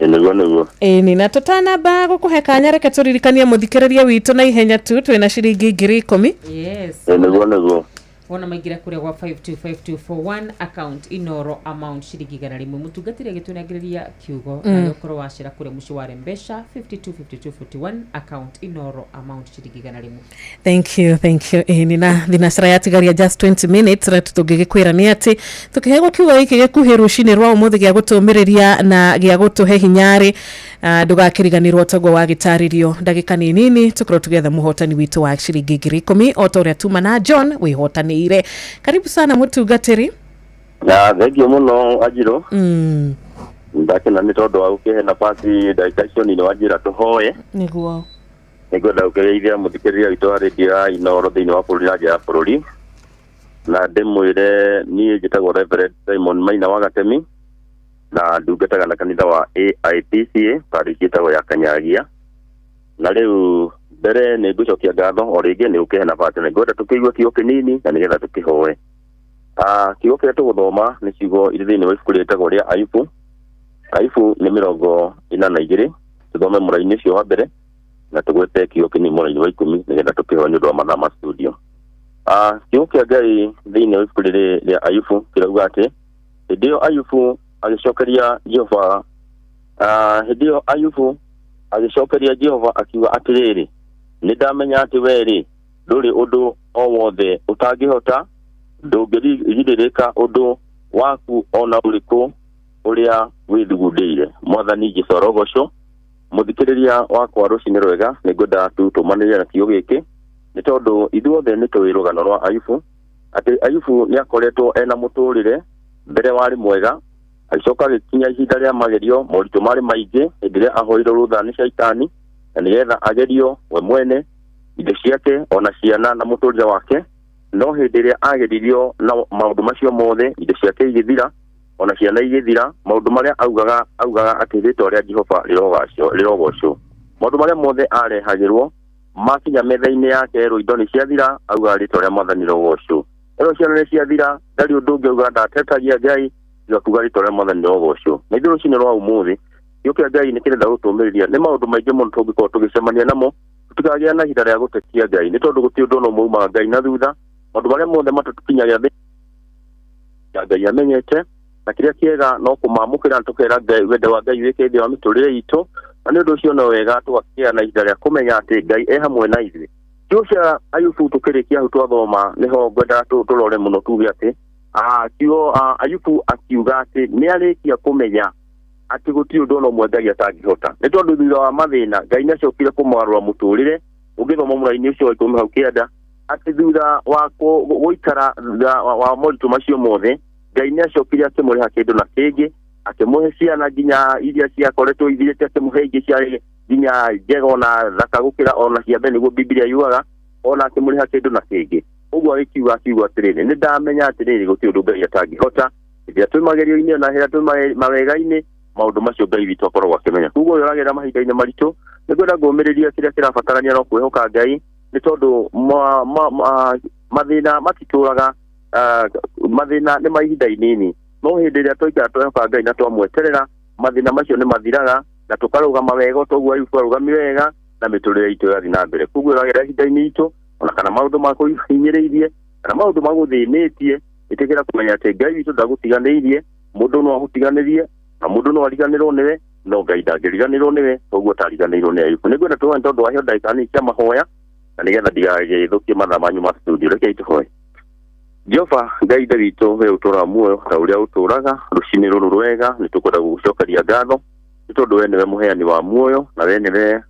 Nĩguo nĩguo. Ĩni na tũtanamba gũkũhe kanya, reke tũririkanie mũthikĩrĩria witũ na ihenya tu twĩna ciringi 10,000. Yes. Nĩguo nĩguo. Wona maingĩra kũrĩa gwa 525241 account Inoro amount ciringi 100. Mũtungatĩri agĩtũnengereria kiugo na ũkorwo wacera kũrĩa mũciĩ wa Rembesha 525241 account Inoro amount ciringi 100. Thank you, thank you. Ĩni na thinacara yatigaria just 20 minutes ra tũngĩgĩkwĩra nĩ atĩ tũkĩheagwo kiugo gĩkĩ gĩkuhĩ rũcinĩ rwa ũmũthĩ gĩa gũtũmĩrĩria na gĩa gũtũhe hinyarĩ, ndũgakĩriganĩrwo toguo wagĩtarĩrio ndagĩka nĩ nini tũkorwo tũgĩetha mũhotani witũ wa ciringi 10,000 o ta ũrĩa tuma na John wĩhotanĩire. Karibu sana mũtungatĩri. Na thengiũ mũno Wanjirũ. Ndakena nĩ tondũ wa gũkĩhe nafasi ndagĩka icio nini wanjĩra tũhoe. Nĩguo. Nĩngwenda gũkĩgeithia mũthikĩrĩria witũ wa rĩndiũ ya Inoro thĩinĩ wa bũrũri na nja ya bũrũri, na ndĩmwĩre niĩ njĩtagwo Reverend Simon Maina wa Gatemi, na ndungataga na kanitha wa AIPCA parish ĩtagwo ya Kanyagia. Na rĩu mbere nĩ ngũcokia ngatho o rĩngĩ nĩ gũkĩhe nafasi, na ngwenda tũkĩigue kiugo kĩnini na nĩgetha tũkĩhoe. Kiugo kĩrĩa tũgũthoma nĩ ciugo irĩ thĩinĩ wa ibuku rĩtagwo rĩa Ayubu. Ayubu nĩ 42, tũthome mũraini ũcio wa mbere na tũgwete kiugo kĩnini mũraini wa 10 nĩgetha tũkĩhoe nĩ ũndũ wa mathaa ma studio. Kiugo kĩa Ngai thĩinĩ wa ibuku rĩrĩ rĩa Ayubu kĩrauga atĩ hĩndĩ ĩyo Ayubu agĩcokeria Jehova, hĩndĩ ĩyo Ayubu agĩcokeria Jehova akiuga atĩrĩrĩ, nĩ ndamenya atĩ we rĩ ndũrĩ ũndũ o wothe ũtangĩhota, Ndũngĩgirĩrĩka ũndũ waku ona ũrĩkũ ũrĩa wĩthugundĩire. Mwathani Jesũ arogocwo. Mũthikĩrĩria wakwa rũcinĩ rwega, nĩngwenda tu tũmanĩrĩre na kiugo gĩkĩ nĩ tondũ ithuothe nĩ tũĩ rũgano rwa Ayubu, atĩ Ayubu nĩ akoretwo ena mũtũrĩre mbere warĩ mwega, agĩcoka agĩkinya ihinda rĩa magerio, moritũ marĩ maingĩ hĩndĩ ĩrĩa ahoirwo rũtha nĩ caitani, na nĩgetha agerio we mwene, indo ciake ona ciana na mũtũrĩre wake. No hĩndĩ ĩrĩa ageririo na maũndũ macio mothe, indo ciake igĩthira ona ciana igĩthira, maũndũ marĩa augaga atĩ rĩtwa rĩa Jehova rĩrogocwo. Maũndũ marĩa mothe arehagĩrwo makinya metha-inĩ yake erwo indo nĩ ciathira, augaga rĩtwa rĩa Mwathani rĩrogocwo. Erwo ciana nĩ ciathira, ndarĩ ũndũ ũngĩ augaga ndatetagia Ngai tiga kuga rĩtwa rĩa Mwathani rĩrogocwo. Na ithuĩ rũcinĩ rwa ũmũthĩ, kiugo kĩa Ngai nĩ kĩrenda gũtũmĩrĩria nĩ maũndũ maingĩ mũno tũngĩkorwo tũgĩcemania namo, tũtikagĩa na ihinda rĩa gũtetia Ngai, nĩ tondũ gũtirĩ ũndũ ona ũmwe umaga Ngai na thutha. Maũndũ marĩa mothe matũkinyagia thĩ ya Ngai amenyete, na kĩrĩa kĩega no kũmamũkĩra na tũkera Ngai wendo wa Ngai wĩke thĩ wa mĩtũrĩre itũ, na nĩ ũndũ ũcio no wega tũgakĩgĩa na ihinda rĩa kũmenya atĩ Ngai e hamwe na ithuĩ. Kiugo kĩa Ayubu tũkĩrĩkia hau twathoma, nĩho ngwendaga tũrore mũno tuge atĩ kiugo Ayubu akiuga atĩ nĩ arĩkia kũmenya atĩ gũtirĩ ũndũ ona ũmwe Ngai atangĩhota, nĩ tondũ thutha wa mathĩna Ngai nĩ acokire kũmũgarũra mũtũrĩre. Ũngĩthoma mũraini ũcio wa 19 atĩ thutha wa gũikara wa moritũ macio mothe, Ngai nĩ acokire akĩmũrĩha kĩndũ na kĩngĩ, akĩmũhe ciana nginya iria ciakoretwo ithirĩte, akĩmũhe ingĩ ciarĩ nginya njega ona thaka gũkĩra ona cia mbere, nĩguo Bibilia yugaga, ona akĩmũrĩha kĩndũ na kĩngĩ. Ũguo agĩkiuga akiuga atĩrĩrĩ, nĩ ndamenya atĩrĩrĩ gũtirĩ ũndũ Ngai atangĩhota, hĩndĩ ĩrĩa twĩ magerio-inĩ ona hĩndĩ ĩrĩa twĩ mawega-inĩ, maũndũ macio Ngai witũ akoragwo akĩmenya. Koguo ũyũ ũragera mahinda-inĩ maritũ, nĩngwenda ngũmĩrĩria kĩrĩa kĩrabatarania no kwĩhoka Ngai, nĩ tondũ mathĩna matitũraga, mathĩna nĩ ma ihinda inini, no hĩndĩ ĩrĩa twaikara twehoka Ngai na twamweterera, mathĩna macio nĩ mathiraga na tũkarũgama wega ta ũguo Ayubu arũgamire wega, na mĩtũrĩre itũ ĩgathiĩ na mbere. Koguo ũragera ihinda-inĩ itũ, ona kana maũndũ makũhinyĩrĩirie kana maũndũ magũthĩnĩtie, ĩtĩkĩra kũmenya atĩ Ngai witũ ndagũtiganĩirie. Mũndũ no agũtiganĩrie na mũndũ no ariganĩrwo nĩwe, no Ngai ndangĩriganĩrwo nĩwe, koguo atariganĩirwo nĩ Ayubu. Nĩngwenda tũhoe nĩ tondũ waheo ndagĩka nini cia mahoya, na nĩgetha ndigagĩthũkie mathaa manyu ma studio. Rekei tũhoe. Jehova Ngai Ithe witũ, we ũtũũraga muoyo ta ũrĩa ũtũũraga, rũcinĩ rũrũ rwega nĩ tũkwenda gũgũcokeria ngatho, nĩ tondũ we nĩwe mũheani wa muoyo, na we nĩwe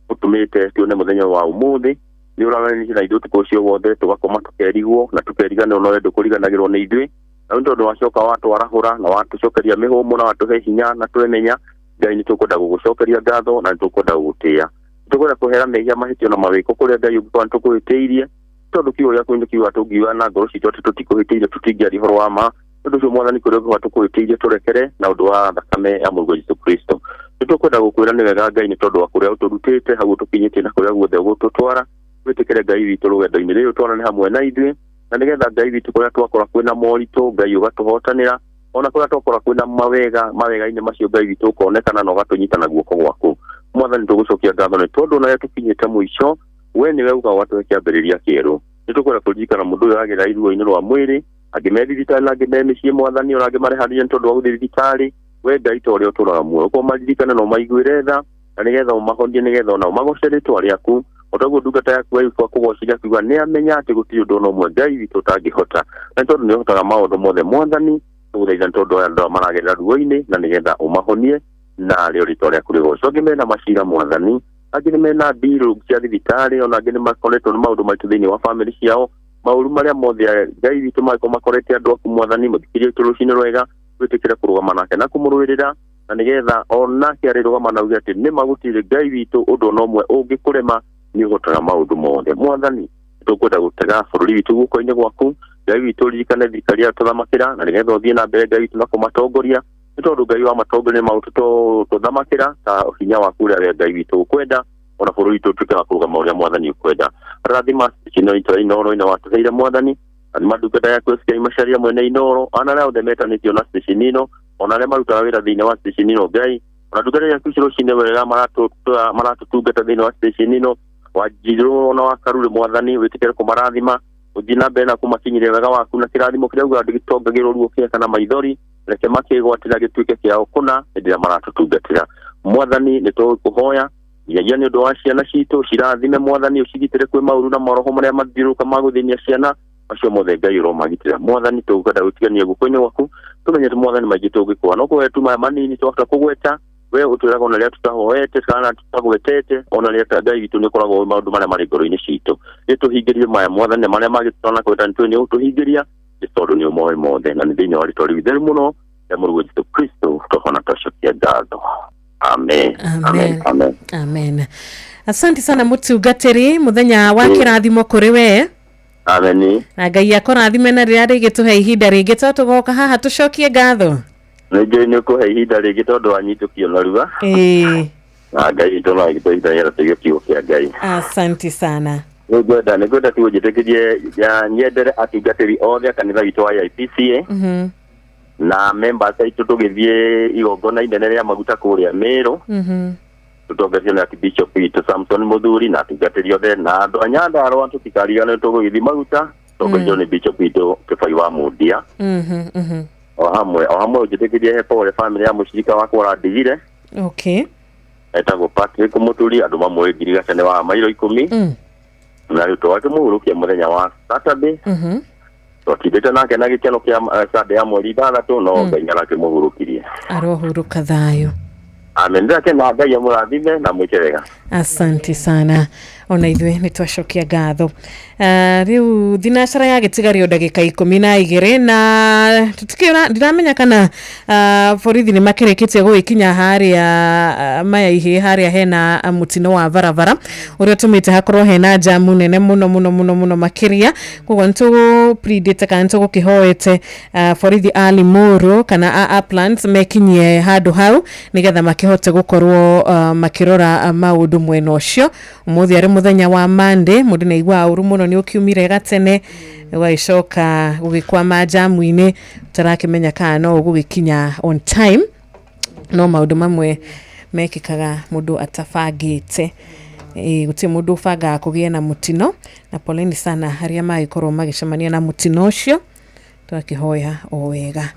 ũtũmĩte tuone mũthenya wa ũmũthĩ. Nĩ ũraranĩtie na ithuĩ ũtukũ ũcio wothe, tũgakoma tũkerigwo na tũkeriganĩrwo, no we ndũkũriganagĩrwo nĩ ithuĩ. Na nĩ tondũ wacoka watwarahũra na watũcokeria mĩhũmũ na watũhe hinya na twemenya, Ngai nĩ tũkwenda gũgũcokeria ngatho na nĩ tũkwenda gũgũtĩĩa. Nĩ tũkwenda kũhera mehia, mahĩtio na mawĩko kũrĩa Ngai ũngĩkorwo nĩ tũkũhĩtĩirie, tondũ kiugo gĩaku nĩ kiuga tũngiuga na ngoro citũ atĩ tũtikũhĩtĩirie, tũtingĩaria ũhoro wa ma. Tondũ ũcio Mwathani, kũrĩa ũngĩkorwo tũkũhĩtĩirie, tũrekere na ũndũ wa thakame ya Mũrũguo Jesũ Kristo. Nĩ tũkwenda gũkwĩra nĩ wega Ngai, nĩ tondũ wa kũrĩa ũtũrutĩte, hau ũtũkinyĩtie na kũrĩa guothe ũgũtũtwara. Wĩtĩkĩre Ngai witũ rũgendo-inĩ rĩrĩ ũtwarane hamwe na ithuĩ, na nĩgetha Ngai witũ kũrĩa twakora kwĩna moritũ, Ngai ũgatũhotanĩra, ona kũrĩa twakora kwĩna mawega, mawega-inĩ macio Ngai witũ ũkonekana na ũgatũnyita na guoko gwaku. Mwathani, tũgũcokia ngatho nĩ tondũ ona rĩrĩa tũkinyĩte mũico, we nĩwe uga watũhe kĩambĩrĩria kĩerũ. Nĩ tũkwenda kũririkana mũndũ ũyũ agera iruo-inĩ rwa mwĩrĩ, angĩ me thibitarĩ na angĩ me mĩciĩ, Mwathani, ona angĩ mareharĩria nĩ tondũ wa gũthiĩ thibitarĩ. We Ngai ta ũrĩa ũtũũraga muoyo, ũkorwo maririkane na ũmaiguĩre tha, na nĩgetha ũmahonie, nĩgetha ona ũmagoce rĩtwa rĩaku. O taguo ndungata yaku Ayubu akũgocire akiuga nĩ amenya atĩ gũtirĩ ũndũ ona ũmwe Ngai witũ ũtangĩhota, na nĩ tondũ nĩ ũhotaga maũndũ mothe. Mwathani, tũgũthaitha nĩ tondũ aya andũ aya maragerera ruo-inĩ, na nĩgetha ũmahonie na rĩo rĩtwa rĩaku rĩgocwo. Angĩ mena macira, Mwathani, angĩ nĩ mena mbiru cia thibitarĩ, ona angĩ nĩ makoretwo nĩ maũndũ maritũ thĩinĩ wa bamĩrĩ ciao, maũru marĩa mothe Ngai witũ mangĩkorwo makorete andũ aku. Mwathani, mũthikĩrie witũ rũcinĩ rwega, wĩtĩkĩre kũrũgama nake na kũmũrũĩrĩra, na nĩgetha onake arĩrũgama na uge atĩ nĩ ma gũtirĩ Ngai witũ ũndũ ona ũmwe ũngĩkũrema, nĩ ũhotaga maũndũ mothe. Mwathani, tũkwenda gũtega bũrũri witũ guoko-inĩ gwaku. Ngai witũ, ririkane thirikari ĩrĩa tũthamakĩra, na nĩgetha ũthiĩ na mbere Ngai witũ na kũmatongoria, nĩ tondũ Ngai wa matongoria maũtũthamakĩra ta hinya waku ũrĩa we Ngai witũ ũkwenda, ona bũrũri witũ ũtuĩke wa kũrũgama ũrĩa Mwathani ũkwenda. Rathima cino itũ Inooro ĩno watũheire, Mwathani. Rathima ndungata yaku Esikia Macharia mwene Inooro, ana arĩa othe metanĩtio na station ĩno, ona arĩa marutaga wĩra thĩinĩ wa station ĩno. Ngai, ona ndungata yaku ici rũcinĩ wega maratũtungata thĩinĩ wa station ĩno, Wanjirũ ona wa Karurĩ, Mwathani, wĩtĩkĩre kũmarathima, ũthiĩ na mbere na kũmakinyĩria wega waku na kĩrathimo kĩrĩa ugaga ndĩgĩtongagĩrwo ruo kĩeka na maithori, reke makĩgwatĩra gĩtuĩke kĩao kũna hĩndĩ ĩrĩa maratũtungatĩra. Mwathani, nĩ tũkũhoya nginyagia nĩ ũndũ wa ciana citũ, cirathime Mwathani, ũcigitĩre kwĩ maũru na maroho marĩa mathiũrũrũka ma gũthĩnia ciana. Acio mothe Ngai ũromagitĩra. Mwathani tũkwenda gũtigania guoko-inĩ gwaku, tũmenye Mwathani maingĩ tũngĩkũa no kũhe tu maya manini twahota kũgweta. We ũtwĩraga ona rĩrĩa tũtahoete kana tũtagwetete, ona rĩrĩa Ngai witũ nĩ ũkoragwo ũĩ maũndũ marĩa marĩ ngoro-inĩ citũ. Nĩ tũhingĩrie maya Mwathani, na marĩa mangĩ tũtanakwenda nĩ tũĩ nĩ ũgũtũhingĩria, nĩ tondũ nĩ ũmoĩ mothe, na nĩ thĩinĩ wa rĩtwa rĩu itheru mũno rĩa Mũrũguo Jesũ Kristo twahona twacokia ngatho. Amen. Amen. Amen. Amen. Asante sana mũtungatĩri, mũthenya wa kĩrathimo kũrĩ we. Amen. Na Ngai akũrathime na rĩrĩa rĩngĩ tũhe ihinda rĩngĩ to tũgoka haha tũcokie ngatho. Nĩ njũĩ nĩ ũkũhe ihinda rĩngĩ tondũ wanyitũkio narua. Ĩĩ. Na Ngai witũ no agĩtũhe ihinda nĩgetha tũigue kiugo kĩa Ngai. Asante sana. Nĩngwenda tu ũnjĩtĩkĩrie nyendere atungatĩri othe a kanitha witũ wa AIPCA na members aitũ tũgĩthiĩ igongona inene rĩa maguta kũrĩa Meru. Tũtongoretio nĩ Archbishop witũ Samson Mũthuri na atungatĩri othe na andũ a Nyandarũa, tũtikariganĩrwo tũgũgĩthiĩ maguta tũtongoretio nĩ Bishop witũ Kĩbai wa Mundia. O hamwe ũnjĩtĩkĩrie he pole family ya mũcirika wakwa ũrandigire. Etagwo Patrick Mũturi, andũ mamũĩ ngirigaca nĩ wa mairo 10. Na rĩu twakĩmũhurũkia mũthenya wa Saturday. Twatindĩte nake na gĩkeno kĩa Sunday ya mweri 6, no Ngai arakĩmũhurũkirie. Arohurũka thayũ. Amen. Ndĩrakena, Ngai amũrathime na mwĩke wega. Asante sana, ona ithuĩ nĩ twacokia ngatho. Rĩu thinacara ya gĩtigario ndagĩka 12 na tũtikĩra, ndiramenya kana borithi nĩ makĩrĩkĩtie gũgĩkinya harĩa maya ihĩ harĩa hena mũtino wa barabara ũrĩa ũtũmĩte hakorwo hena jamu nene mũno mũno mũno mũno makĩria. Koguo nĩ tũgũpridĩte kana nĩ tũgũkĩhoete borithi a Limuru kana a Uplands mekinyie handũ hau nĩgetha makĩhote gũkorwo makĩrora maũndũ mwena ũcio. Ũmũthĩ arĩ mũthenya wa Monday, mũndũ nĩ aiguaga ũru mũno nĩ ũkiumire gatene ũgagĩcoka gũgĩkwama jamu-inĩ ũtarakĩmenya kana no ũgũgĩkinya on time, no maũndũ mamwe mekĩkaga mũndũ atabangĩte. Gũtirĩ mũndũ ũbangaga kũgĩe na mũtino, na poleni sana arĩa magĩkorwo magĩcemania na mũtino ũcio, twakĩhoya o wega.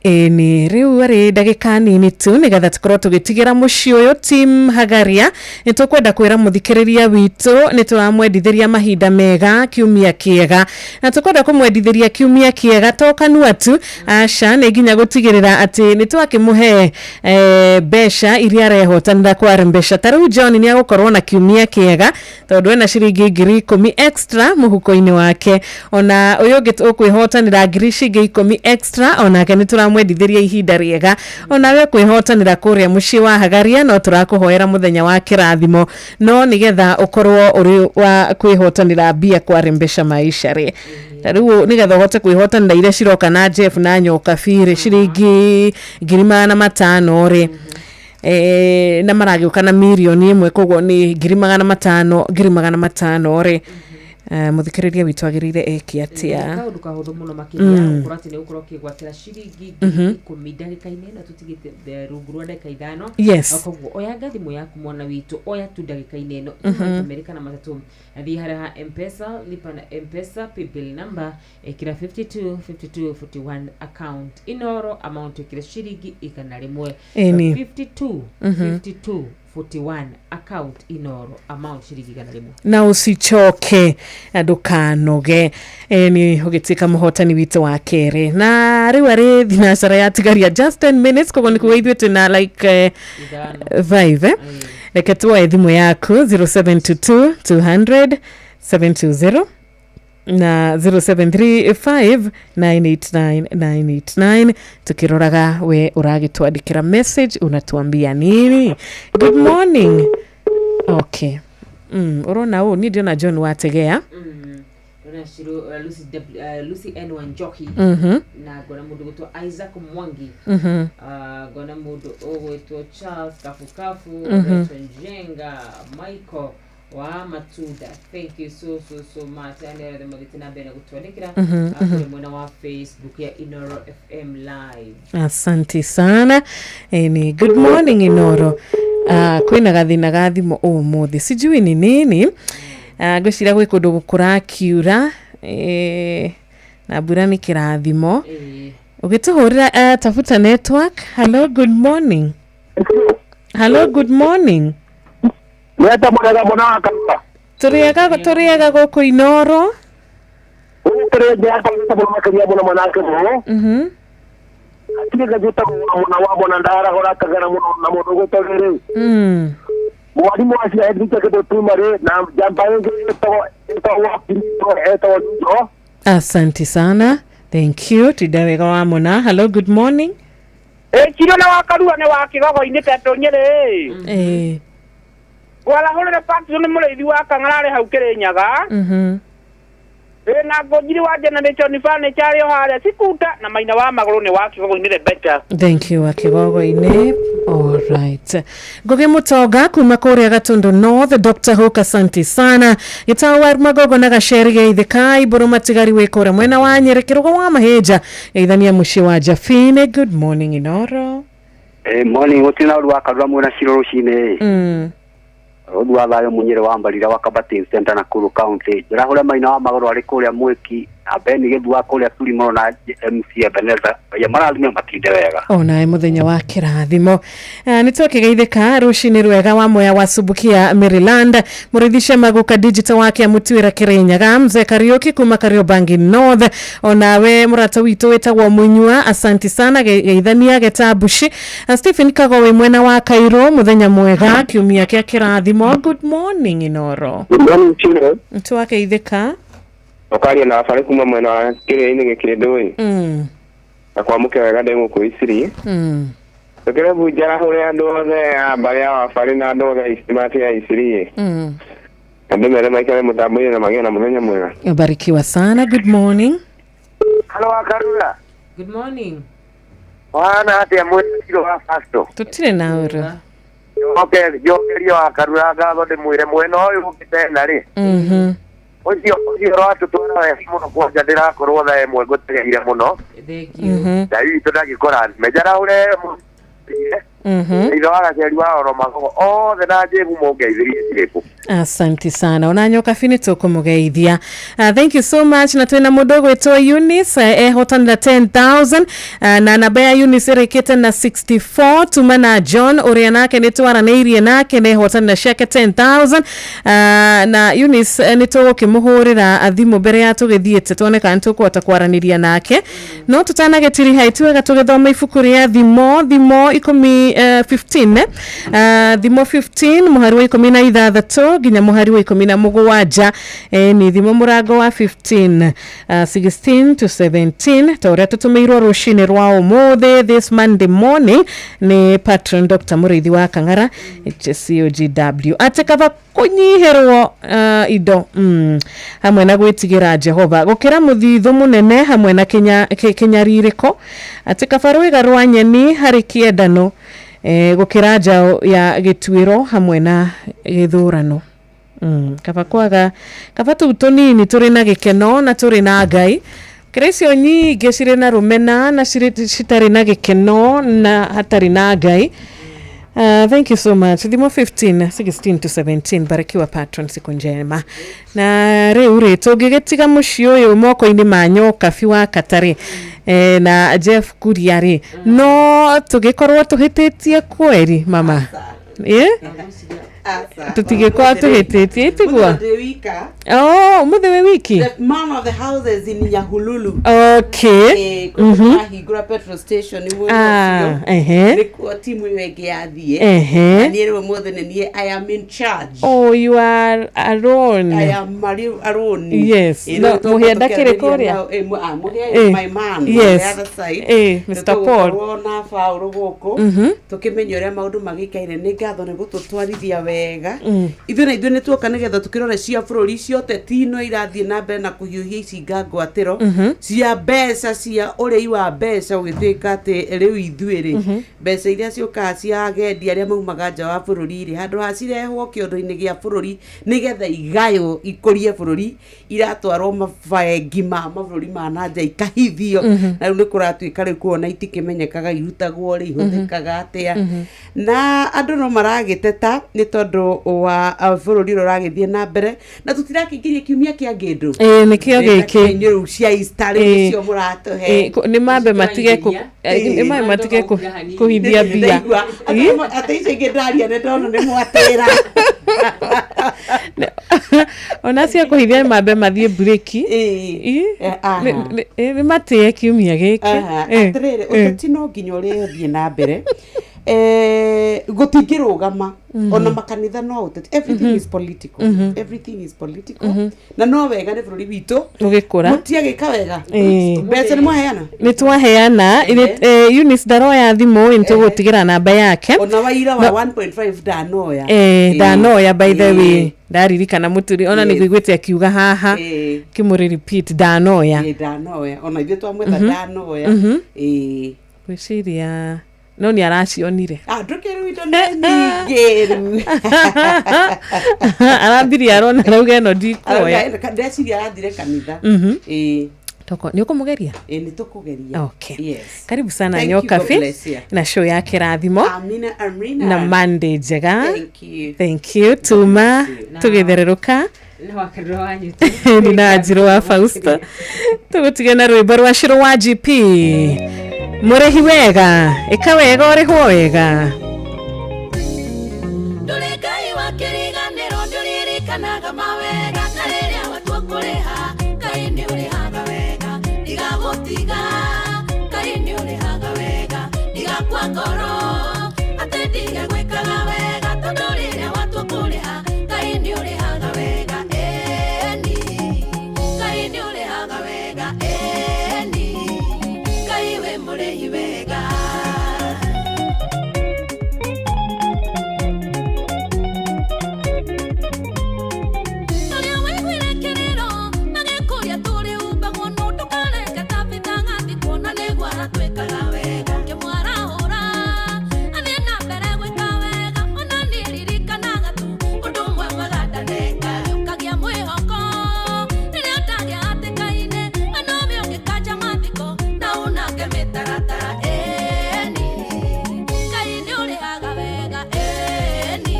Ĩni rĩu arĩ ndagĩka nini tu nĩgetha tũkorwo tũgĩtigĩra mũciĩ ũyũ team Hagaria. Nĩ tũkwenda kwĩra mũthikĩrĩria witũ nĩ tũramwendithĩria mahinda mega, kiumia kĩega, na tũkwenda kũmwendithĩria kiumia kĩega to kanua tu, aca, nĩ nginya gũtigĩrĩra atĩ nĩ twakĩmũhe mbeca iria arehotanĩra kwa mbeca. Ta rĩu John nĩ agũkorwo na kiumia kĩega tondũ ena ciringi 10,000 extra mũhuko-inĩ wake. Ona ũyũ ũngĩ ũkwĩhotanĩra ngiri cingĩ 10 extra, onake nĩ tũramwendithĩria ihinda rĩega. Onawe kwĩhotanĩra kũrĩa mũciĩ wa Hagaria, no tũrakũhoera mũthenya wa kĩrathimo, no nĩgetha ũkorwo ũrĩ wa kwĩhotanĩra mbia kwarĩ mbeca maisha rĩ, ta rĩu nĩgetha ũhote kwĩhotanĩra iria ciroka na Jeff na Nyoka birĩ ciringi 500,000 rĩ, na maragĩũka na 1,000,000, koguo nĩ 500,000, 500,000 rĩ, mũthikĩrĩria witũ agĩrĩire eke atĩa? Kaũndũ kahũthũ mũno makĩria, gũkorwo atĩ nĩ ũgũkorwo ũkĩgwatĩra ciringi 10,000 ndagĩka-inĩ ĩno tũtigĩte rungu rwa ndagĩka 5. Koguo oyanga thimũ yaku, mwana witũ, oya tu ndagĩka-inĩ ĩno maita merĩ kana matatũ, thiĩ harĩa ha Mpesa, lipa na Mpesa, paybill number ĩkĩra 52 52 41, account Inoro, amount ĩkĩra ciringi 100. 52 52 41, account Inoro, amount ciringi 100. Na usichoke na ndũkanoge, nĩ ũgĩtuĩka mũhotani witũ wa kerĩ. Na rĩu arĩ thinacara yatigaria just 10 minutes, koguo nĩ kuga ithuĩ twĩna like 5. 5, eh? Reke tuoe thimũ yaku 0722 200 720 na 0735 989 989, tukiroraga we ũragĩtwandĩkĩra message unatuambia nini. Good morning. Okay, ũrona ũũ niĩ ndĩrona John wategea. Ndĩrona Shiro, Lucy, W, Lucy N Wanjohi na ngona mũndũ gwĩtwo Isaac Mwangi, ngona mũndũ ũgwĩtwo Charles Kafukafu, Rachel Njenga, Michael wa Matunda. Thank you so so so much. Aya nĩ arĩa mathiĩte na mbere na gũtwandĩkĩra kũrĩ mwena wa Facebook ya Inoro FM Live. Asante sana. Ni good morning Inoro. Kwĩna gathĩna ga thimũ ũmũthĩ, sijui ni nini. Ngwĩciria gwĩ kũndũ kũrakiura, na mbura nĩ kĩrathimo. Ũgĩtũhũrĩra, tafuta network. Hello, good morning. Hello, good morning. Mweta mwega mũno akamba. Tũrĩega, tũrĩega gũkũ Inoro. Gũkĩrĩ nja yakwa makĩria mũno mwanake mũno. Hatirĩ ngajĩtagwo mũna wa mwana ndarahũra kagera mũno na mũndũ ũgwĩtwo rĩrĩ. Mwarimũ acio endete kĩndũ primary na njamba ĩngĩ ĩtagwo ĩtagwo Njo. Asante sana. Thank you. Tinda wega wa mona. Hello, good morning. Chiro na wakarua nĩ wa kĩgogo-inĩ tetũ Nyĩrĩ. Ngwarahũrĩre Patson nĩ mũrĩithi wa Kang'ara arĩ hau Kĩrĩnyaga. Na ngũnjiri wa Generation Furniture arĩ o harĩa Sikuta na maina wa magũrũ nĩ wa kĩgogo-inĩ Rebecca. Thank you, wa kĩgogo-inĩ. All right. Ngugi Mutoga kuma kũrĩa Gatundu North, Dr. Hook, asante sana. Gĩtao wa Magogo na Gaceri geithĩkai, Mbũrũ Matigari wĩ kũrĩa mwena wa Nyĩrĩ, Kĩrũgo wa Mahĩnja, geithania mũciĩ wa Jafine. Good morning, Inoro. Morning, gũtirĩ na ũru wa Karura mwena Ciro rũcinĩ. Ũru wa thayũ Mũnyĩrĩ wa Mbarira wa Kabatin Center Nakuru County. Njĩrahũre maina wa magũrũ arĩ kũrĩa Mwĩki na Beni Gĩthua kũrĩa Turimoro na MC Ebenezer. Ya marathime matinde wega. Onawe mũthenya wa kĩrathimo. Nĩ twakĩgeithĩka rũcinĩ rwega wa Mwea wa Subukia Maryland, mũrĩithi Maguka digital wake amũtuĩra Kĩrĩnyaga, Mzee Kariuki kuma Kariobangi North, onawe mũrata witũ wĩtagwo Mũnyua, asanti sana, geithania Getabushi. Stephen Kago wĩ mwena wa Cairo, mũthenya mwega, kiumia kĩa kĩrathimo. Good morning, Inoro. Good morning, Chiro. Nĩtwageithĩka. Ũkaria na Abarĩ kuma mwena wa Kĩrĩa-inĩ Gĩkĩndũ ĩ. Na kwamũkĩra wega ndĩ gũkũ Isiri. Tũkĩre njarahũre andũ othe a mbarĩ ya Wabarĩ na andũ othe a Isiri ĩ. Andũ mere maikare mũtambo-inĩ na magĩe na mũthenya mwega. Ubarikiwa sana. Good morning. Hello, Karura. Good morning. Wana atĩa mwĩrĩ wa Pasto? Tũtirĩ na ũru. Njokerie wa Karura ngatho ndĩmwĩre mwena ũyũ ũkĩte na rĩ. Ũcio ũratũtwara wega mũno kwanja ndĩrakorwo thaa ĩmwe ngũtegeire mũno. Thank you. Ngai witũ ndangĩkũrathime. Njarahũre ithe wa Gaceri wa Oro Magogo othe na Njĩgu mũngeithirie Njĩgu. Asante sana. Ona nyoka bini tũkũmũgeithia. Thank you so much. Na twĩna mũndũ ũgwĩtwo Eunice ehotanĩra 10,000 na namba ya Eunice ĩrĩkĩte na 64. Tuma na John ũrĩa nake nĩ twaranĩirie nake na ehotanĩra ciake 10,000 na Eunice nĩ tũgũkĩmũhũrĩra thimũ mbere ya tũgĩthiĩte tuone kana nĩ tũkũhota kwaranĩria nake. No tũtanagĩtiriha ituega tũgĩthoma ibuku rĩa thimo 15 thimo 15 mũhari wa 16 nginya mũhari wa 17. Ni thimo mũrango wa 15 16 to 17 ta ũrĩa tũtũmĩirwo rũcinĩ rwa ũmũthĩ this Monday morning nĩ patron Dr. Mũrĩithi wa Kang'ara HCOGW atĩ kaba kũnyihĩrwo indo hamwe na gwĩtigĩra Jehova gũkĩra mũthithũ mũnene hamwe na kĩnyarirĩko atĩ kaba rwĩga rwa nyeni harĩ kĩendano gũkĩra njaũ ya gĩtuĩro hamwe na gĩthũrano. Kaba kwaga kaba tũu tũnini tũrĩ na gĩkeno na tũrĩ na Ngai kĩrĩa icio nyingĩ cirĩ na rũmena na citarĩ na gĩkeno na hatarĩ na Ngai. Thank you so much. Thimo 15 16 to 17. Barikiwa patron, siku njema. Na rĩu rĩ tũngĩgĩtiga mũciĩ ũyũ moko-inĩ ma Nyokabi wa Katarĩ na Jeff Kuria rĩ no tũgĩkorwo tũhĩtĩtie kweri mama. Tũtigĩkorwo tũhĩtĩtie itiguo. Oh, mũthĩ wĩ wiki. The man of the house is in Nyahururu. Okay. Ahingũra petrol station nĩ ũcio. Nĩkuo timu ĩyo ĩngĩ yathiĩ. Na niĩ rĩu ũmũthĩ nĩ niĩ I am in charge. Oh, you are alone. I am alone. Yes. No, mũhĩa ndakĩrĩ kũrĩa? Mũhĩa is my man. Yes. On the other side. Mr. Paul. Tũgũkorwo na Paul gũkũ. Tũkĩmenya ũrĩa maũndũ magĩikaire. Nĩ ngatho nĩ gũtũtwarithia wega. Ithuĩ na ithuĩ nĩ tuoka nĩgetha tũkĩrore cia bũrũri cio ũteti no irathiĩ na mbere na kũhiũhia ici ngangwatĩro cia mbeca cia ũrĩi wa mbeca ũgĩtuĩka atĩ rĩu ithuĩ rĩ mbeca iria ciũkaga cia agendi arĩa maumaga nja wa bũrũri rĩ handũ ha cirehwo kĩondo-inĩ gĩa bũrũri nĩgetha igaywo ikũrie bũrũri iratwarwo mabengi ma mabũrũri ma na nja ikahithio na rĩu nĩ kũratuĩka rĩu kuona itikĩmenyekaga irutagwo rĩ ihũthĩkaga atĩa na andũ no maragĩteta nĩ tondũ wa bũrũri ũrĩa ũragĩthiĩ na mbere na tũtirakĩingĩria kiumia kĩa ngĩndũ nĩkĩo gĩkĩ rĩu cia Easter rĩu nĩcio mũratũhe nĩ mambe matige kũhithia mbia atĩ icio ingĩ ndaria nĩ ndona nĩ mwatĩra. Ona cia kũhithia mambe mathiĩ mburĩki. Nĩ matĩe kiumia gĩkĩ. Atĩrĩrĩ, ũteti no nginya ũrĩa ũthiĩ na mbere, gũtingĩrũgama ona makanitha no ũteti. Everything is political, everything is political, na no wega nĩ bũrũri witũ ũgĩkũra. Mũtiagĩka wega. Mbeca nĩ mwaheana? Nĩ twaheana. Eunice ndaroya thimũ, nĩ tũgũtigĩra namba yake. Ona waira wa 1.5 ndanoya. Ndanoya, by the way, ndaririkana mũturi ona nĩ ngũiguĩte akiuga haha kĩmũrĩ repeat, ndanoya. Ndanoya, ona ithuĩ twamwetha ndanoya. Gwĩciria no nĩ aracionire. Ndũkĩrĩ indo nĩ nyingĩ rĩu. Arambirie arona arauga ĩno ndikuoya. Ndeciria arathire kanitha. Toko nĩ ũkũmũgeria? Ĩ, nĩ tũkũgeria. Okay. Yes. Karibu sana. Thank you, God Nyokabi bless you. Na show ya kĩrathimo. Amina, amina. Na Monday njega. Thank you. Thank you. Tuma tũgĩthererũka. Na wakarura wanyu. Ni na Njirũ wa Fausto, tũgũtige na rwĩmbo rwa Shiro wa GP, mũrĩhi wega, ĩka wega ũrĩhwo wega. Ndũrĩ Ngai wa kĩriganĩro, ndũririkanaga mawega, na rĩrĩa watua kũrĩha, Ngai nĩ ũrĩhaga wega. Ndigagũtiga, Ngai nĩ ũrĩhaga wega. Ndigakua ngoro atĩ ndige gwĩkaga wega, tondũ rĩrĩa watua kũrĩha, Ngai nĩ ũrĩhaga wega. Ĩni, Ngai nĩ ũrĩhaga wega. Ĩni, Ngai wĩ mũrĩhi wega. Ũrĩa waiguire kĩrĩro magĩkũria tũrĩ umbagwo, no ndũkareke Tabitha ngathi kuona nĩguo aratwĩkaga wega. Ngĩmwarahũra athiĩ na mbere gwĩka wega, ona niĩ ririkanaga tu ũndũ ũmwe mwega ndaneka. Ũkagĩa mwĩhoko rĩrĩa ũtagĩa hatĩka-inĩ, we nowe ũngĩkanja mathiko na unange mĩtaratara. Ĩni, Ngai nĩ ũrĩhaga wega. Ĩni,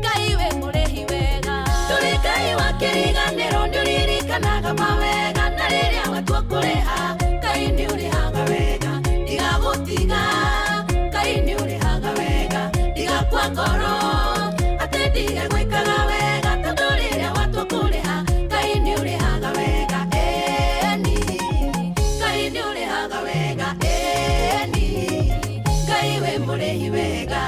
Ngai wĩ mũrĩhi wega. Ndũrĩ Ngai wa kĩriganĩro, nĩũririkanaga mawega, na rĩrĩa watua kũrĩha, Ngai nĩ ũrĩhaga wega. Ndigagũtiga, Ngai nĩ ũrĩhaga wega. Ndigakua ngoro atĩ ndige gwĩkaga wega, tondũ rĩrĩa watua kũrĩha, Ngai nĩ ũrĩhaga wega. Ĩni, Ngai nĩ ũrĩhaga wega. Ĩni, Ngai wĩ mũrĩhi wega.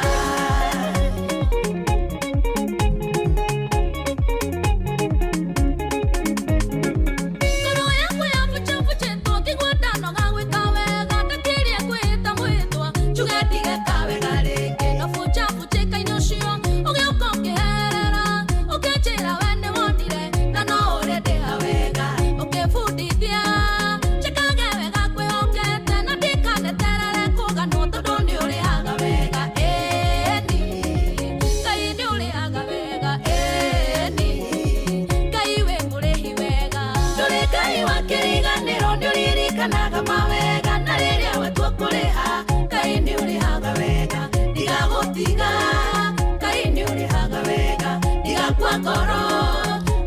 Ngoro yakwa yabuchabuchĩtwo, ngĩigua ndanoga gwĩka wega, ndakĩria kwĩhĩta mwĩtwa njuge ndigeka wega rĩngĩ. No buchabuchĩka-inĩ ũcio ũgĩũka ũkĩherera, ũkĩnjĩra we nĩ wonire na no ũrĩa ndĩha wega, ũkĩbundithia njĩkage wega kwĩhokete na ndikaneterere kũganwo, tondũ nĩ ũrĩhaga wega. Ĩni, Ngai nĩ ũrĩhaga wega. Ĩni, Ngai wĩ mũrĩhi wega. Ndũrĩ Ngai wa kĩriganĩro, nĩũririkanaga mawega, na rĩrĩa watua kũrĩha, Ngai nĩ ũrĩhaga wega. Ndigagũtiga, Ngai nĩ ũrĩhaga wega. Ndigakua ngoro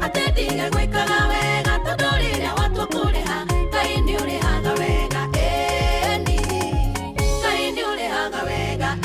atĩ ndige gwĩkaga wega, tondũ rĩrĩa watua kũrĩha, Ngai nĩ ũrĩhaga wega. Ĩni, Ngai nĩ ũrĩhaga wega.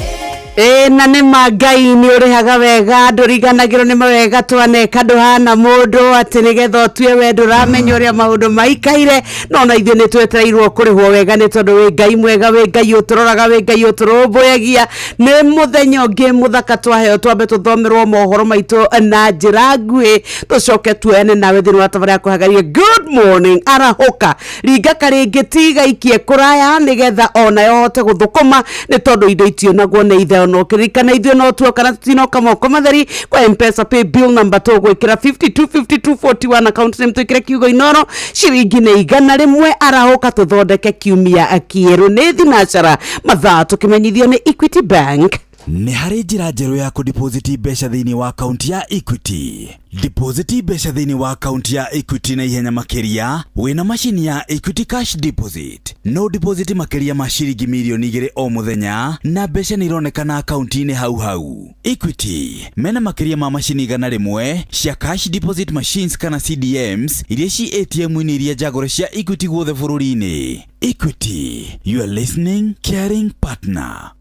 Ĩ, na nĩ ma Ngai nĩ ũrĩhaga wega, ndũriganagĩrwo nĩ mawega twaneka. Ndũhana mũndũ atĩ nĩgetha ũtue we ndũramenya ũrĩa maũndũ maikaire, no na ithuĩ nĩ twetereirwo kũrĩhwo wega, nĩ tondũ wĩ Ngai mwega, wĩ Ngai ũtũroraga, wĩ Ngai ũtũrũmbũyagia. Nĩ mũthenya ũngĩ mũthaka twaheo, twambe tũthomerwo mohoro maitũ na njĩra nguhĩ, tũcoke tuoyane nawe thĩinĩ wa tabarĩra ya kũhagaria. Good morning, arahũka, ringa karĩngĩ, tiga ikie kũraya nĩgetha onayo hote gũthũkũma, nĩ tondũ indo itionagwo nĩ ithe. Ona ũkĩririkana ithuĩ no tuoka na tũtinoka moko matheri. Kwa Mpesa pay bill number tũgwĩkĩra 525241, account name twĩkĩre kiugo Inoro, ciringi nĩ 100. Arahũka, tũthondeke kiumia kĩerũ. Nĩ thinacara mathaa, tũkĩmenyithio nĩ Equity Bank. Nĩ harĩ njĩra njerũ ya kũdeposit mbeca thĩinĩ wa akaunti ya Equity. Deposit mbeca thĩinĩ wa akaunti ya Equity na ihenya makĩria wĩna macini ya Equity Cash Deposit. No deposit makĩria ma ciringi 2,000,000 o mũthenya, na mbeca nĩ ironekana akaunti-inĩ hau hau. Equity mena makĩria ma macini 100 cia cash deposit machines kana CDMs iria ci ATM-inĩ iria njagũre cia Equity guothe bũrũri-inĩ. Equity, your listening, caring partner.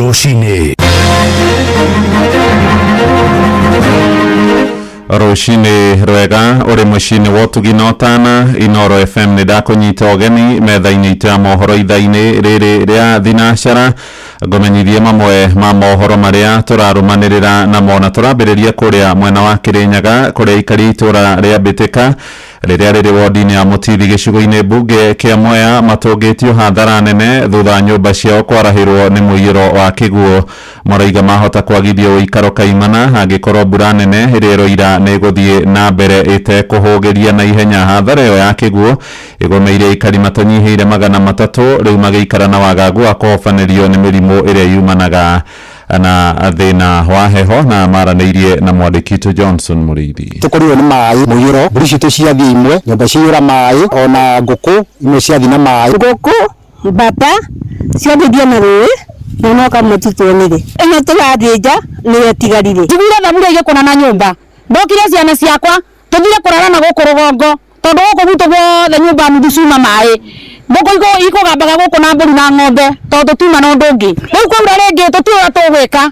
Rũcinĩ. Rũcinĩ rwega, ũrĩ mũciĩ-inĩ wa ũtugi na ũtana Inoro FM. Nĩ ndakũnyita ũgeni metha-inĩ itũ ya mohoro ithaa-inĩ rĩrĩ rĩa thinacara, ngũmenyithie mamwe ma mohoro marĩa tũrarũmanĩrĩra namo, na tũrambĩrĩria kũrĩa mwena wa Kĩrĩnyaga, kũrĩa aikari itũra rĩa Mbĩtĩka rĩrĩa rĩrĩ wodi-inĩ ya Mũtithi gĩcigo-inĩ mbunge kĩa Mwea matũngĩtio hathara nene thutha wa nyũmba ciao kwarahĩrwo nĩ mũiyũro wa kĩguũ. Maraiga mahota kwagithio ũikaro kaimana angĩkorwo mbura nene ĩrĩa ĩroira nĩ ĩgũthiĩ na mbere ĩtekũhũgĩria na ihenya. Hathara ĩyo ya kĩguũ ĩgomeire aikari matanyihĩire 300 rĩu magĩikara na wagagu wa kũhobanĩrio nĩ mĩrimũ ĩrĩa yumanaga na thĩna wa heho. Na maranĩirie na mwandĩki witũ Johnson Mũrĩithi. Tũkorirwo nĩ maĩ mũiyũro, mbũri citũ ciathiĩ imwe, nyũmba ciyũra maĩ, ona ngũkũ imwe ciathiĩ na maĩ. Ngũkũ, mbata ciathithio na rũĩ na no kamwe tutuonire. Ĩno tũrathĩnja nĩyo ĩtigarire. Njiguire thaburia igĩkũna na nyũmba, ndokire ciana ciakwa tũthire kũrara na gũkũ rũgongo, tondũ gũkũ gwitũ guothe nyũmba nuthu ciuma maĩ. Mbũkũ ikũgambaga gũkũ na mbũri na ng'ombe, tondũ tuma na ũndũ ũngĩ. Rĩu kwaura rĩngĩ tũtiũĩ ũrĩa tũgwĩka,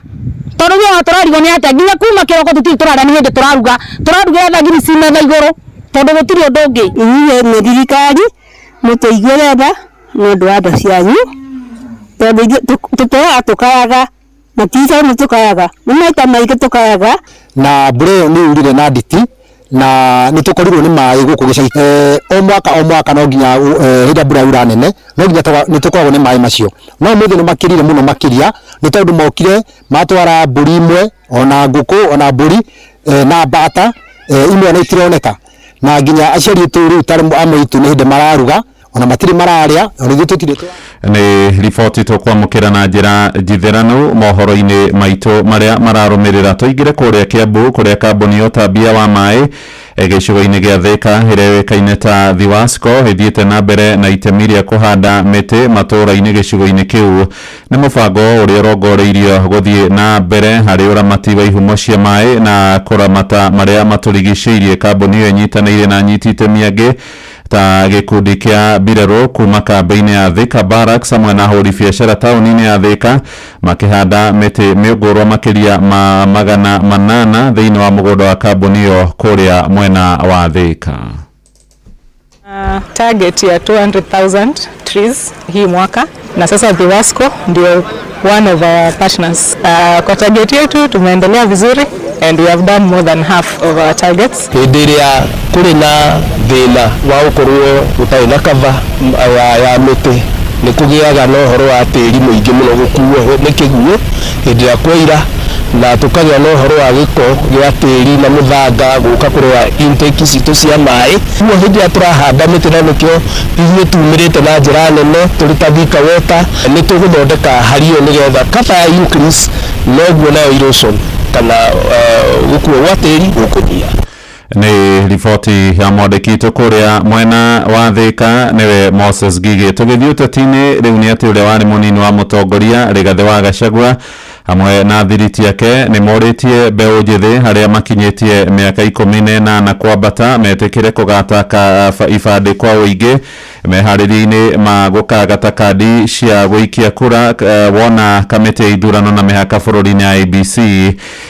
tondũ rĩu ona tũrarigwo nĩ atĩa, nginya kuma kĩroko tũtirĩ tũrarĩa, nĩ hĩndĩ tũraruga, tũrarugĩra thagiri ci metha igũrũ, tondũ gũtirĩ ũndũ ũngĩ. Inyuĩ nĩ thirikari mũtũiguĩre tha nĩ ũndũ wa tha cianyu, tondũ ithuĩ tũtũraga tũkayaga, na ti itherũ tũkayaga, nĩ maita maingĩ tũkayaga. Na mbura ĩyo nĩ yurire na nditi, na nĩ tũkorirwo nĩ maĩ gũkũ gĩcagi. O mwaka o mwaka no nginya hĩndĩ ĩrĩa mbura yaura nene no nginya nĩ tũkoragwo nĩ maĩ macio, no ũmũthĩ nĩ makĩrire mũno makĩria, nĩ tondũ mokire matwara mbũri imwe, ona ngũkũ, ona mbũri, na mbata, imwe ona itironeka, na nginya aciari aitũ rĩu ta amwe aitũ nĩ hĩndĩ mararuga, ona matirĩ mararĩa, ona ithuĩ tũtirĩ. Nĩ riboti tũkwamũkĩra na njĩra njitheranu mohoro-inĩ maitũ marĩa mararũmĩrĩra. Tũingĩre kũrĩa Kiambu, kũrĩa kambuni ya ũtambia wa maĩ gĩcigo-inĩ gĩa Thika ĩrĩa yũĩkaine ta Thiwasco ĩthiĩte na mbere na itemi rĩa kũhanda mĩtĩ matũũra-inĩ gĩcigo-inĩ kĩu. Nĩ mũbango ũrĩa ũrongoreirio gũthiĩ na mbere harĩ ũramati wa ihumo cia maĩ na kũramata marĩa matũrigicĩirie. Kambuni ĩyo ĩnyitanĩire na anyiti itemi angĩ ta gĩkundi kĩa mbirarũ kuma kambĩ-inĩ ya Thika Barracks hamwe na ahũri biacara taũni-inĩ ya Thika, makĩhanda mĩtĩ mĩũngũrwa makĩria ma 800 thĩinĩ wa mũgũnda wa kambuni ĩyo kũrĩa mwena wa Thika. Target ya 200,000 trees hii mwaka, na sasa Thiwasco ndio one of our partners. Kwa target yetu tumeendelea vizuri and we have done more than half of our targets. Hĩndĩ ĩrĩa kũrĩ na thĩna wa gũkorwo gũtarĩ na cover ya mĩtĩ, nĩ kũgĩaga na ũhoro wa tĩri mũingĩ mũno gũkuo nĩ kĩguũ hĩndĩ ĩrĩa kwaira, na tũkagĩa na ũhoro wa gĩko gĩa tĩri na mũthanga gũka kũrora intake citũ cia maĩ. Koguo hĩndĩ ĩrĩa tũrahanda mĩtĩ, na nĩkĩo ithuĩ tumĩrĩte na njĩra nene tũrĩ ta Thika Water, nĩ tũgũthondeka hari ĩyo nĩgetha cover ya increase, noguo nayo erosion kana gũkuo gwa tĩri gũkũnyia. Nĩ riboti ya mwandĩki witũ kũrĩa mwena wa Thika, nĩwe Moses Gigi. Tũgĩthiĩ ũteti-inĩ rĩu, nĩ atĩ ũrĩa warĩ mũnini wa mũtongoria Rigathĩ wa Gachagua hamwe na thiriti yake nĩ morĩtie mbeũ njĩthĩ arĩa makinyĩtie mĩaka 18 kwambata metĩkĩre kũgata ibandĩ kwa ũingĩ meharĩria-inĩ ma gũkagata kandi cia gũikia kura. Wona kamĩtĩ ya ithurano na mĩhaka bũrũri-inĩ IEBC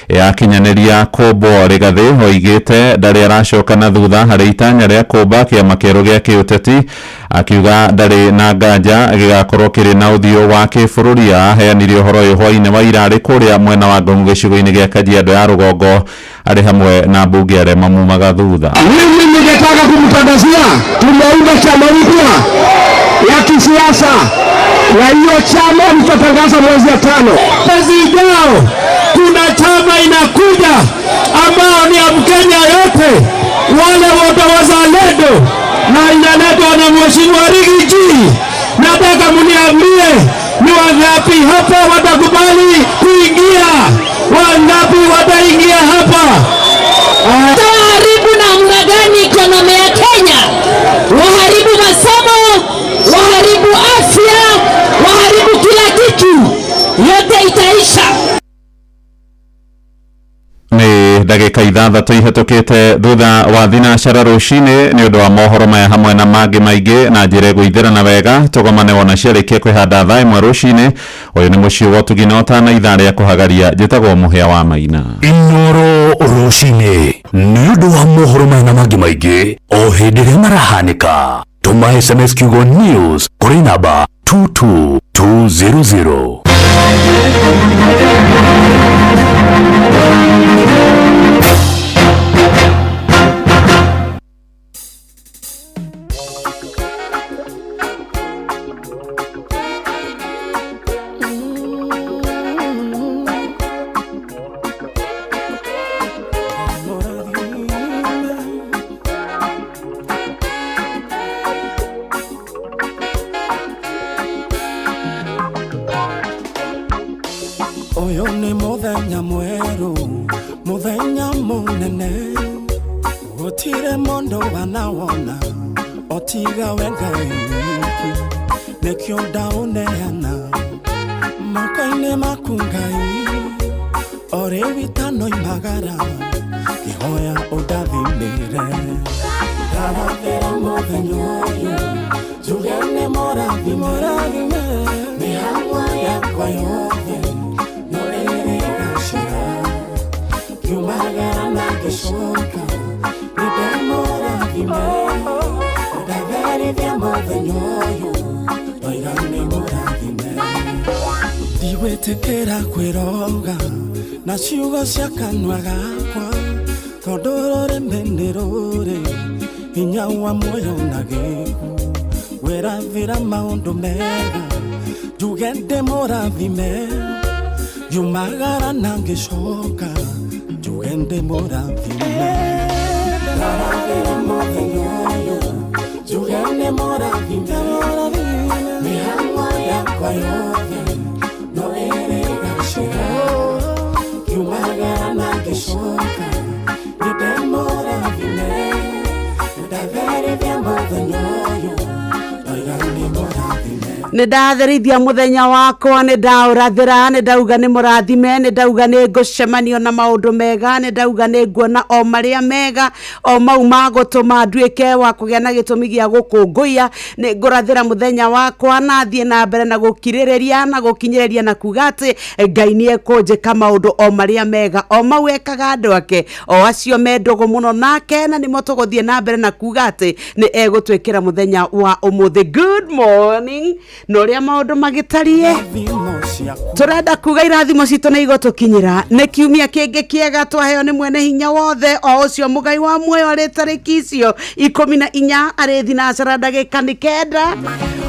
yakinyanĩria kũmbwo, Rigathĩ oigĩte ndarĩ aracoka na thutha harĩ itanya rĩa kũmba kĩama kĩerũ gĩa kĩũteti, akiuga ndarĩ na nganja gĩgakorwo kĩrĩ na ũthiũ wa kĩbũrũri. Aheanire ũhoro ũyũ hwaĩ-inĩ wa ira arĩ kũrĩa mwena wa Ngong gĩcigo-inĩ gĩa Kajiado ya rũgongo, arĩ hamwe na mbunge arĩa mamumaga thutha. Mimi ningetaka kumtangazia tumeunda chama mpya ya kisiasa, na hiyo chama nitatangaza mwezi wa 5. Mwezi ujao kuna chama inakuja ambao ni ya Mkenya yote, wale wote wazalendo, na inaletwa na Mheshimiwa Riggy G. Nataka mniambie ni wangapi hapa watakubali kuingia, wangapi wataingia hapa? Wataharibu namna gani ekonomi ya Kenya? Waharibu masomo, waharibu afya, waharibu kila kitu, yote itaisha. Nĩ ndagĩka Ndagĩka 6 ihĩtũkĩte thutha wa thinacara rũcinĩ nĩ ũndũ wa mohoro maya hamwe na mangĩ maingĩ na njĩra ĩgũithĩrana wega tũgomane wona ciarĩkia kwĩhanda thaa 1 rũcinĩ. Ũyũ nĩ mũciĩ wa ũtugi na ũtana ithaa rĩa kũhagaria. Njĩtagwo Mũhĩa wa Maina. Inoro rũcinĩ nĩ ũndũ wa mohoro maya na mangĩ maingĩ o hĩndĩ ĩrĩa marahanĩka. Tũma SMS kiugo news kũrĩ namba 22200. Ũyũ nĩ mũthenya mwerũ, mũthenya mũnene, gũtirĩ mũndũ wanawona otiga we Ngai wiki, nĩkĩo ndaũneana moko-inĩ maku Ngai, o rĩu itanoimagara ngĩhoya ũndathimĩre. Ndarathĩra mũthenya ũyũ njuge nĩ mũrathime, mĩhang'o yakwa yothe ngiumagara na ngĩcoka nĩndemũrathime, ndatherithia mũthenya ũyũ ndoiga nĩ mũrathime. Ndigwĩtĩkĩra kwĩroga na ciugo cia kanua gakwa, tondũ rũrĩmĩ nĩ rũrĩ hinya wa muoyo na gĩkuũ. Ngwĩrathĩra maũndũ mega njuge ndĩmũrathime, ngiumagara na ngĩcoka njuge ndĩmũrathime. Ndarathĩra mũthenya ũyũ njuge nĩ mũrathime, mĩhang'o yakwa yothe no ĩrĩgacĩra, ngiumagara na ngĩcoka nĩndĩmũrathime, ndatherithia mũthenya ũyũ ndoiga nĩ mũrathime. Nĩ ndatherithia mũthenya wakwa, nĩ ndaũrathĩra, nĩ ndauga nĩ mũrathime, nĩ ndauga nĩ ngũcemanio na maũndũ mega, nĩ ndauga nĩ nguona o marĩa mega, o mau magũtũma nduĩke wa kũgĩa na gĩtũmi gĩa gũkũngũiya. Nĩ ngũrathĩra mũthenya wakwa na thiĩ na mbere na gũkirĩrĩria na gũkinyĩrĩria na kuga atĩ Ngai nĩ ekũnjĩka maũndũ o marĩa mega, o mau ekaga andũ ake, o acio me ndũgũ mũno nake, na nĩmo tũgũthiĩ na mbere na kuga atĩ nĩ egũtwĩkĩra mũthenya wa ũmũthĩ. Good morning. Na ũrĩa maũndũ magĩtariĩ, tũrenda kuga irathimo citũ nĩ igũtũkinyĩra. Nĩ kiumia kĩngĩ kĩega twaheo nĩ mwene hinya wothe, o ũcio mũgai wa muoyo arĩ tarĩki icio 14 arĩ thinacara ndagĩka nĩ 9.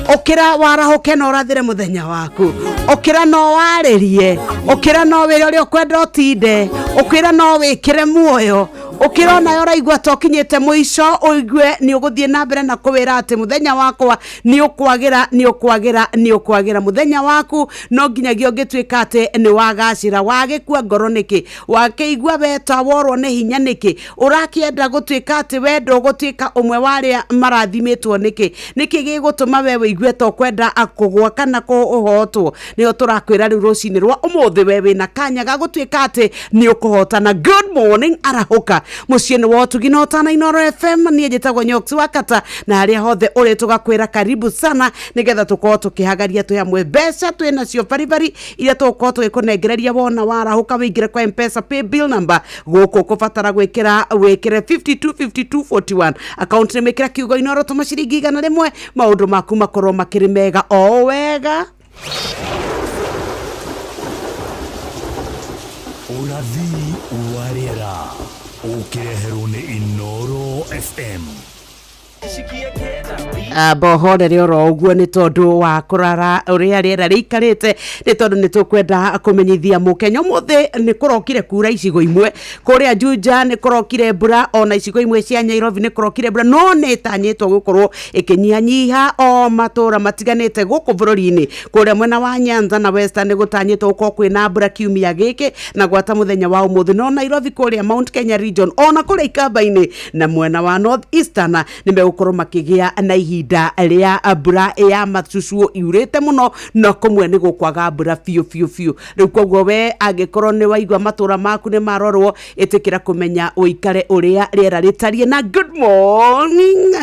Ũkĩra warahũke na ũrathĩre mũthenya waku, ũkĩra no warĩrie, ũkĩra no wĩre ũrĩa ũkwenda ũtinde, ũkĩra no wĩkĩre muoyo, ũkĩra onayo ũraigua ta ũkinyĩte mũico, ũigue nĩ ũgũthiĩ na mbere na kũwĩra atĩ mũthenya wakwa nĩ ũkwagĩra, nĩ ũkwagĩra, nĩ ũkwagĩra. Mũthenya waku no nginyagia ũngĩtuĩka atĩ nĩ wagacĩra. Wagĩkua ngoro nĩkĩ? Wakĩigua weta worwo nĩ hinya nĩkĩ? Ũrakĩenda gũtuĩka atĩ we ndũgũtuĩka ũmwe wa arĩa marathimĩtwo nĩkĩ? Nĩkĩ gĩgũtũma we wĩigue ta ũkwenda kũgũa kana kũhotwo? Nĩho tũrakwĩra rĩu rũcinĩ rwa ũmũthĩ we wĩna kanya ga gũtuĩka atĩ nĩ ũkũhotana. Good morning, arahũka. Mũciĩ nĩ wa ũtugi na ũtana Inoro FM. Niĩ njĩtagwo Nyox wa Kata, na harĩa hothe ũrĩ tũgakwĩra karibu sana, nĩgetha tũkorwo tũkĩhagaria twĩ hamwe. Mbeca twĩ nacio baribari iria tũgũkorwo tũgĩkũnengereria wona warahũka wĩingĩre kwa M-Pesa pay bill number gũkũ ũkũbatara gwĩkĩra wĩkĩre 525241 account nĩ mĩkĩra kiugo Inoro tũma ciringi 100, maũndũ maku makorwo makĩrĩ mega o wega. Ũrathi wa rĩera ũkĩreherwo nĩ Inoro FM. Mbohorere oro ũguo nĩ tondũ wa kũrara ũrĩa rĩera rĩikarĩte, nĩ tondũ nĩ tũkwenda kũmenyithia mũkenya ũmũthĩ nĩ kũrokire kura icigo imwe kũrĩa Juja, nĩ kũrokire mbura ona icigo imwe cia Nairobi nĩ kũrokire mbura, no nĩ ĩtanyĩtwo gũkorwo ĩkĩnyihanyiha o matũra matiganĩte gũkũ bũrũri-inĩ. Kũrĩa mwena wa Nyanza na Western nĩ gũtanyĩtwo gũkorwo kwĩna mbura kiumia gĩkĩ na gwata mũthenya wa ũmũthĩ, no Nairobi kũrĩa Mount Kenya region ona kũrĩa Ikamba-inĩ na mwena wa North Eastern nĩ megũkorwo megũkorwo makĩgĩa na ihinda rĩa mbura ya macucuo yurĩte mũno, no kũmwe nĩ gũkwaga mbura biũ biũ biũ. Rĩu koguo we angĩkorwo nĩ waigua matũra maku nĩ marorwo, ĩtĩkĩra kũmenya ũikare ũrĩa rĩera rĩtariĩ. Na good morning.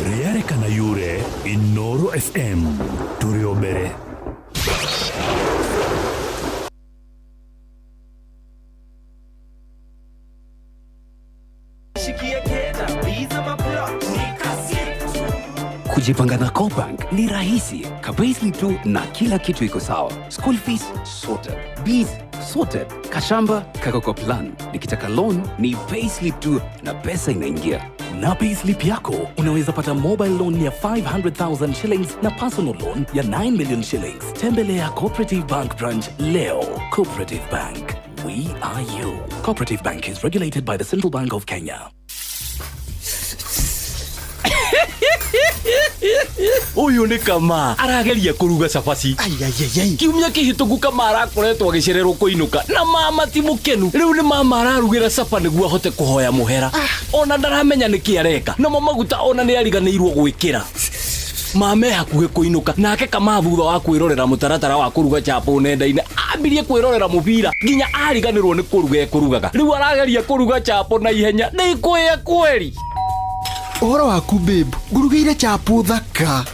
Rĩarĩ kana yure, Inoro FM tũrĩ o mbere. Kujipanga na CoBank ni rahisi. Ka-payslip tu na kila kitu iko sawa. School fees sorted, bills sorted, kashamba kako kwa plan. Nikitaka loan ni payslip tu na pesa inaingia. Na payslip yako unaweza pata mobile loan ya 500,000 shillings na personal loan ya 9 million shillings. Tembelea Cooperative Bank branch leo. Cooperative Bank, we are you. Cooperative Bank is regulated by the Central Bank of Kenya. Ũyũ nĩ Kama arageria kũruga cabaci. Kiumia kĩhĩtũku Kama arakoretwo agĩcererwo kũinũka na mama ti mũkenu. Rĩu nĩ mama ararugĩra caba nĩguo ahote kũhoya mũhera. Ona ndaramenya nĩkĩ areka, namo maguta ona nĩ ariganĩirwo gwĩkĩra. Mama e hakuhĩ kũinũka nake Kama thutha wa kwĩrorera mũtaratara wa kũruga chapo nenda-inĩ ambirie kwĩrorera mũbira nginya ariganĩrwo nĩ kũruga ekũrugaga. Rĩu arageria kũruga chapo na ihenya nĩ ikũĩa kweri. Ũhoro waku babe, ngũrugĩire chapo thaka.